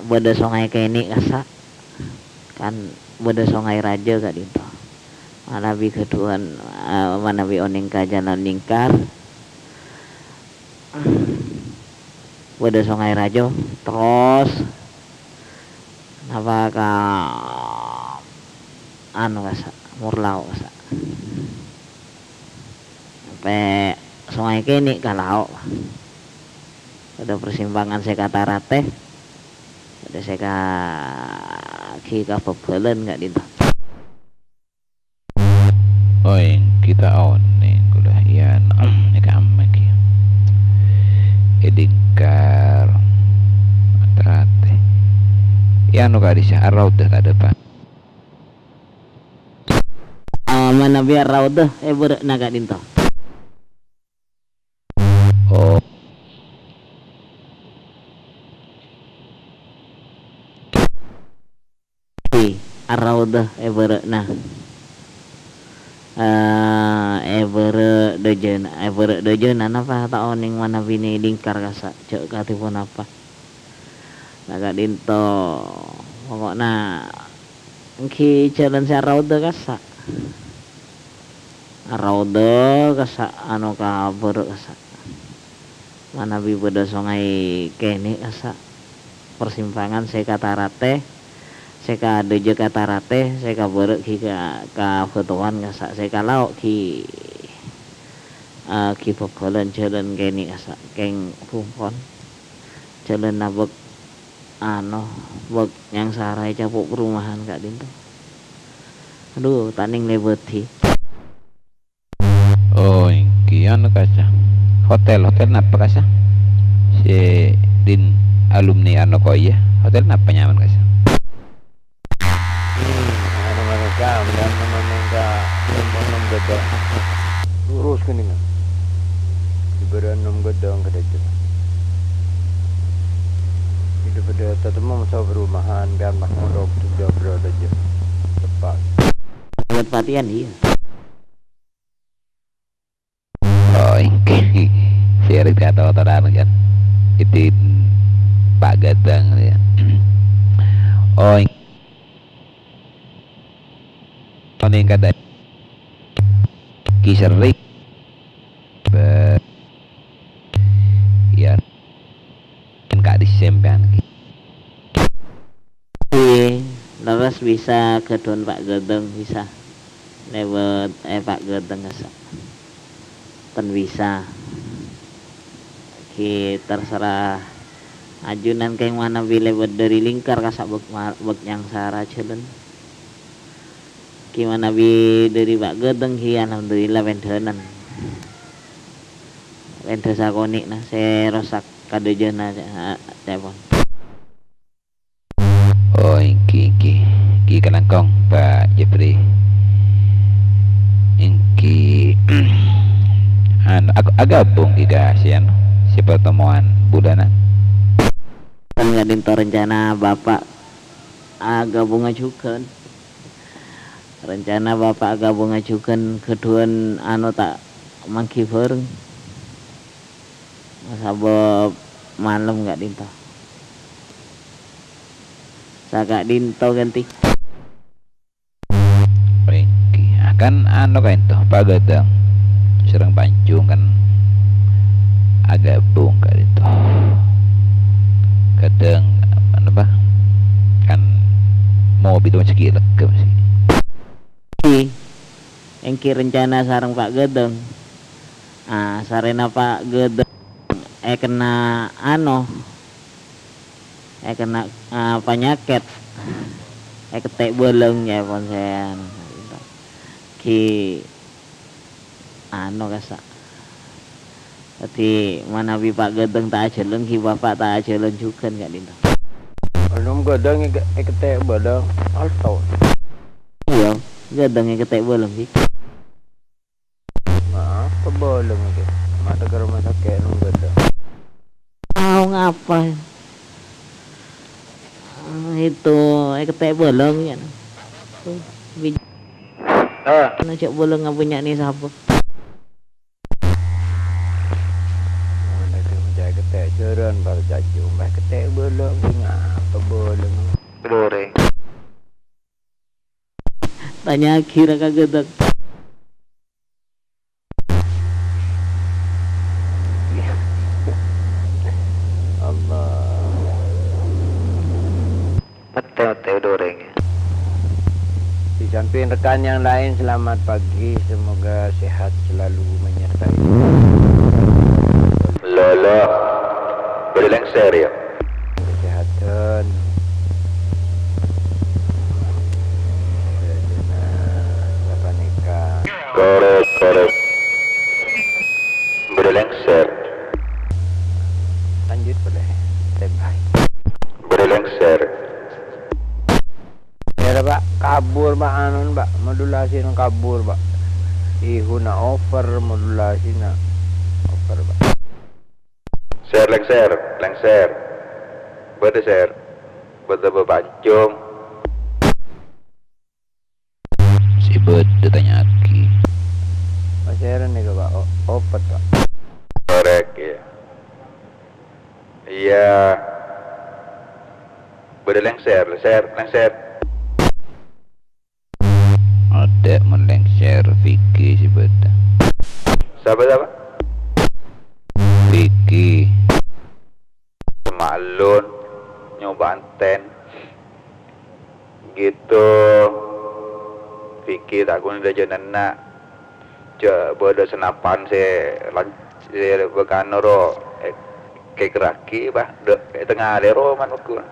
bâdâ Songay Kènè' kassa', kan bâdâ Songay Rajâ ka'dinto. Manabi ghâdhuwân, eh, manabi onèng ka jalan lingkar, bâdâ Songay Rajâ, terros napa ka anu kassa', Murlao kassa'. Sampè' Songay Kènè' ka lao'. Bâdâ persimpangan sè ka Tarate, bâdâ sè ka, ghi ka Bhâbhâlân ka'dinto. Oi, ghi' ta' onèng kaulâ, iyâ, na'em, è ka'emma ghi. È lingkar. Tarate. È anu ka'dissa', Ar-Raudhah ta' dâpa'. Ah, manabi Ar-Raudhah è bârâ'na ka'dinto. Oh. Ar-Raudhah è bârâ'na. Eh, è bârâ' dhâjâna, è bârâ' dhâjâna napa ta' onèng manabi è lingkar kassa', jhâ' kadhi ponapa. La ka'dinto, pokokna èngghi jhâlân sè Ar-Raudhah kassa'. Ar-Raudhah kassa', anu ka bârâ' kassa'. Manabi bâdâ Songay Kènè' kassa'. Persimpangan sè ka Tarate, sè ka dhâjâ ka Tarate, sè ka bârâ' ghi ka, ka Bhâtowan kassa', sè ka lao' ghi, eh, ghi Bhâbhâlân jhâlân Kènè' kassa', kèng bungkon. Jhâlânna bâk, anu, bâk nyangsara è capo' perumahan ka'dinto. Adhu, ta' nèng lèbâdhi. Oh, èngghi, anu, kassa'. Hotel, hotel napa, kassa'? Sè din alumni anu ko' iyâ. Hotel napa nyamana, kassa'? Hmm, anu, anu, ka, anu, anu, ka, anu, anu, ghâdhâng. Lurus kènèngan. Di bârâ' anu ghâdhâng ka dhâjâ. Itu pada tatemmo masa perumahan, kan, Mas, mondok, sudah berada aja. Tepat. Buat patian, iya. Oh, èngghi. Sèrèng katotoran, kan. Idin Pa' Gadang, ya. Oh, èngghi. Onèng kadhâ' Ki Sèrèng. Bâ-, ya. Ka' dhissa' sampèyan, Ki. Lerres bisa ghâdhuwân Pa' Ghâdhâng, bisa. Lèbât, eh, Pa' Ghâdhâng kassa'. Ten bisa. Ghi' terserah ajunan kèng manabi lèbât dâri lingkar kassa' bâk ma-, bâk nyangsara jhâlân. Ghi' manabi dâri Pa' Ghâdhâng ghi' alhamdulillah pèndhânan. Pèndhâ sakonè'na sè rosak kadhâjâna, ca-, ca'èpon. Oh, èngghi, èngghi. Èngghi kalangkong, Pak Jepri. Èngghi, anu, ag-, aghâbung ghi' ka sè anu, sè pertemuan bulanan. Kan ka'dinto rencana Bapak aghâbunga jhughân. Rencana Bapak aghâbunga jhughân ghâdhuwân anu ta' mangghi bhâreng. Sabâb malem ka'dinto. Saka'dinto ghântè. Èngghi, ah, kan anu ka'dinto, Pa' Ghâdhâng. Sareng Pa' Encung kan aghâbung ka'dinto. Kadhâng, anu, Pa', kan mobi to sè ghi' lega, sih. Èngghi rencana sareng Pa' Ghâdhâng. Ah, sarèna Pa' Ghâdhâng èkenna' ano, èkenna', ah, panyakèt, èkètè' bâlâng, ca'èpon sè ano. Ghi' ano kassa'. Dhâddhi manabi Pa' Ghâdhâng ta' ajhâlân, ghi' Bapak ta' ajhâlân jhughân ka'dinto. Onom Ghâdhâng èk-, èkètè' bâlâng, alto. Iyâ, Ghâdhâng èkètè' bâlâng, ghi. Maaf, pabâlâng, ghi. Mata ka rumah sakit, Onom Ghâdhâng. Tao ngapa? Ah, itu, èkètè' bâlâng, yâ. Tuh, bij-, Ah. Ana cè' bâlâng apa nya'na sapa? Ana kè jâ' èkètè' jhârân, bâr jâ' jumpa èkètè' bâlâng, ngapa bâlâng? Lorè. Tanya'aghi ra ka Ghâdhâng. Allah. Mèttè-mèttè dhâ' orèng. Di samping rekan yang lain, selamat pagi. Semoga sehat selalu menyertai. Lolo. Bâdâ lèngsèr, yâ? Kesehatan. Sapanèka. Korek, korek. Bâdâ lèngsèr. Lanjut boleh. Standby. Bâdâ lèngsèr. Yâ, Pak, kabur, Pak, anu, Pak, modulasi kabur, Pak. Ihuna over, modulasina over, Pak. Sèr, lèngsèr, lèngsèr. Bâdâ, sèr. Bâdâ bâpancong. Sè bâdâ tanya'aghi. Pasèra nèka, Pak? O-, opet, Pak. Korek, iyâ. Iyâ. Bâdâ lèngsèr, lèngsèr, lèngsèr. Adâ' mon lèngsèr, Vicky sè bâdâ. Sapa, sapa? Vicky. Ma'lun, nyoba anten. Gitu. Vicky ta' ghun dâjâ nenna'. Jâ' bâdâ senapan sè lan-, sè bâkano ro, eh, kèkerraghi, bah, dâ', è tengnga lèro man mèkkun.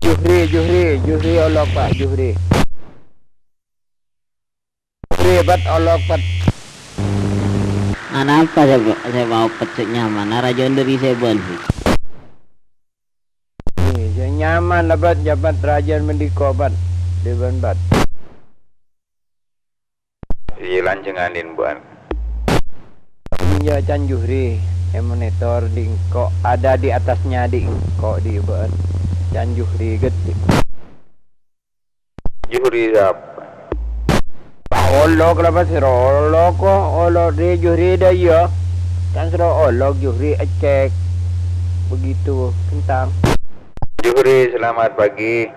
Juhri, Juhri, Juhri olok, Pak, Juhri. Juhri, Pat, olok, Pat. Anapa sè, sè maopet sè nyaman? Arajâ'ân dâri sè bân, sè nyaman, Lebat, jabat rajâ'ân mendiko, Pat. Dibân, Pat. Iyâ, lanjhângan, Din, bân. Iyâ, Can Juhri, è monitor di engko', ada di atasnya di engko', di bân. Can Juhri, gede. Juhri sapa? Olok la, Pak, sèro olok ko, olok dâ' Juhri dâ' iyâ. Kan sèro olok Juhri ècèk. Begitu, kentang. Juhri, selamat pagi.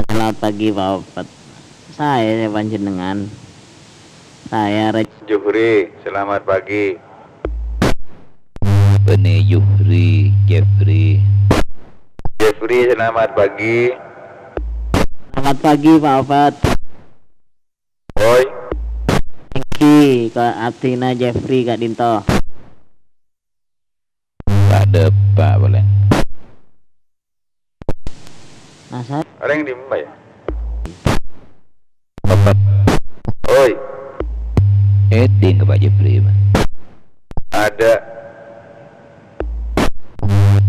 Selamat pagi, Pak Opet. Saya, saya panjenengan. Saya Re- Juhri, selamat pagi. Bânnè Jufri, Jeffrey. Jeffrey, selamat pagi. Selamat pagi, Pak Opet. Oi. Èngghi, ka abdhina Jeffrey ka'dinto. Ta' dâpa' polè. Nah, sa- Orèng dimma, yâ? Oi. Èdhing ka Pak Jepri, Pak. Ada.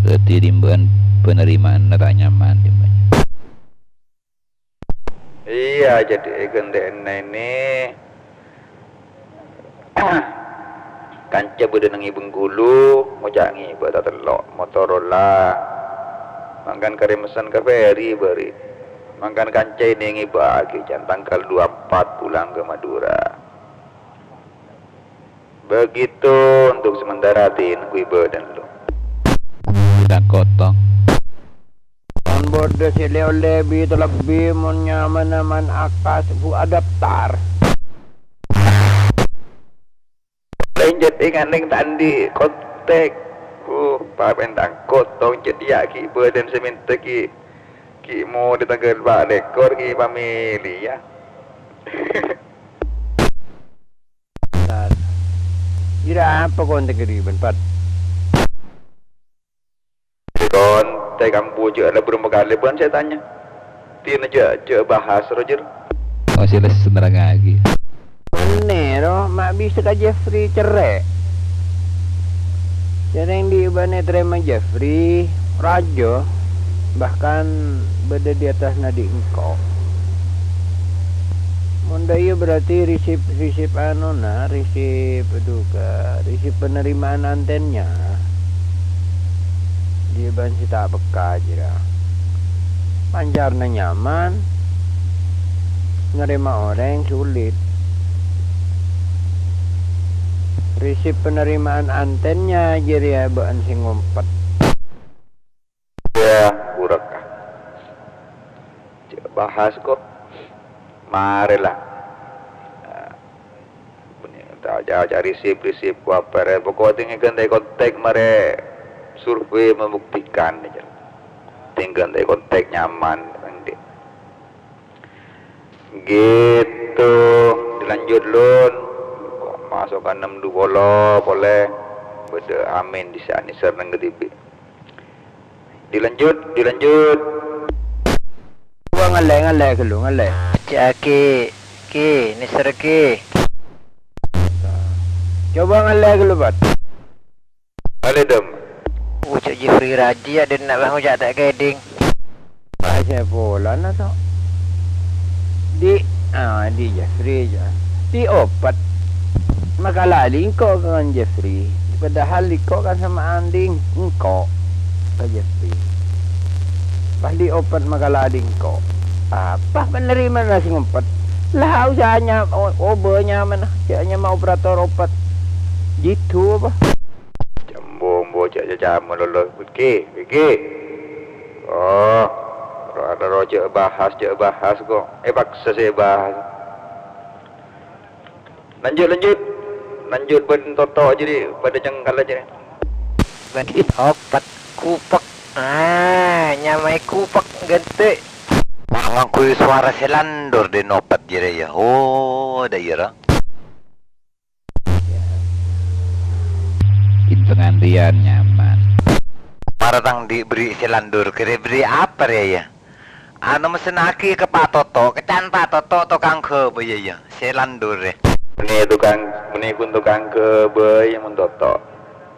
Berarti rimba' penerimaanna ta' nyaman, rimba'. Iyâ, jadi è ghântèyanna ini, kanca bâdâ neng è Bengkulu, ngoca' ngibâ ta' tello', motorolla. Mangkana karè messen ka Ferry bâri'. Mangkana kanca ini ngibâ'aghi can tanggal dua empat pulang ke Madura. Begitu untuk sementara, Tin, ku ibâ dan lu. Bidang kotong. Mon bâdâ sè lè-ollè bi' talebbi, mon nyamana Man Akas, bu adaptar. Lenjot inganing tandi kontak. Bu, papen tangkot tong cedhiyâ ki' bâdân sè mènta ki', ki' mo di tanggal pa' lèkor ki' pamèlè, yâ. Tar. Ira apa kontak ghâribân, Pat? Kontak ambu jâ' la bârâmpa kalè bân sè tanya. Tina jâ', jâ' bahas, Roger. Oh, sè les nerrangaghi. Enne ro, ma' bisa ka Jeffrey cerrè'. Jârèng dhi' bâ'na ètarèma Jeffrey, rajâ, bahkan bâdâ di attasna dhi' engko'. Mon dâ' iyâ berarti risip, risip anona, risip, aduh, ka, risip penerimaan antennya. Dhi' bân sè ta' pekka jârèya. Pancarna nyaman, narèma orèng sulit. Risip penerimaan antennya jârèya bâ'na sè ngompet. Yâ, burâ. Jâ' bahas kok. Marè la. Nah, bânnè ta' ca-, ca' risip-risip, wah, pèrè. Pokok tèngghâl ghântè kontak marè survei membuktikan, jâ. Tèngghâl ghântè kontak nyaman, Bang Dik. Gitu. Dilanjut, Lun. Masok ka ennem dua puluh polè. Bâdâ Amin di sa'at nèser neng kadhibi'. Dilanjut, dilanjut. Coba ngallè, ngallè ghâllu, ngallè. Ca'aghi, Ki, nèser, Ki. Coba ngallè ghâllu, Pat. Alè, Dam. Uca' Jeffrey Raji, adinna' bang uca' ta' kèdhing. Pas sè polana, to. Di, ah, di Jeffrey, jâ. Di Opet. Makala di engko' kan Jeffrey. Padahal di engko' kan sama'an di engko' ka Jeffrey. Pas di Opet makala di engko'. Apa penerimaan sè ngompet? Lah, usahanya o-, obâ nyamana, jâ' nyama operator Opet. Jitu apa? Cembung, bocah caca malolo. Iki, iki. Oh, ro-, ro-, jâ' bahas, jâ' bahas kok. Èpaksa sè bahas. Lanjut, lanjut. Lanjut bân Toto jârèya, padâ cengkalla jârèya. Bân Opet, Kupek. Ah, nyamaè Kupek ghântè. Wah, ngangghuy sowara sè landur dhin Opet jârèya. Oh, dâ' iyâ, ra. Bintang andiyan nyaman. Mara tang dhi' berri' sè landur, kèra berri' apa rèya, yâ? Anu, mesennaghi ka Pa' Toto, kècan Pa' Toto tokang ghâbây, yâ, yâ, sè landur, yâ. Mènè tokang, mènè ghun tokang ghâbây, mon Toto.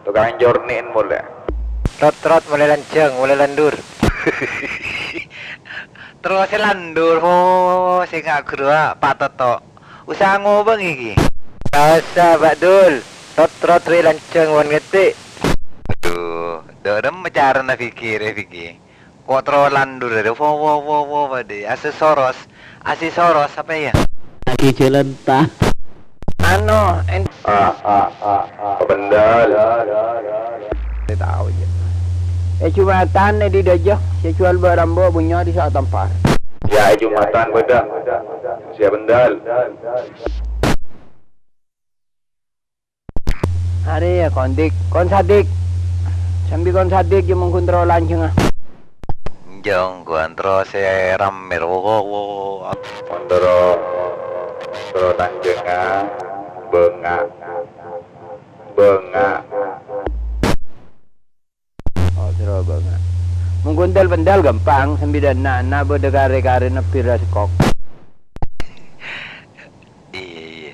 Tokang cornè'en molè. Rot-rot molè lanjhâng, molè landur. Terros sè landur, ho, sè ngaghruwa, Pa' Toto. Usaha ngobângè ghi. Ta' osa, Pak Dul. Rot-rot rè lanjhâng mon ngetti'. Aduh, dâ' remma carana Fiki rè, Fiki. Ko' terro landur rè, wo, wo, wo, wo, padâ. Ase soros. Ase soros, apa ya? Lagi jalan tah. Anu, en- Ah, ah, ah, ah. Bendal. Saya tahu aja. Eh, Jumatan, eh, di Dajah. Saya jual barang, bawa bunyo di saat tampar. Ya, Jumatan, beda. Siap, Bendal. Arè, yâ, Kon Dik. Kon Sadik. Kon Sadik jâ' mongghun terro lanjhângnga. Jâ' mongghun terro sè rammè ro. Mon terro, terro lanjhângnga, bânga'. Bânga'. Oh, terro bânga'. Mongghun dâl-pendâl ghâmpang, sambidhân na'-, na' bâdâ karè-karè nebbhi ra sekok. Iyâ, iyâ.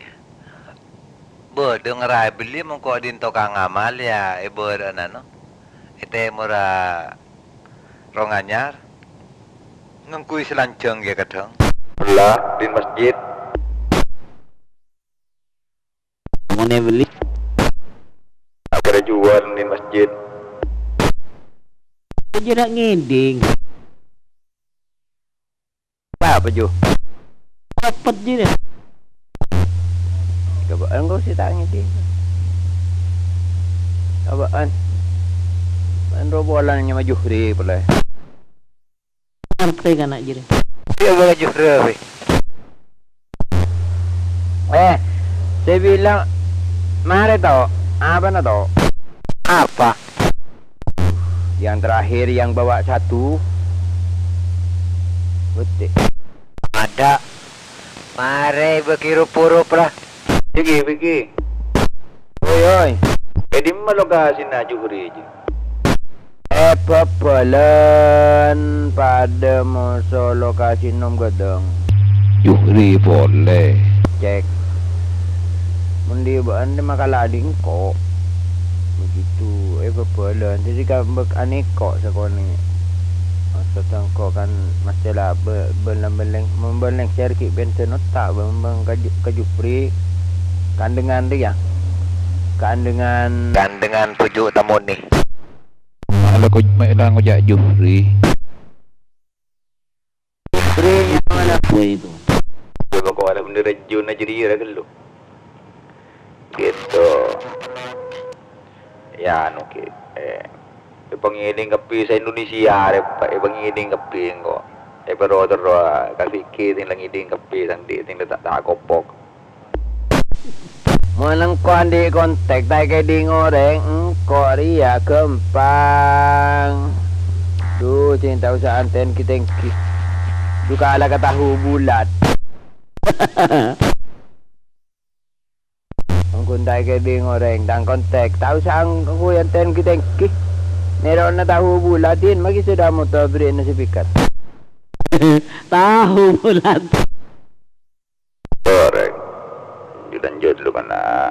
Bâdâ ngèra èbelli mongko dhin tokang amal, yâ, è bârâ'na, no? È tèmorra Ronganyar. Ngangghuy sè lanjhâng, yâ, kadhâng. Ella, dhin masjid. Mon èbelli. Akhèrra juwâl dhin masjid. Jârèya ngèdhing. Apa, Ju? Cepet ji, deh. Cobâ'ân engko' sè ta' ngèdhing. Cobâ'ân. Maèn rowa polana nyama Juhri polè. Ngartè kana' jârèya. Iyâ, bâ' Juhri, bâ'. Eh, sè bilang, marè, To'. Apana, To'? Apa? Yang terakhir yang bawa satu. Betik. Ada. Marè bâgi rup-porup, ra. Pèghi, pèghi. Oi, oi. È dimma lokasina Juhri, ji? È bhâbhâlân padâ moso lokasi nom ghâdhâng. Juhri polè. Cek. Mon dhi' bâ'ân makala dhi' engko'. Begitu, è bhâbhâlân. Dhâddhi ka-, bek-, anèko' sakonè'. Maksod engko' kan masalah be-, bâlâng-bâlâng, mon bâlâng ser ghi' bhender otta', bâlâng-bâlâng ka Ju-, ka Jupri. Kandengan rèya. Kandengan. Kandengan tuju' tamonè. Malah ko-, malah ngoca' Jufri. Jufri, yang mana? Apa itu? Coba kau ada bendera Jun aja dia dah gelo. Gitu. Ya, anu, Ki. Eh, pangèdhing kabbhi sa-Indonesia, rè, Pak. Eh, pangèdhing kabbhi engko'. Eh, pero terro, ah, ka Vicky sing la ngèdhing kabbhi, sandhi' sing ta', ta' kopok. Mon engko' andi' kontak ta' èkèdhing orèng, engko' rèya ghâmpang. Dhu, sè ta' osa antèn ki-tèngki. Dhu kala ka tahu bulat. Engko' ta' èkèdhing orèng, tang kontak. Ta' osa engko' antèn ki-tèngki. Nerona tahu bulat, din, magi sè dâ' motor bherri'na speaker. Tahu bulat. Orèng. Lanjut lu kana.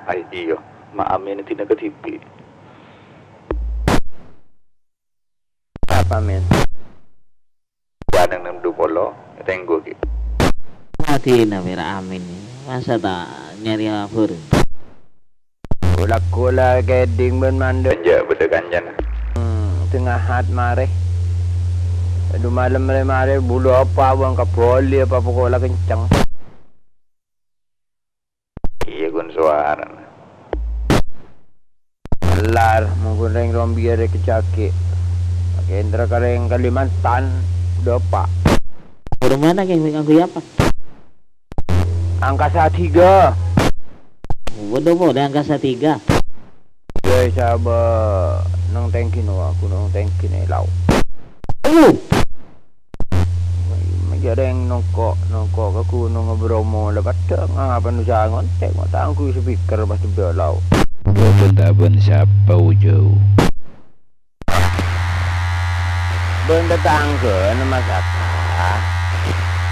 Ai, iyo. Ma' amin dina kadhibi'. Apa, men? Waneng nem du polo, tenggu, Ki. Adina pèra' amin. Masa ta' nyarè abhâr? Ghulâ-ghulâ kèdhing bân mandhâ. Enjâ' bâdâ kancana. Hmm, tengnga hat marè. Adu malem rè-marè, bulu apa bân kabâli apa pokok la kenceng. Iyâ, ghun sowarana. Lar, mon ghun rèng Rombia rè kecake. Pake entra ka rèng Kalimantan, dâpa'. Buru mana, Keng? Ngangguy apa? Angkasa tiga. Waduh, apa udah angkasa tiga? Ghâi, sabâ nang tèngkina, aku nang tèngkina lao. Uh. Jârèng nongko', nongko' ka Gunung Bromo, la padâ ngapa nusa ngontèk, mo' tangghu speaker pas jembellau. Bân-bân sapa ujâu? Bân tatangghâna Mas Aka.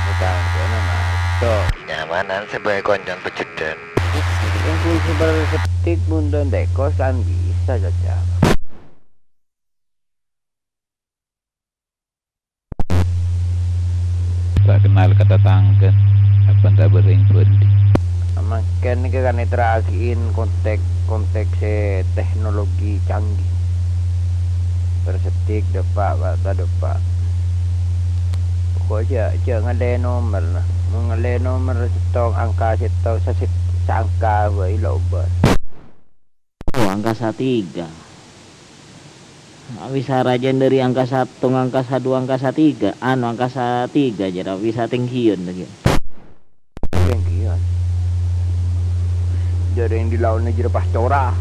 Tatangghâna Mas Tok. Nyamanan sebagai konco pejudhân. Engko' super setik bunten tekos kan bisa, Caca. Ta' kennal ka tatangghâ, apa ta' bâreng bhândhi. Mangkèn nèka kan èterragi'in kontak-kontak sè teknologi canggih. Persetik dâpa', ta' dâpa'. Pokok jâ', jâ' ngallè nomerra. Mon ngallè nomer sèttong, angka sèttong, sasèt-, saangka bhâi la obâ. Oh, angkasa tiga. Bisa rajâna dâri angkasa sèttong, angkasa duwâ, angkasa tiga. Anu, angkasa tiga jârèya bisa tèngghiyân lagi. Tèngghiyân. Jârèya di laonna jârèya pas cora.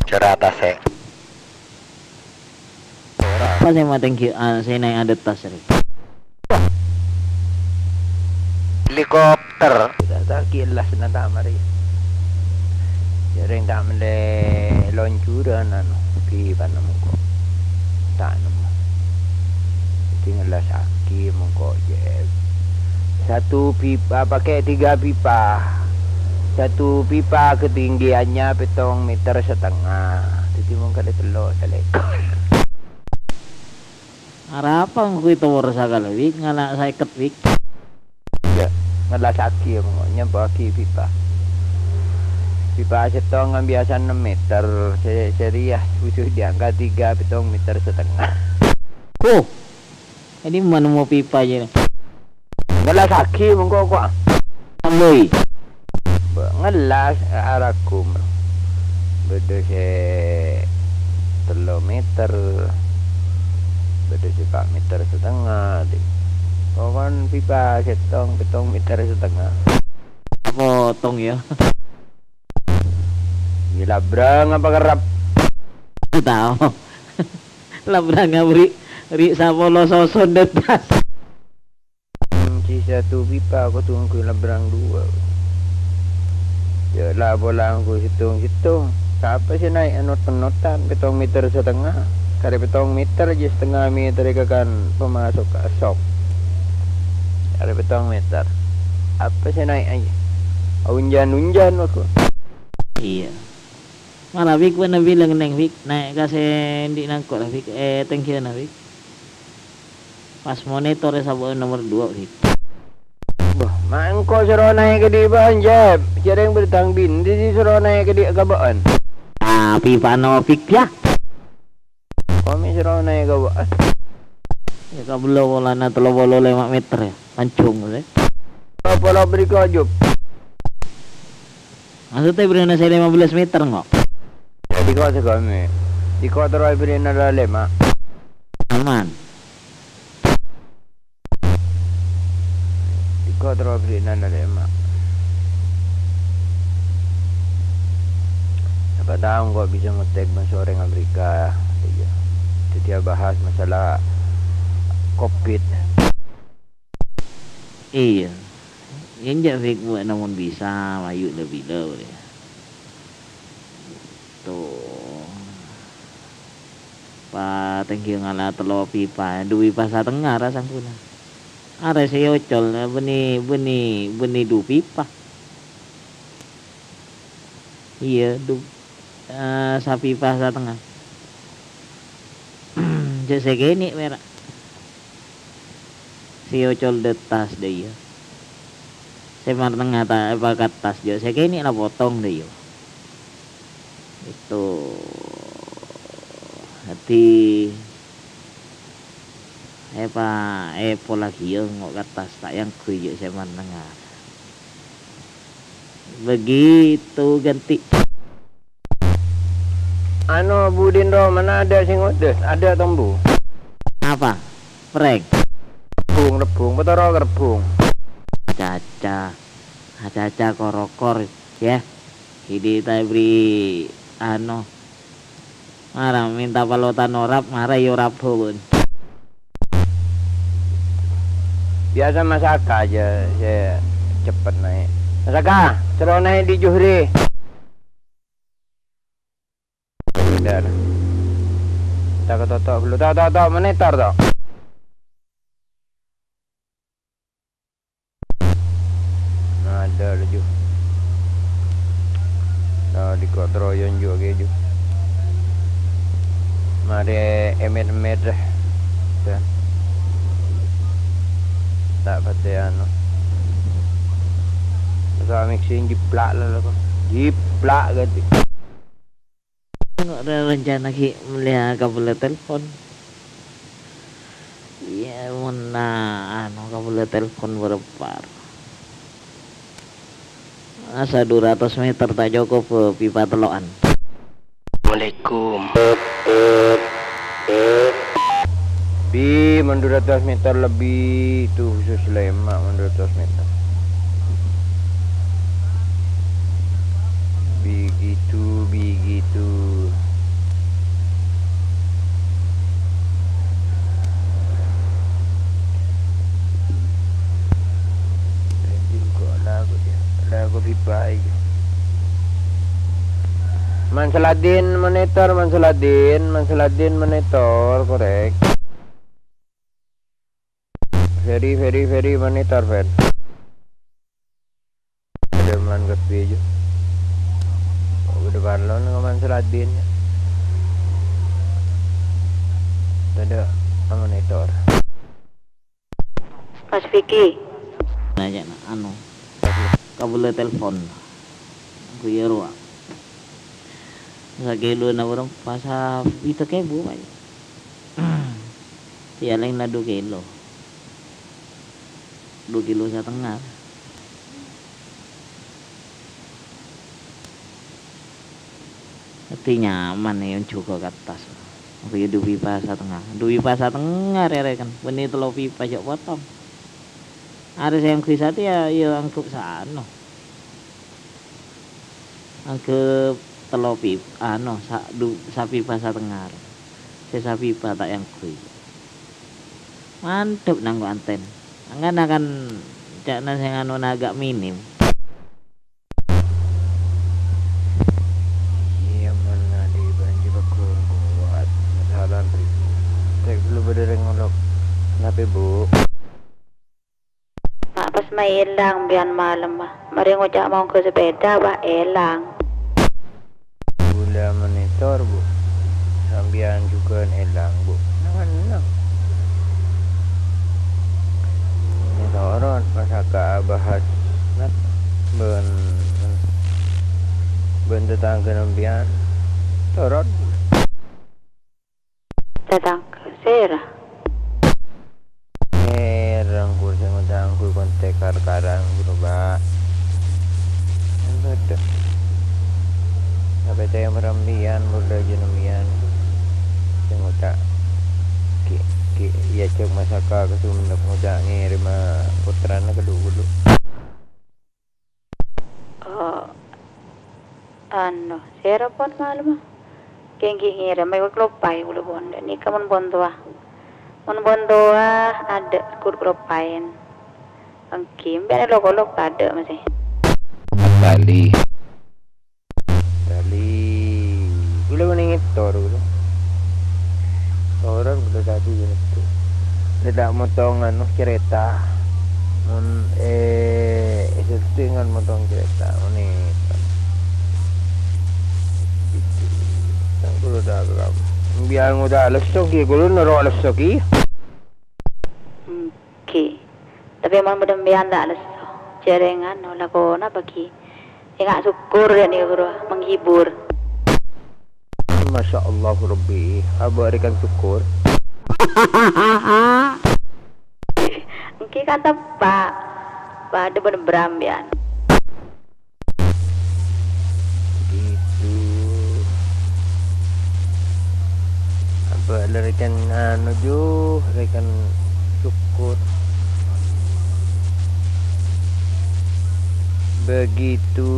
Jârâ attasè. Pas sè matèng ghi-, a-, sè naè' adâttas rè. Helikopter. Tadâ' ghi' ellas na ta' marè. Jhâreng ta' mellè lonjuran anu, pipana mongko. Ta' nemmo. Dhâddhi ngellassaghi mongko, Jep. Satu pipa, pakai tiga pipa. Satu pipa ketinggiannya petong meter setengah. Dhâddhi mon kalè tello' salèkor. Arapa ngangghuy towor sakalè, Wik? Ngala' sèket, Wik. Yâ, ngellassaghi, mon nyampoaghi pipa. Pipa sèttong kan biasa ennem meter, sè, sè rèya butuh diangkat tiga, petong meter setengah. Huh, ini ma nemmo pipa jârèya. Ngellassaghi mongko, kok. Tambai. Bâ-, ngellas, aragum. Bâdâ sè tello meter, bâdâ sè pa' meter setengah, di. Pokon pipa sèttong, petong meter setengah. Potong, yâ. Ini labrang apa kerrap? Tao. Labrang abrè', rè' sapolo soson dâttas. Hmm, sè satu pipa kodhu ngangghuy labrang duwâ'. Yâ, la pola ngangghuy sèttong-sèttong. Sapa sè naè' anot-penotan, petong meter setengah? Karè petong meter jâ setengah meter èkakan pemasok ka sok. Karè petong meter. Apa sè naè' ajâ? Aunjan-unjan, aku. Iyâ. Mara, Wik, bâ'na bilâng, neng, Wik. Naè' ka sè andi' nangko' la, Wik. Eh, tèngghiyâna, Wik. Pas monitor è sabâ'na nomer duwâ', Wik. Bâh, ma' engko' soro naè' ka dhi' bâ'ân, Jep. Jhâreng bâdâ tang bindi sè soro naè' ka dhi' ka bâ'ân. Ah, pipana, Wik, yâ. Kok mè' soro naè' ka bâ'ân. Yâ, kabello polana tello polo lèma' meter, yâ. Panjhung, yâ. Tello polo bârikot, Jep. Maksudnya, bâriyâna sè lèma bellâs meter, kok? Diko' sè kami. Diko' terro bâriyâna la lèma'. Aman. Diko' terro bâriyâna la lèma'. Siapa tahu engko' bisa ngetek bân orèng Amerika. Iyâ. Dhâddhi abahas masalah covid. Iyâ. Iyâ, enjâ', Fik, bâ'na mon bisa, mayu' la bilâ, bâriyâ. To. Pa tèngghiyâ ngala' tello pipa, du pipa satengnga ra sangkuna. Arè sè èocol, bânnè, bânnè, bânnè du pipa. Iyâ, du-, eh, sapipa satengnga. Jâ' sè kènè' pèra'. Sè èocol dâttas dâ' iyâ. Sè martengnga ta' èpakattas jâ' sè kènè' la potong dâ' iyâ. Itu. Dhâddhi, èpa-, èpolaghiyâ ngo' kattas ta' èangghuy jâ' sè martengnga. Begitu, ganti. Anu, Budin Romana ada sing ngodes, ada tombu. Apa? Prank? Rebbung, rebbung, potoro rebbung. Caca. Caca korokor, ya. Hidi ta' èbri, anu. Mara minta palotan orap, mara yo rabu, Bun. Biasa Masaka aja, saya cepet naik. Masaka, suruh naik di Juhri. Bener. Kita ke Toto dulu, Tok, Tok, Tok, monitor, Tok. Nah, ada laju. Nah, di kontroyon juga gitu. Mari emet-emet deh. Dah. Tak pati anu. Suami sing jiplak lah, lah, kok. Jiplak ganti. Ora rencana ki' mellèya kabellâ telpon. Iyâ, mon na-, anu, kabellâ telpon berepar. Asa dua ratus meter ta' cokop, pipa tello'an. Assalamualaikum. Bi, mon dua ratus meter lebih, itu khusus lemak, mon dua ratus meter. Begitu, begitu. Saladin monitor, Man Saladin, Man Saladin monitor, korek. Ferry, Ferry, Ferry monitor, Fer. Ada Man Kepi aja. Udah parlo nang Man Saladin, ya. Ada monitor. Mas Vicky. Nanya, anu, kabelnya telepon. Aku ya, rowa. Sakilo na orang pas pita kebo, Pak. Tialeng na dua kilo. Dua kilo setengah. Ati nyaman ya, juga ke atas. Aku ya duwi pas setengah. Duwi pas setengah, re-, reken. Beni telo pipa jok potong. Are sing gue sate ya, ya anggap sano. Anggap telo pip-, ano, sa-, du-, sapipa satengah. Se sapipa ta' engguy. Mantep nangko anten. Angkana kan ca'na sing anona agak minim. Iya, man, adi banci pegur kuat. Masalah, Bri. Cek dulu beda reng ngolok. Kenapa, Bu? Ma' pas mai èlang bi'an malem, ah. Marè ngoca' mongghâ sepèda, bâ, èlang. Bulâ monitor, Bu. Sampèyan jhughân èlang, Bu. Nang-ennang. Monitor, masaka bahas, nat, bân, bân tatangghâ sampèyan. Torot. Tatangghâ sèra? Sèra, engko' sè ngoca' engko' kontek kar-karan, ghuru, Pak. Bâdâ. Tapè tèmor sampèyan, bulâ jhâ' sampèyan. Sè ngoca' ghi', ghi', èajhâk masaka ka Sumenep ngoca' ngèrèma pottrana ka dhu-ghullu. Oh, anu, sèra pon malem, ah? Kèng ghi' ngèrèm, èkaloppaè kaulâ pon. Ghânèka mon pon towa. Mon pon towa, adâ' ghun kaloppaèn. Èngghi, empèyan lo-kolok adâ' masè. Bali. Bali. Kaulâ mending ngetor, kaulâ. Orang udah tadi gitu. Tidak motong anu cerita. Mon, eh, syuting kan motong cerita. Ini. Gitu. Kan kaulâ udah bilang. Biar udah lesso ki, kaulâ noro' lesso ki. Èngghi. Tapè mon bâdâ sampèyan ta' lesso, jhârèngan lakona bâgi. Enga' sokkor ghânèka, ghuru, menghibur. Masya Allah, Rabbi, abâ' rèkan sokkor. Èngghi kateppa'. Padâ bân Bram, yâ. Gitu. Apa larikan anu ju, larikan syukur. Begitu.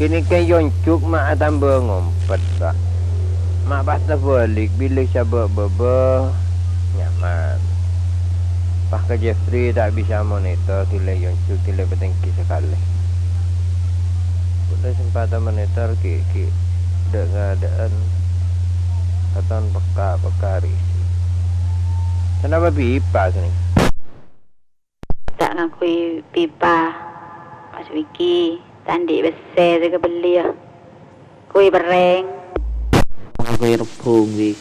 Kènè' kan yonjuk ma' atamba ngompet, Pak. Ma' pas tabâlik bilâ sabâ' bâbâ nyaman. Pas ka Jeffrey ta' bisa monitor, ghilâ yonjuk, ghilâ patèngghi sakalè. Bâdâ sempatan monitor ghi', ghi' dâ'-ngadâ'ân katon pekka-pekka risi. Kenapa pipa sini? Ta' ngangghuy pipa, Mas Wiki. Ta' andi' pèssè sè kabelli, yâ. Kuwi perrèng. Ngangghuy rebbhung, Wik.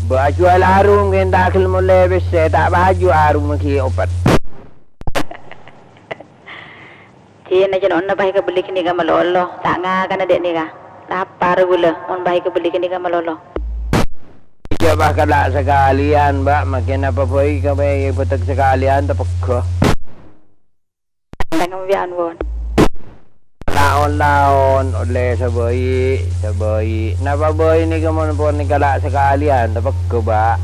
Bâ' ajuwâl arum, ghun ta' ghel molè pèssè, ta' bâ' ajuwâl arum ghi' opet. Jin, jin, onna bâi kabelli ghânèka malolo, ta' ngakana dâ' nèka. Lapar ghulâ, mon bâi kabelli ghânèka malolo. Jhâ' bâ' kala' sakalèyan, Mbak, makè napa bâi kabâi bâtek sakalèyan, tapegghâ. Tang sampèyan, pon. Laon-laon, ollè sabâi', sabâi'. Napa bâi nèka mon pon kala' sakalèyan, tapegghâ, Mbak.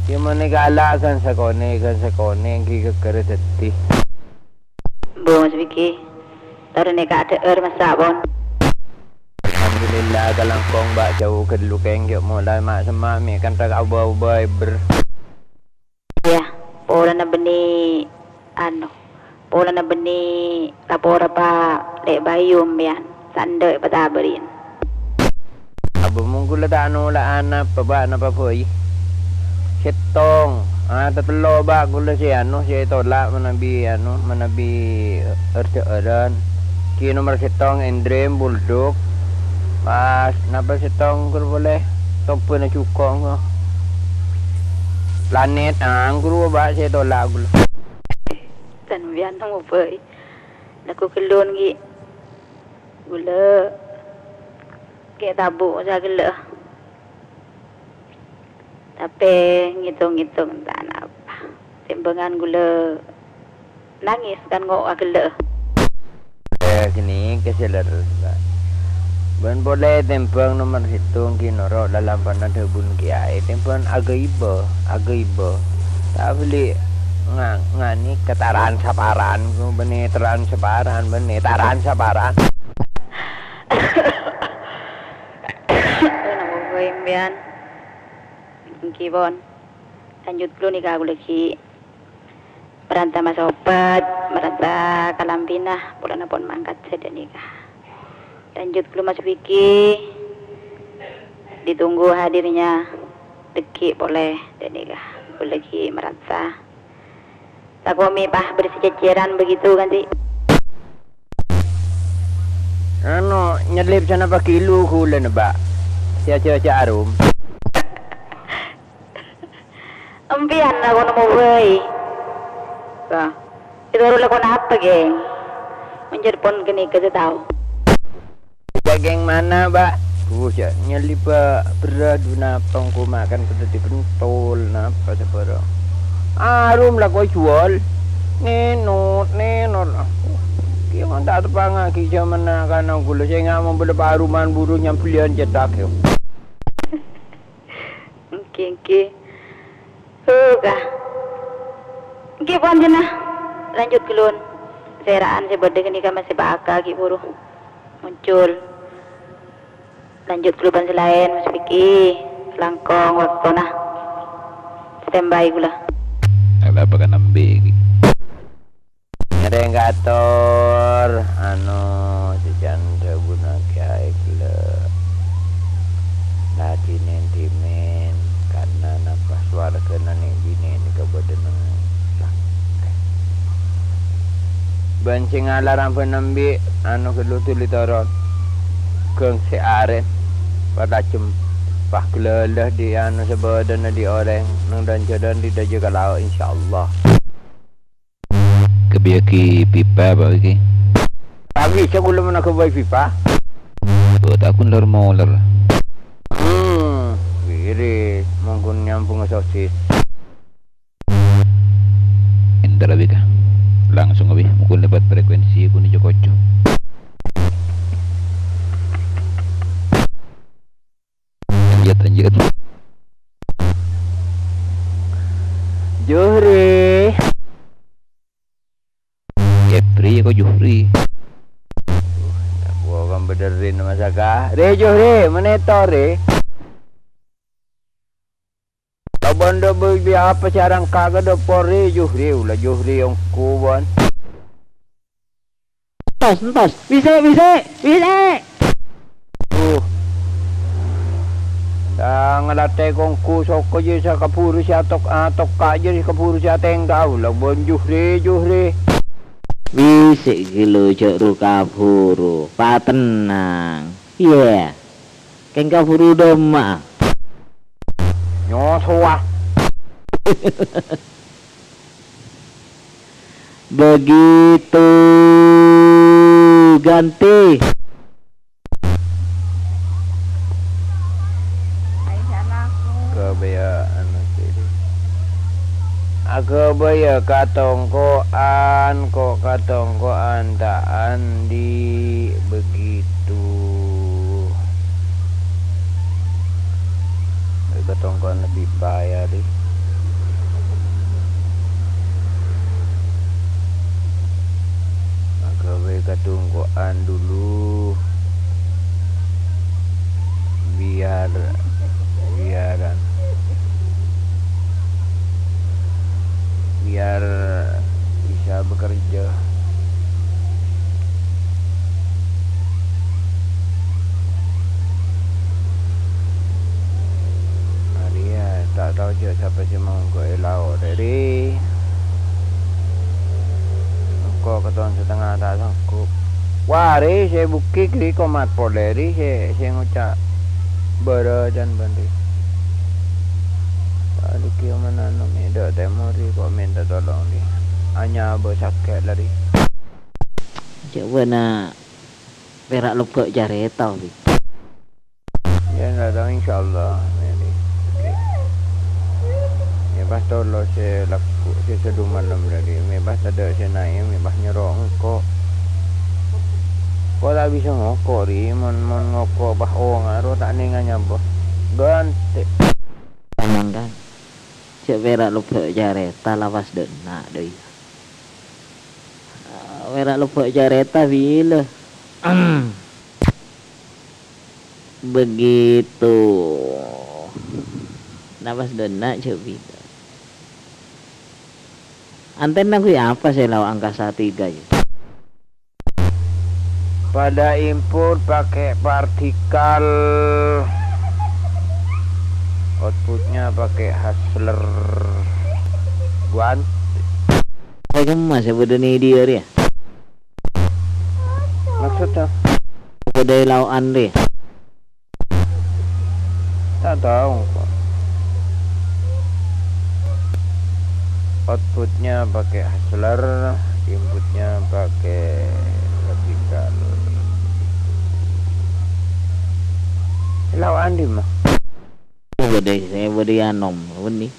Yâ mon kala' ghân sakonè', ghân sakonè', ghi' ghâgghârâ dhâddhi. Bos Wiki, torè nèka adhâ'âr massa', pon. Alhamdulillah, kalangkong, Mbak, jhâu ghâllu kèng, jhâ' molaè ma'-, semma' mè' kantha ka-, obâ-obâ èbher. Iyâ, polana bânnè, anu, Polana bânnè lapora, Pa', lè' bâi ompèyan, sandhâ' èpatabârin. Abâ' mon ghulâ ta' nola'an napa, Pa', napa bhâi? Sèttong. Ah, tatello', Pa', ghulâ sè anu, sè tolak manabi anu, manabi ardhâ'ârân. Ghi' nomer sèttong, Endrem, Bulldog. Pas, napa sèttong ghuru polè? Tobâna jhuko', engko'. Planet, ah, ghuru, Pa', sè tolak ghulâ. Sampèyan namo bhâi. Lagghu' ghellun ghi'. Ghulâ ghi' tabu' sagellâ. Tapè ngètong-ngètong ta' napa. Tèmbhângan ghulâ nangès kan ngo' agellâ. Eh, ghânèka sè lerres, Pa'. Bân polè tèmbhâng nomer sèttong ghi' noro' lalampana dhâbuna kèyaè, tèmbhâng aghâibâ, aghâibâ. Ta' bâli nga-, nganèka taran-saparan, bânnè taran-saparan, bânnè taran-saparan. Namo bhâi sampèyan. Èngghi pon. Lanjut ghâllu nèka ghulâ ghi' maranta masopat, maranta kalambhina, polana pon mangkat saghâ' nèka. Lanjut ghâllu Mas Vicky, ditunggu hadirnya dhâggi' polè saghâ' nèka. Ghulâ ghi' maranta. Tako' mè' pas bâdâ sè cècèran begitu kan, Ti? Anu, nyellip sanapa kilu ghulâna, Pa'. Sè aja-aja arum. Empèyan la kono mobâi. Wah, ètoro lakona apa, Geng? Monjâr pon ghânèka sè tao. Daging mana, Mbak? Bus, ya, nyelli, Mbak. Beras, du, napa engko' makan kadhâddhi pentol, napa sabârâng. Arum la koi juwâl. Nenot, nenot. Kèya mon ta' tepangngaghi jhâmanna kana ghulâ sè nga' mambâlâ paruman buru nyambelliyan cèthak, yo. Èngghi, èngghi. Huh, ka. Èngghi, pon, jâna. Lanjut ghâllu. Sèra'an sè bâdâ ghânèka masè bâka ghi' buru muncul. Lanjut ghâllu bân sè laèn, Mas Vicky. Langkong bâktona. Standby ghulâ. Ala apa kan ambi' ghi'? Ngerèng kator, ano, sè can dhâbuna kèyaè ghellâ'. La dhimèn-dhimèn, karna napa sowarghâna nè'-binè' nèka bâdâ neng lakè. Bân sè ngalarang bân ambi', ano, ghâllu dhuli toron. Ghâng sè arèn, patajem, paghâlâlâ dhi', ano, sabâdâna dhi' orèng, neng dhan-jhâdhân dhi' dhâjâ ka lao', insyaallah. Ghâbâyyâghi pipa, Pak, iki. Tapi bisa ghulâ mènta ghâbây pipa. Bo, ta' ghun lor-molor. Hmm, wiris, mongghun nyambhungnga sosis. Èntar, Pak, ka. Langsung, Pak, mongghun lèbât frekuensi ghun jhâ' koco. Lanjut, lanjut. Johri. Jeffrey, kok Johri? Gua kan benerin masaka. Re, Johri, meneto, Re. Laban do bi apa sarang kaga do pore, Johri, ula Johri yang kuwan. Entos, entos. Wisik, wisik, wisik. Uh. Dah ngelatè kongku soko je sakaburu si atok, atok ka je sakaburu si ateng kau. Lah bon Johri, Johri. Wisik gelo jek ru kaburu. Patennang. Iya. Keng kaburu domma. Nyosoa. Begitu, ganti. Ghâbâyyâ anu sih. Aghâbâyyâ katongko'an, ko' katongko'an ta' andi' begitu. Katongko'an lebbi bahaya, Ri. Aghâbâyyâ katongko'an dulu. Biar, biar, biar bisa bekerja. Sapa sè maongghâ è lao' rè, rè? Engko' katon satengnga ta' sanggup. Wah, rè, sè bukki' rè komat polè, rè, sè, sè ngoca' bârâ' can bân rè. Bâli kèya manano mè' dâ' tèmor rè, ko' mènta tolong rè. Anyabâ sakè' la rè. Jhâ' bâ'na pèra' lobbhâ' carèta, Wi. Yâ, enggak tahu, insyaallah. Oke. Mè' pas tolo sè lagghu', sè sèdhu malem tadi. Mè' pas tadâ' sè naè', mè' pas nyoro engko'. Ko' ta' bisa ngoko', rè. Mon, mon ngoko' pas ongaro ta' nèng anyabâ. Gantè'. Tenang, kan. Jhâ' pèra' lobbhâ' carèta la pas dâ' enna', dâ' iyâ. Pèra' lobbhâ' carèta, bilâ. Begitu. Napas dâ' enna' jhâ' bhidhâ. Antèna ghi apa sè lao' angkasa tiga, yâ? Pada input pakai partikel, outputnya pakai Hassler. Guan. Saya kemas ya, bodoh nih dia, dia. Maksudnya? Bodoh lawan dia. Tak tahu, Pak. Outputnya pakai Hassler, inputnya pakai vertikal. Lawan di mah. Bodoh, saya bodoh ya nom, ini.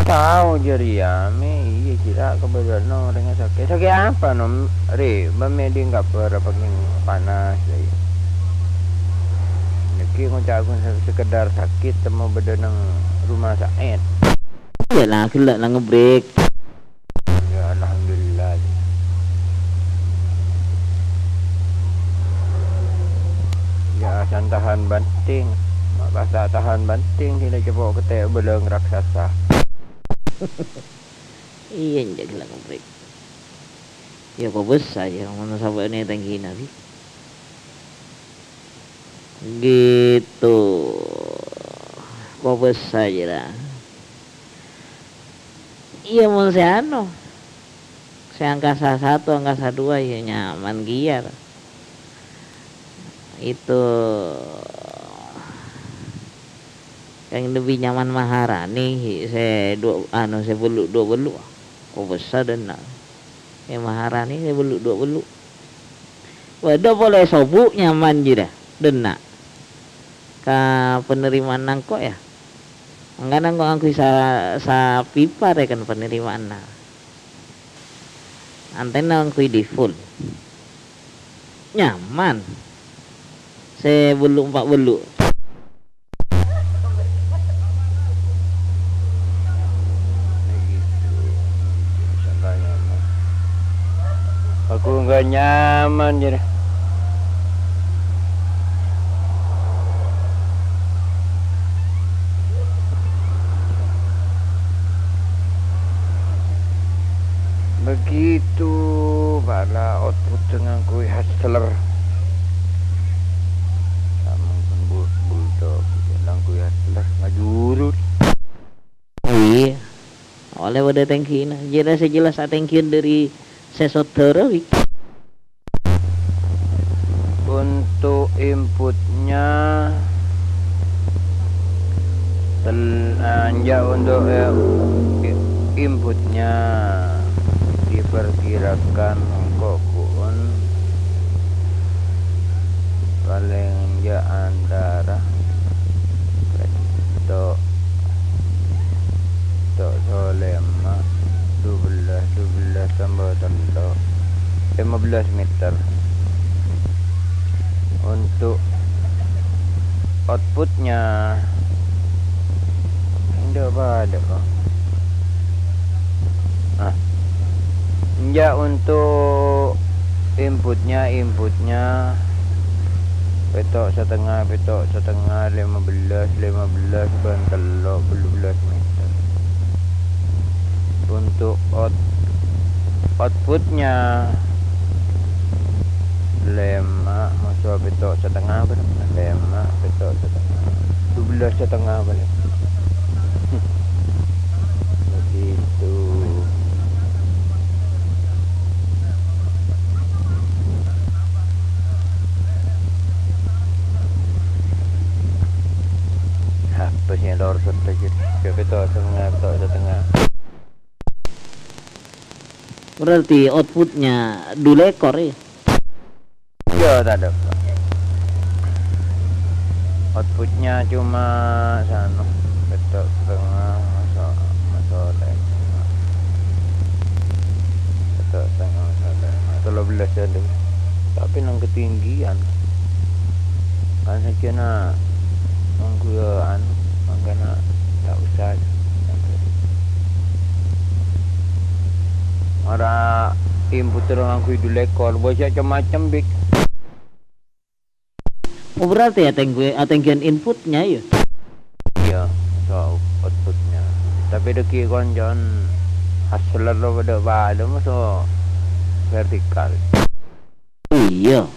Tao jârèya, mè' iyâ jârèya kabâdâ'ânna orèngnga sakè'. Sakè' apa, Nom? Rè, bâ' mè' ding kabhâr apa kèng panas, yâ? Nèkè ngoca' ghun sa-, sekedar sakit, temmo bâdâ neng rumah sakit. Iyâ, la ghellâ' la ngebrek. Ya, alhamdulillah. Ya, san tahan banting. Maka sa tahan banting, sila cepo' kete' beleng raksasa. Iyâ, enjâ' ghellâ' ngebrek. Ya, kobâsa, ya, ngono sampè' nè tèngghina, bi. Gitu. Kobâsa, jârèya. Iyâ, mon sè anu, sè angkasa satu, angkasa dua, ya nyaman kèya. Itu kan lebbi nyaman Maharani, sè du-, anu, sè bellu' dua bellu'. Kobâsa dâ' enna'. È Maharani sè bellu' dua bellu'. Bâdâ polè sobu' nyaman jârèya, dâ' enna'. Ka penerimaan nangko', ya. Mangkana engko' ngangghuy sa-, sapipa rè kan penerimaanna. Antèna ngangghuy default. Nyaman. Sè bellu' empa' bellu'. Aku enggak nyaman jadi. Begitu, pala output ngangghuy Hassler. Sampun bu-, bulldog, ngangghuy Hassler, ngajurut. Iyâ. Ollè bâdâ tèngghina. Jârèya sè jelas atèngghiyân dâri sè sodara, wi. Untuk inputnya, tel-, ah, enjâ' untuk, eh, i-, inputnya diperkirakan engko' bu'un palèng enjâ' antara pètto', pètto' solo lèma', dubellâs, dubellâs tambâ tello', lèma bellâs mèter. Untuk outputnya, enjâ' bâdâ, kok. Ah. Enjâ' untuk inputnya, inputnya pètto' satengnga, pètto' satengnga, lèma bellâs, lèma bellâs bân tello', bâllu bellâs mèter. Untuk out-, outputnya lèma', maso' pètto' satengnga, bârâmpa? Lèma', pètto' satengnga. Dubellâs satengnga, bâli. Pètto' satengnga, pètto' satengnga. Berarti outputnya dua ekor, ya? Iyâ, tadâ'. Outputnya cuma sano, pètto' satengnga, maso-, masolè. Pètto' satengnga, masolè. Tello bellâs jâli. Tapè neng ketinggian. Kan sakèna nunggu, anu, mangkana ta' osa. Ora input terro ngangghuy dua ekor, bâ' sè cem-macem, Bik. Oh, berarti atèngghu-, atèngghiyân inputnya, ya? Iyâ, so outputnya. Tapè dhâggi' konco'an hasil lo padâ-padâ, maso vertikal. Iyâ.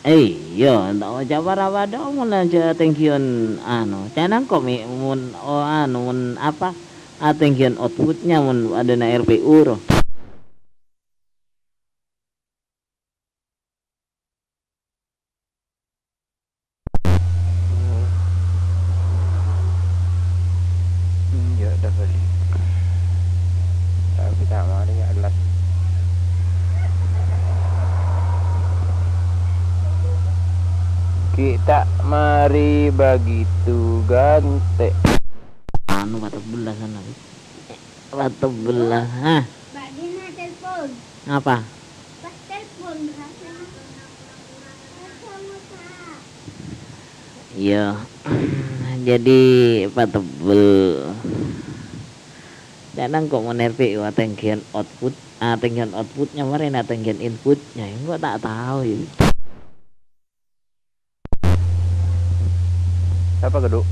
Iyâ, enta' oca' para padâ mon aja atèngghiyân, anu, canang ko' mè' mon, oh, anu, mon apa, atèngghiyân outputnya mon adâna R P U ro. Hmm, iyâ, dah balik. Tapi tak mari, ya Allah. Kita mari begitu gante. Anu, patebel lah sana. Patebel lah, ha? Mbak Dina telepon. Apa? Pas telepon, rasanya. Iya. Jadi, patebel. Canang ko' mon R P U atèngghiyân output, atèngghiyân outputnya, marèna atèngghiyân inputnya, engko' ta' tao, ya. Siapa, Gedu?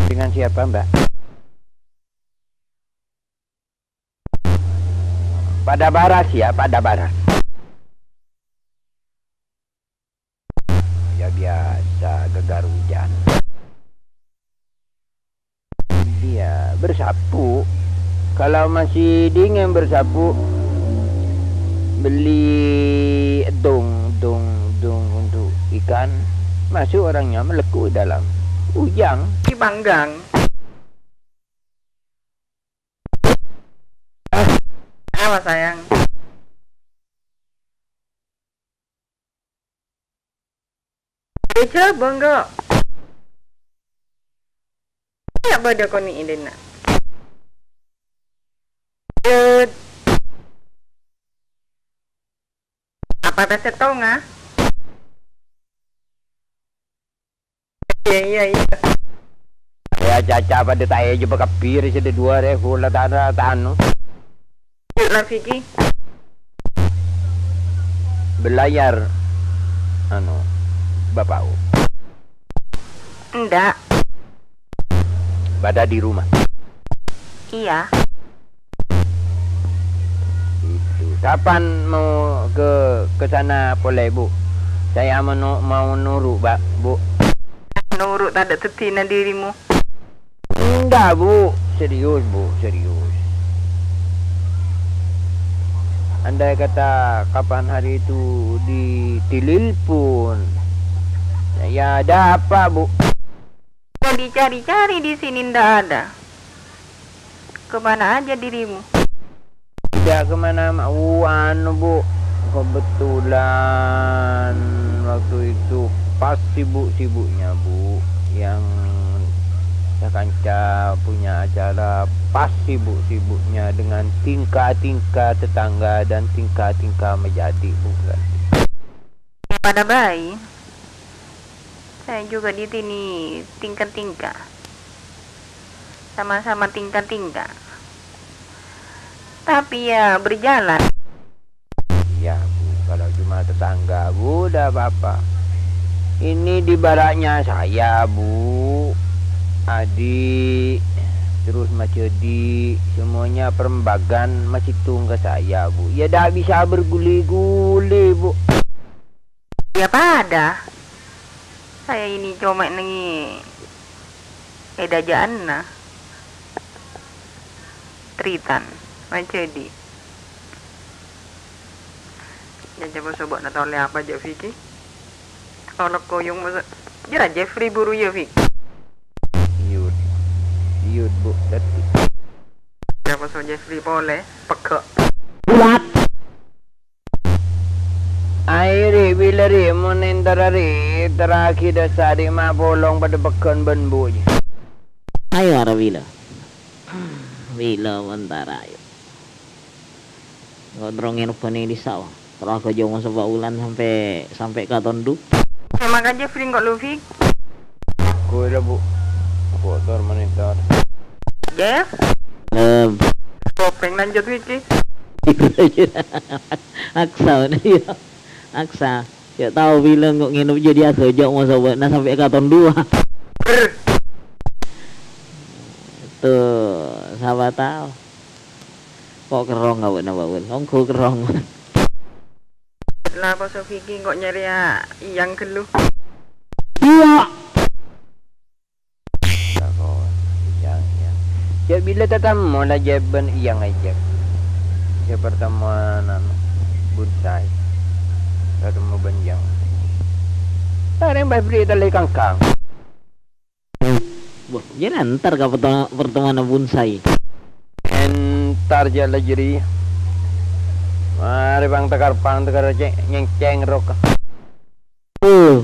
Dengan siapa, Mbak? Pada baras ya, pada baras. Ya biasa, gegar hujan. Iya, bersapu. Kalau masih dingin bersapu, beli dung, dung, dung untuk ikan, masuk orangnya meleku dalam. Ujang. Di panggang. Apa, sayang? Beca, bangga. Ya, pada koni idena. Apa ta' settonga? Iya, iya, iya. Ya, caca pada tae aja bakabbir sida dua re, hula tana tanu. Yuk, Rafiki. Belayar, anu, Bapak U. Enggak. Pada di rumah. Iya. Itu. Kapan mau ke, ke sana pole, Bu? Saya mau, mau nuru, Pak, Bu. Nuru tadâ' teddina dirimu. Enggak, Bu. Serius, Bu. Serius. Andai kata kapan hari itu di, ditelepon, saya ada apa, Bu? Saya dicari-cari di sini, ndak ada. Kemana aja dirimu? Tidak kemana, ma-, uh, anu, Bu. Kebetulan waktu itu pas sibuk-sibuknya, Bu. Yang sakanca punya acara pas sibuk-sibuknya dengan tingkah-tingkah tetangga dan tingkah-tingkah majadi, Bu. Pada baik. Saya juga di sini tingkah-tingkah. Sama-sama tingkah-tingkah. Tapi ya berjalan. Iya, Bu. Kalau cuma tetangga, Bu, udah apa-apa. Ini di baraknya saya, Bu. Adik, terus Mas Jody, semuanya perembagan masih tunggu saya, Bu. Ya, ndak bisa berguli-guli, Bu. Ya pada. Saya ini coma nengi edaja'anna. Tritan, majadi. Ya, coba soba'na tole apa, ja', Vicky? Olok koyong masa. Jera Jeffrey buru ya, Vic. Yut, Bu, dâddhi. Apa so Jeffrey polè? Pegghâ'. Bulat. Aèrè, bilâ rè, mon entara rè, terraghi dâsarè ma' polong padâ pegghâ'ân bân Bu, jâ. Ayo, ara bilâ. Bilâ entara, ayo. Engko' terro ngènep bânnè dissa', wa. Terro aghâjâ' moso pa' bulân sampè', sampè' ka tondu. Sè mangkana Jeffrey engko' lu, Fik. Ghulâ, Bu. Kotor monitor. Jeff? Lem. Kopèng lanjut, Wiki. Aksa, iya. Aksa. Jâ' tao bilâ engko' ngènep jâ' dâri aghâjâ' moso bâ'na sampè' ka tondu, wa. Brr. Tuh, sapa tao? Ko' kerrong abâ'na, Bawel? Ongghu kerrong. La poso Vicky ko' nyarèya Iyang ghâllu. Iyâ. Lakon, Iyang, Iyang. Jâ' bilâ tatemmo la Jeb bân Iyang ajâk. Jâ' pertemuan anu, bonsai. Tatemmo bân Iyang. Sareng Bas Bri tali kangkang. Wah, jârèya entar ka perto-, pertemuanna bonsai. Entar jâ' la jârèya. Marè pangtekar-pangtekar cè' nyèngcèng roka. Uh.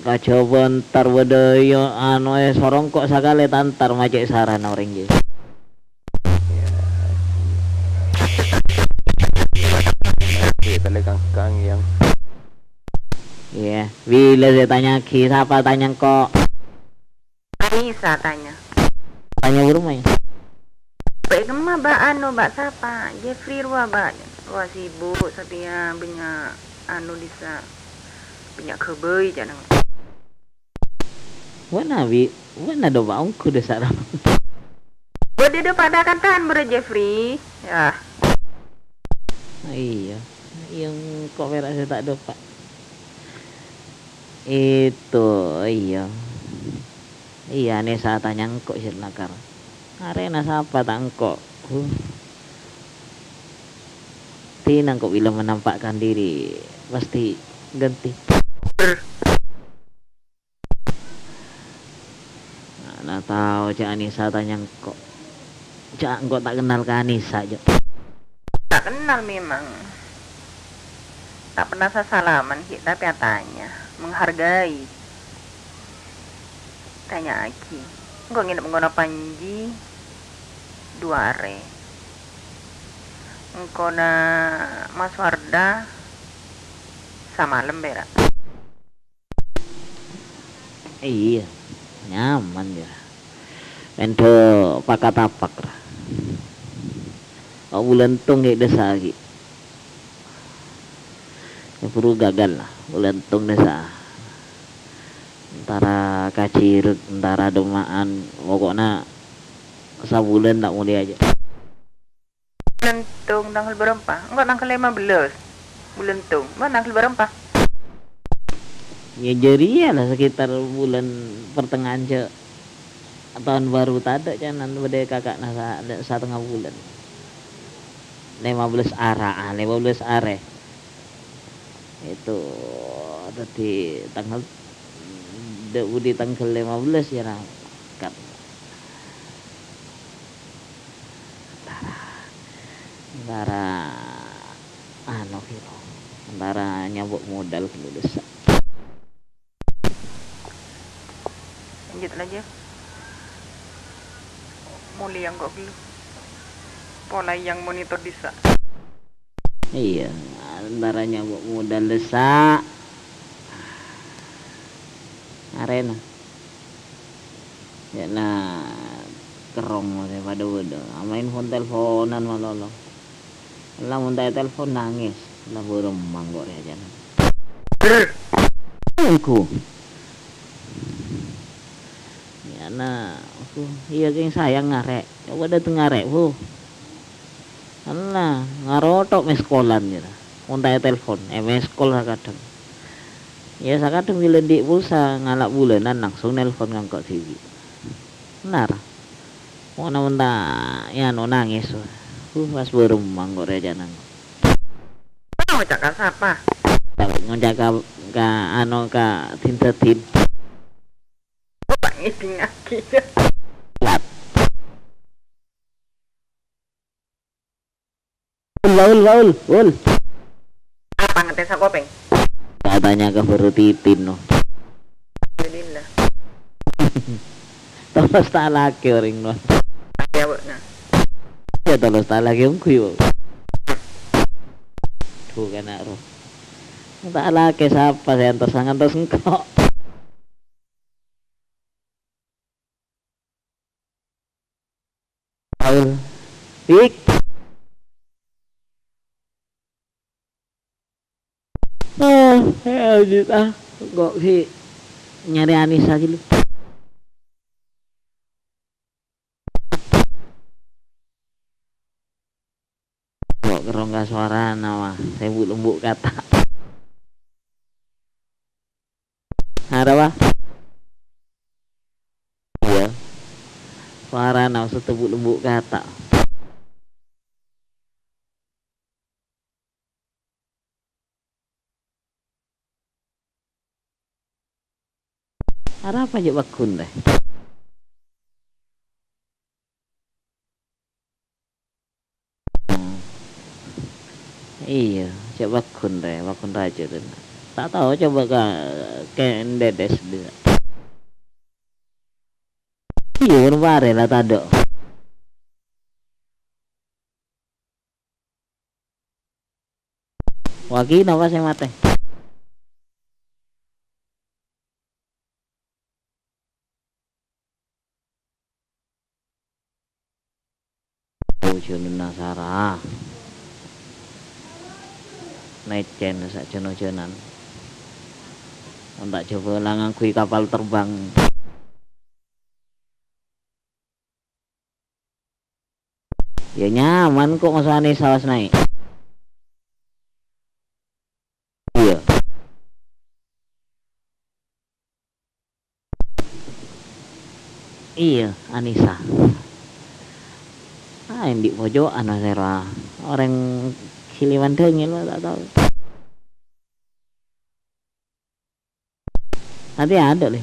Kajhâbhâ entar bâdâ, iyâ, anu, è sorongko' sakalè tantar ma' cè' sarana orèng jârèya. Tali kangkang yang. Iyâ, bilâ sè tanya'aghi, sapa tanya engko'? Anissa tanya. Tanya bârâmma, yâ? Bâ' kemma, Bâ', anu, Bâ', sapa? Jeffrey rowa, Bâ'. Rowa sibuk, satèya bânnya' anu, dissa'. Bânnya' ghâbây, ca'na. Bâ'na, Bi', bâ'na dâpa' ongghu dâsar. Bâdâ dâpa' dâ-, kan-, kan bârâ Jeffrey. Yah. Iyâ. Iyâ, engko' pèra' sè ta' dâpa'. Itu, iyâ. Iyâ, Anissa tanya engko' sè lakar. Arèna sapa ta' engko'? Huh. Dina engko' bilâ menampakkan diri, pasti ganti. Mana tao, jâ' Anissa tanya engko'. Jâ' engko' ta' kennal ka Anissa, jâ'. Ta' kennal memang. Ta' pernah sasalaman ghi', tapè atanya, menghargai. Tanya'aghi. Engko' ngènep ngghuwâna Panji dua arè. Engkona Mas Wardah samalem pèra'. Iyâ, nyaman, yâ. Mèndhâ pakat apak, ra. Kok bulân tong ghi' dâsa ghi'. Yâ, buru gagal, la. Bulân tong dâsa. Entara kajhirek, entara demma'an, pokokna sabulân ta' molèya jâ. Bulân tong tangghâl bârâmpa? Engko' tangghâl lèma bellâs. Bulân tong. Mon tangghâl bârâmpa? Yâ, jârèya la, sekitar bulân pertengahan jâ' taon baru tadâ', ca'na bâdâ kaka'na sa-, satengnga bulân. Lèma bellâs ara, ah, lèma bellâs arè. Itu, dâddhi tangghâl, dâ' budi tangghâl lèma bellâs yâ, ra, kat. Entara, entara, anu, gitu. Entara nyabâ' modal ghâllu dâsa. Lanjut aja. Molèya engko' ghâllu. Pola yang monitor dâsa. Iyâ, entara nyabâ' modal dâsa. Arèna. Yâ, na, kerrong sè padâ-padâ. Amaèn pon-telponan malolo. Ella mon ta' ètelpon nangès. Ella bârâmma engko' rèya jâna. Engko'. Yâ, na, engko'. Iyâ, kèng sayang ngarè'. Coba dâteng ngarè', Bu. Ella, ngarotho' miss call-an, jâ. Mon ta' ètelpon, è miss call sakadhâng. Yâ, sakadhâng bilâ andi' pulsa, ngala' bulânan, langsung nelpon ka engko' dhibi'. Bhender. Mon ta' èanu nangès. Uh, pas bârâmma engko' rèya jâna. Ngoca' ka sapa? Ngoca' ka, ka, anu, ka Din-Dadin. Kok ngèdingngaghi, yâ? Ul, Ul. Apa ngetes sakopeng? Tak tanya kabar Titin, no. Alhamdulillah. Tolos ta' alake oreng, no. Ya, Bu, nah. Ya, tolos ta' alake ongghu, Bu. Duh, kana' ro. Ta' alake sapa sè antos-ngantos engko'. Paul. Pik. Ah, eh, lanjut, ah. Kok si nyari Anissa gitu. Kok kerong ka sowarana, wah, sè bu'-lembu' kata. Arapa? Iya. Sowarana maksudnya bu'-lembu' kata. Arapa jhâ' pagghun, rè? Iyâ, jhâ' pagghun, rè, pagghun rajâ, rè. Ta' tao coba ka Kendedes, dâ. Iyâ, mon pare la tadâ'. Wagi napa sè matè? Ojhânanna sara. Nècèn sajân-ojhânan. Mon ta' jhâbâ la ngangghuy kapal terbang. Ya nyaman kok maso'ane saos nae'. Iya. Iya, Anissa. Ah, endi' pojo'an, Mas Ero, ah. Orèng Kilimantan, lo, ta' tao. Nanti ada, Le.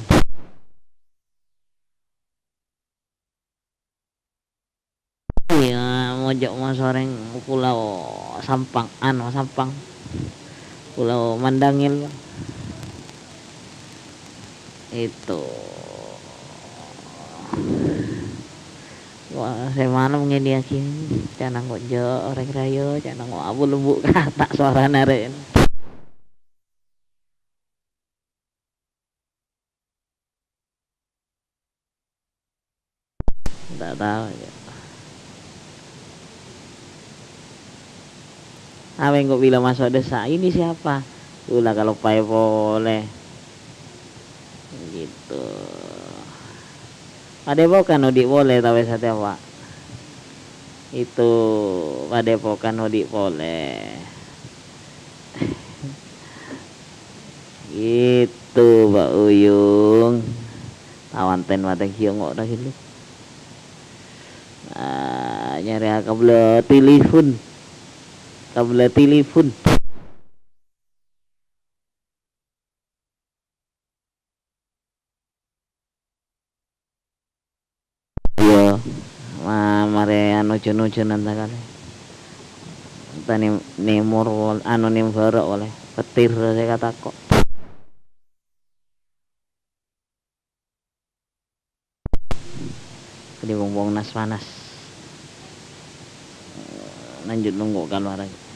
Iya, mojok masoreng Pulau Sampang, anu, Sampang. Pulau Mandangil. Itu. Wah, sè malem ngene iki. Canang kok jo orèng rayo, canang kok abu lembu kata suarana rè. Ndak tao, ya. Apa engko' bila maso' desa, "Ini siapa?" Ula kaloppae pole. Gitu. Padepokan odi' pole ta' wis ate, Pak? Itu padepokan odi' pole. Gitu, Pak Uyung. Tawanten mate giyongo' ta' gitu. Ah, nyarè kabla telepon. Kabla telepon. Iya, ma-, marè anu ojhân-ojhânan sakalè. Tani nemor wol-, anu, nem bârâ' polè. Petir sè katako'. Kadi wong-wong nas-panas. Lanjut nunggu kalowar aja.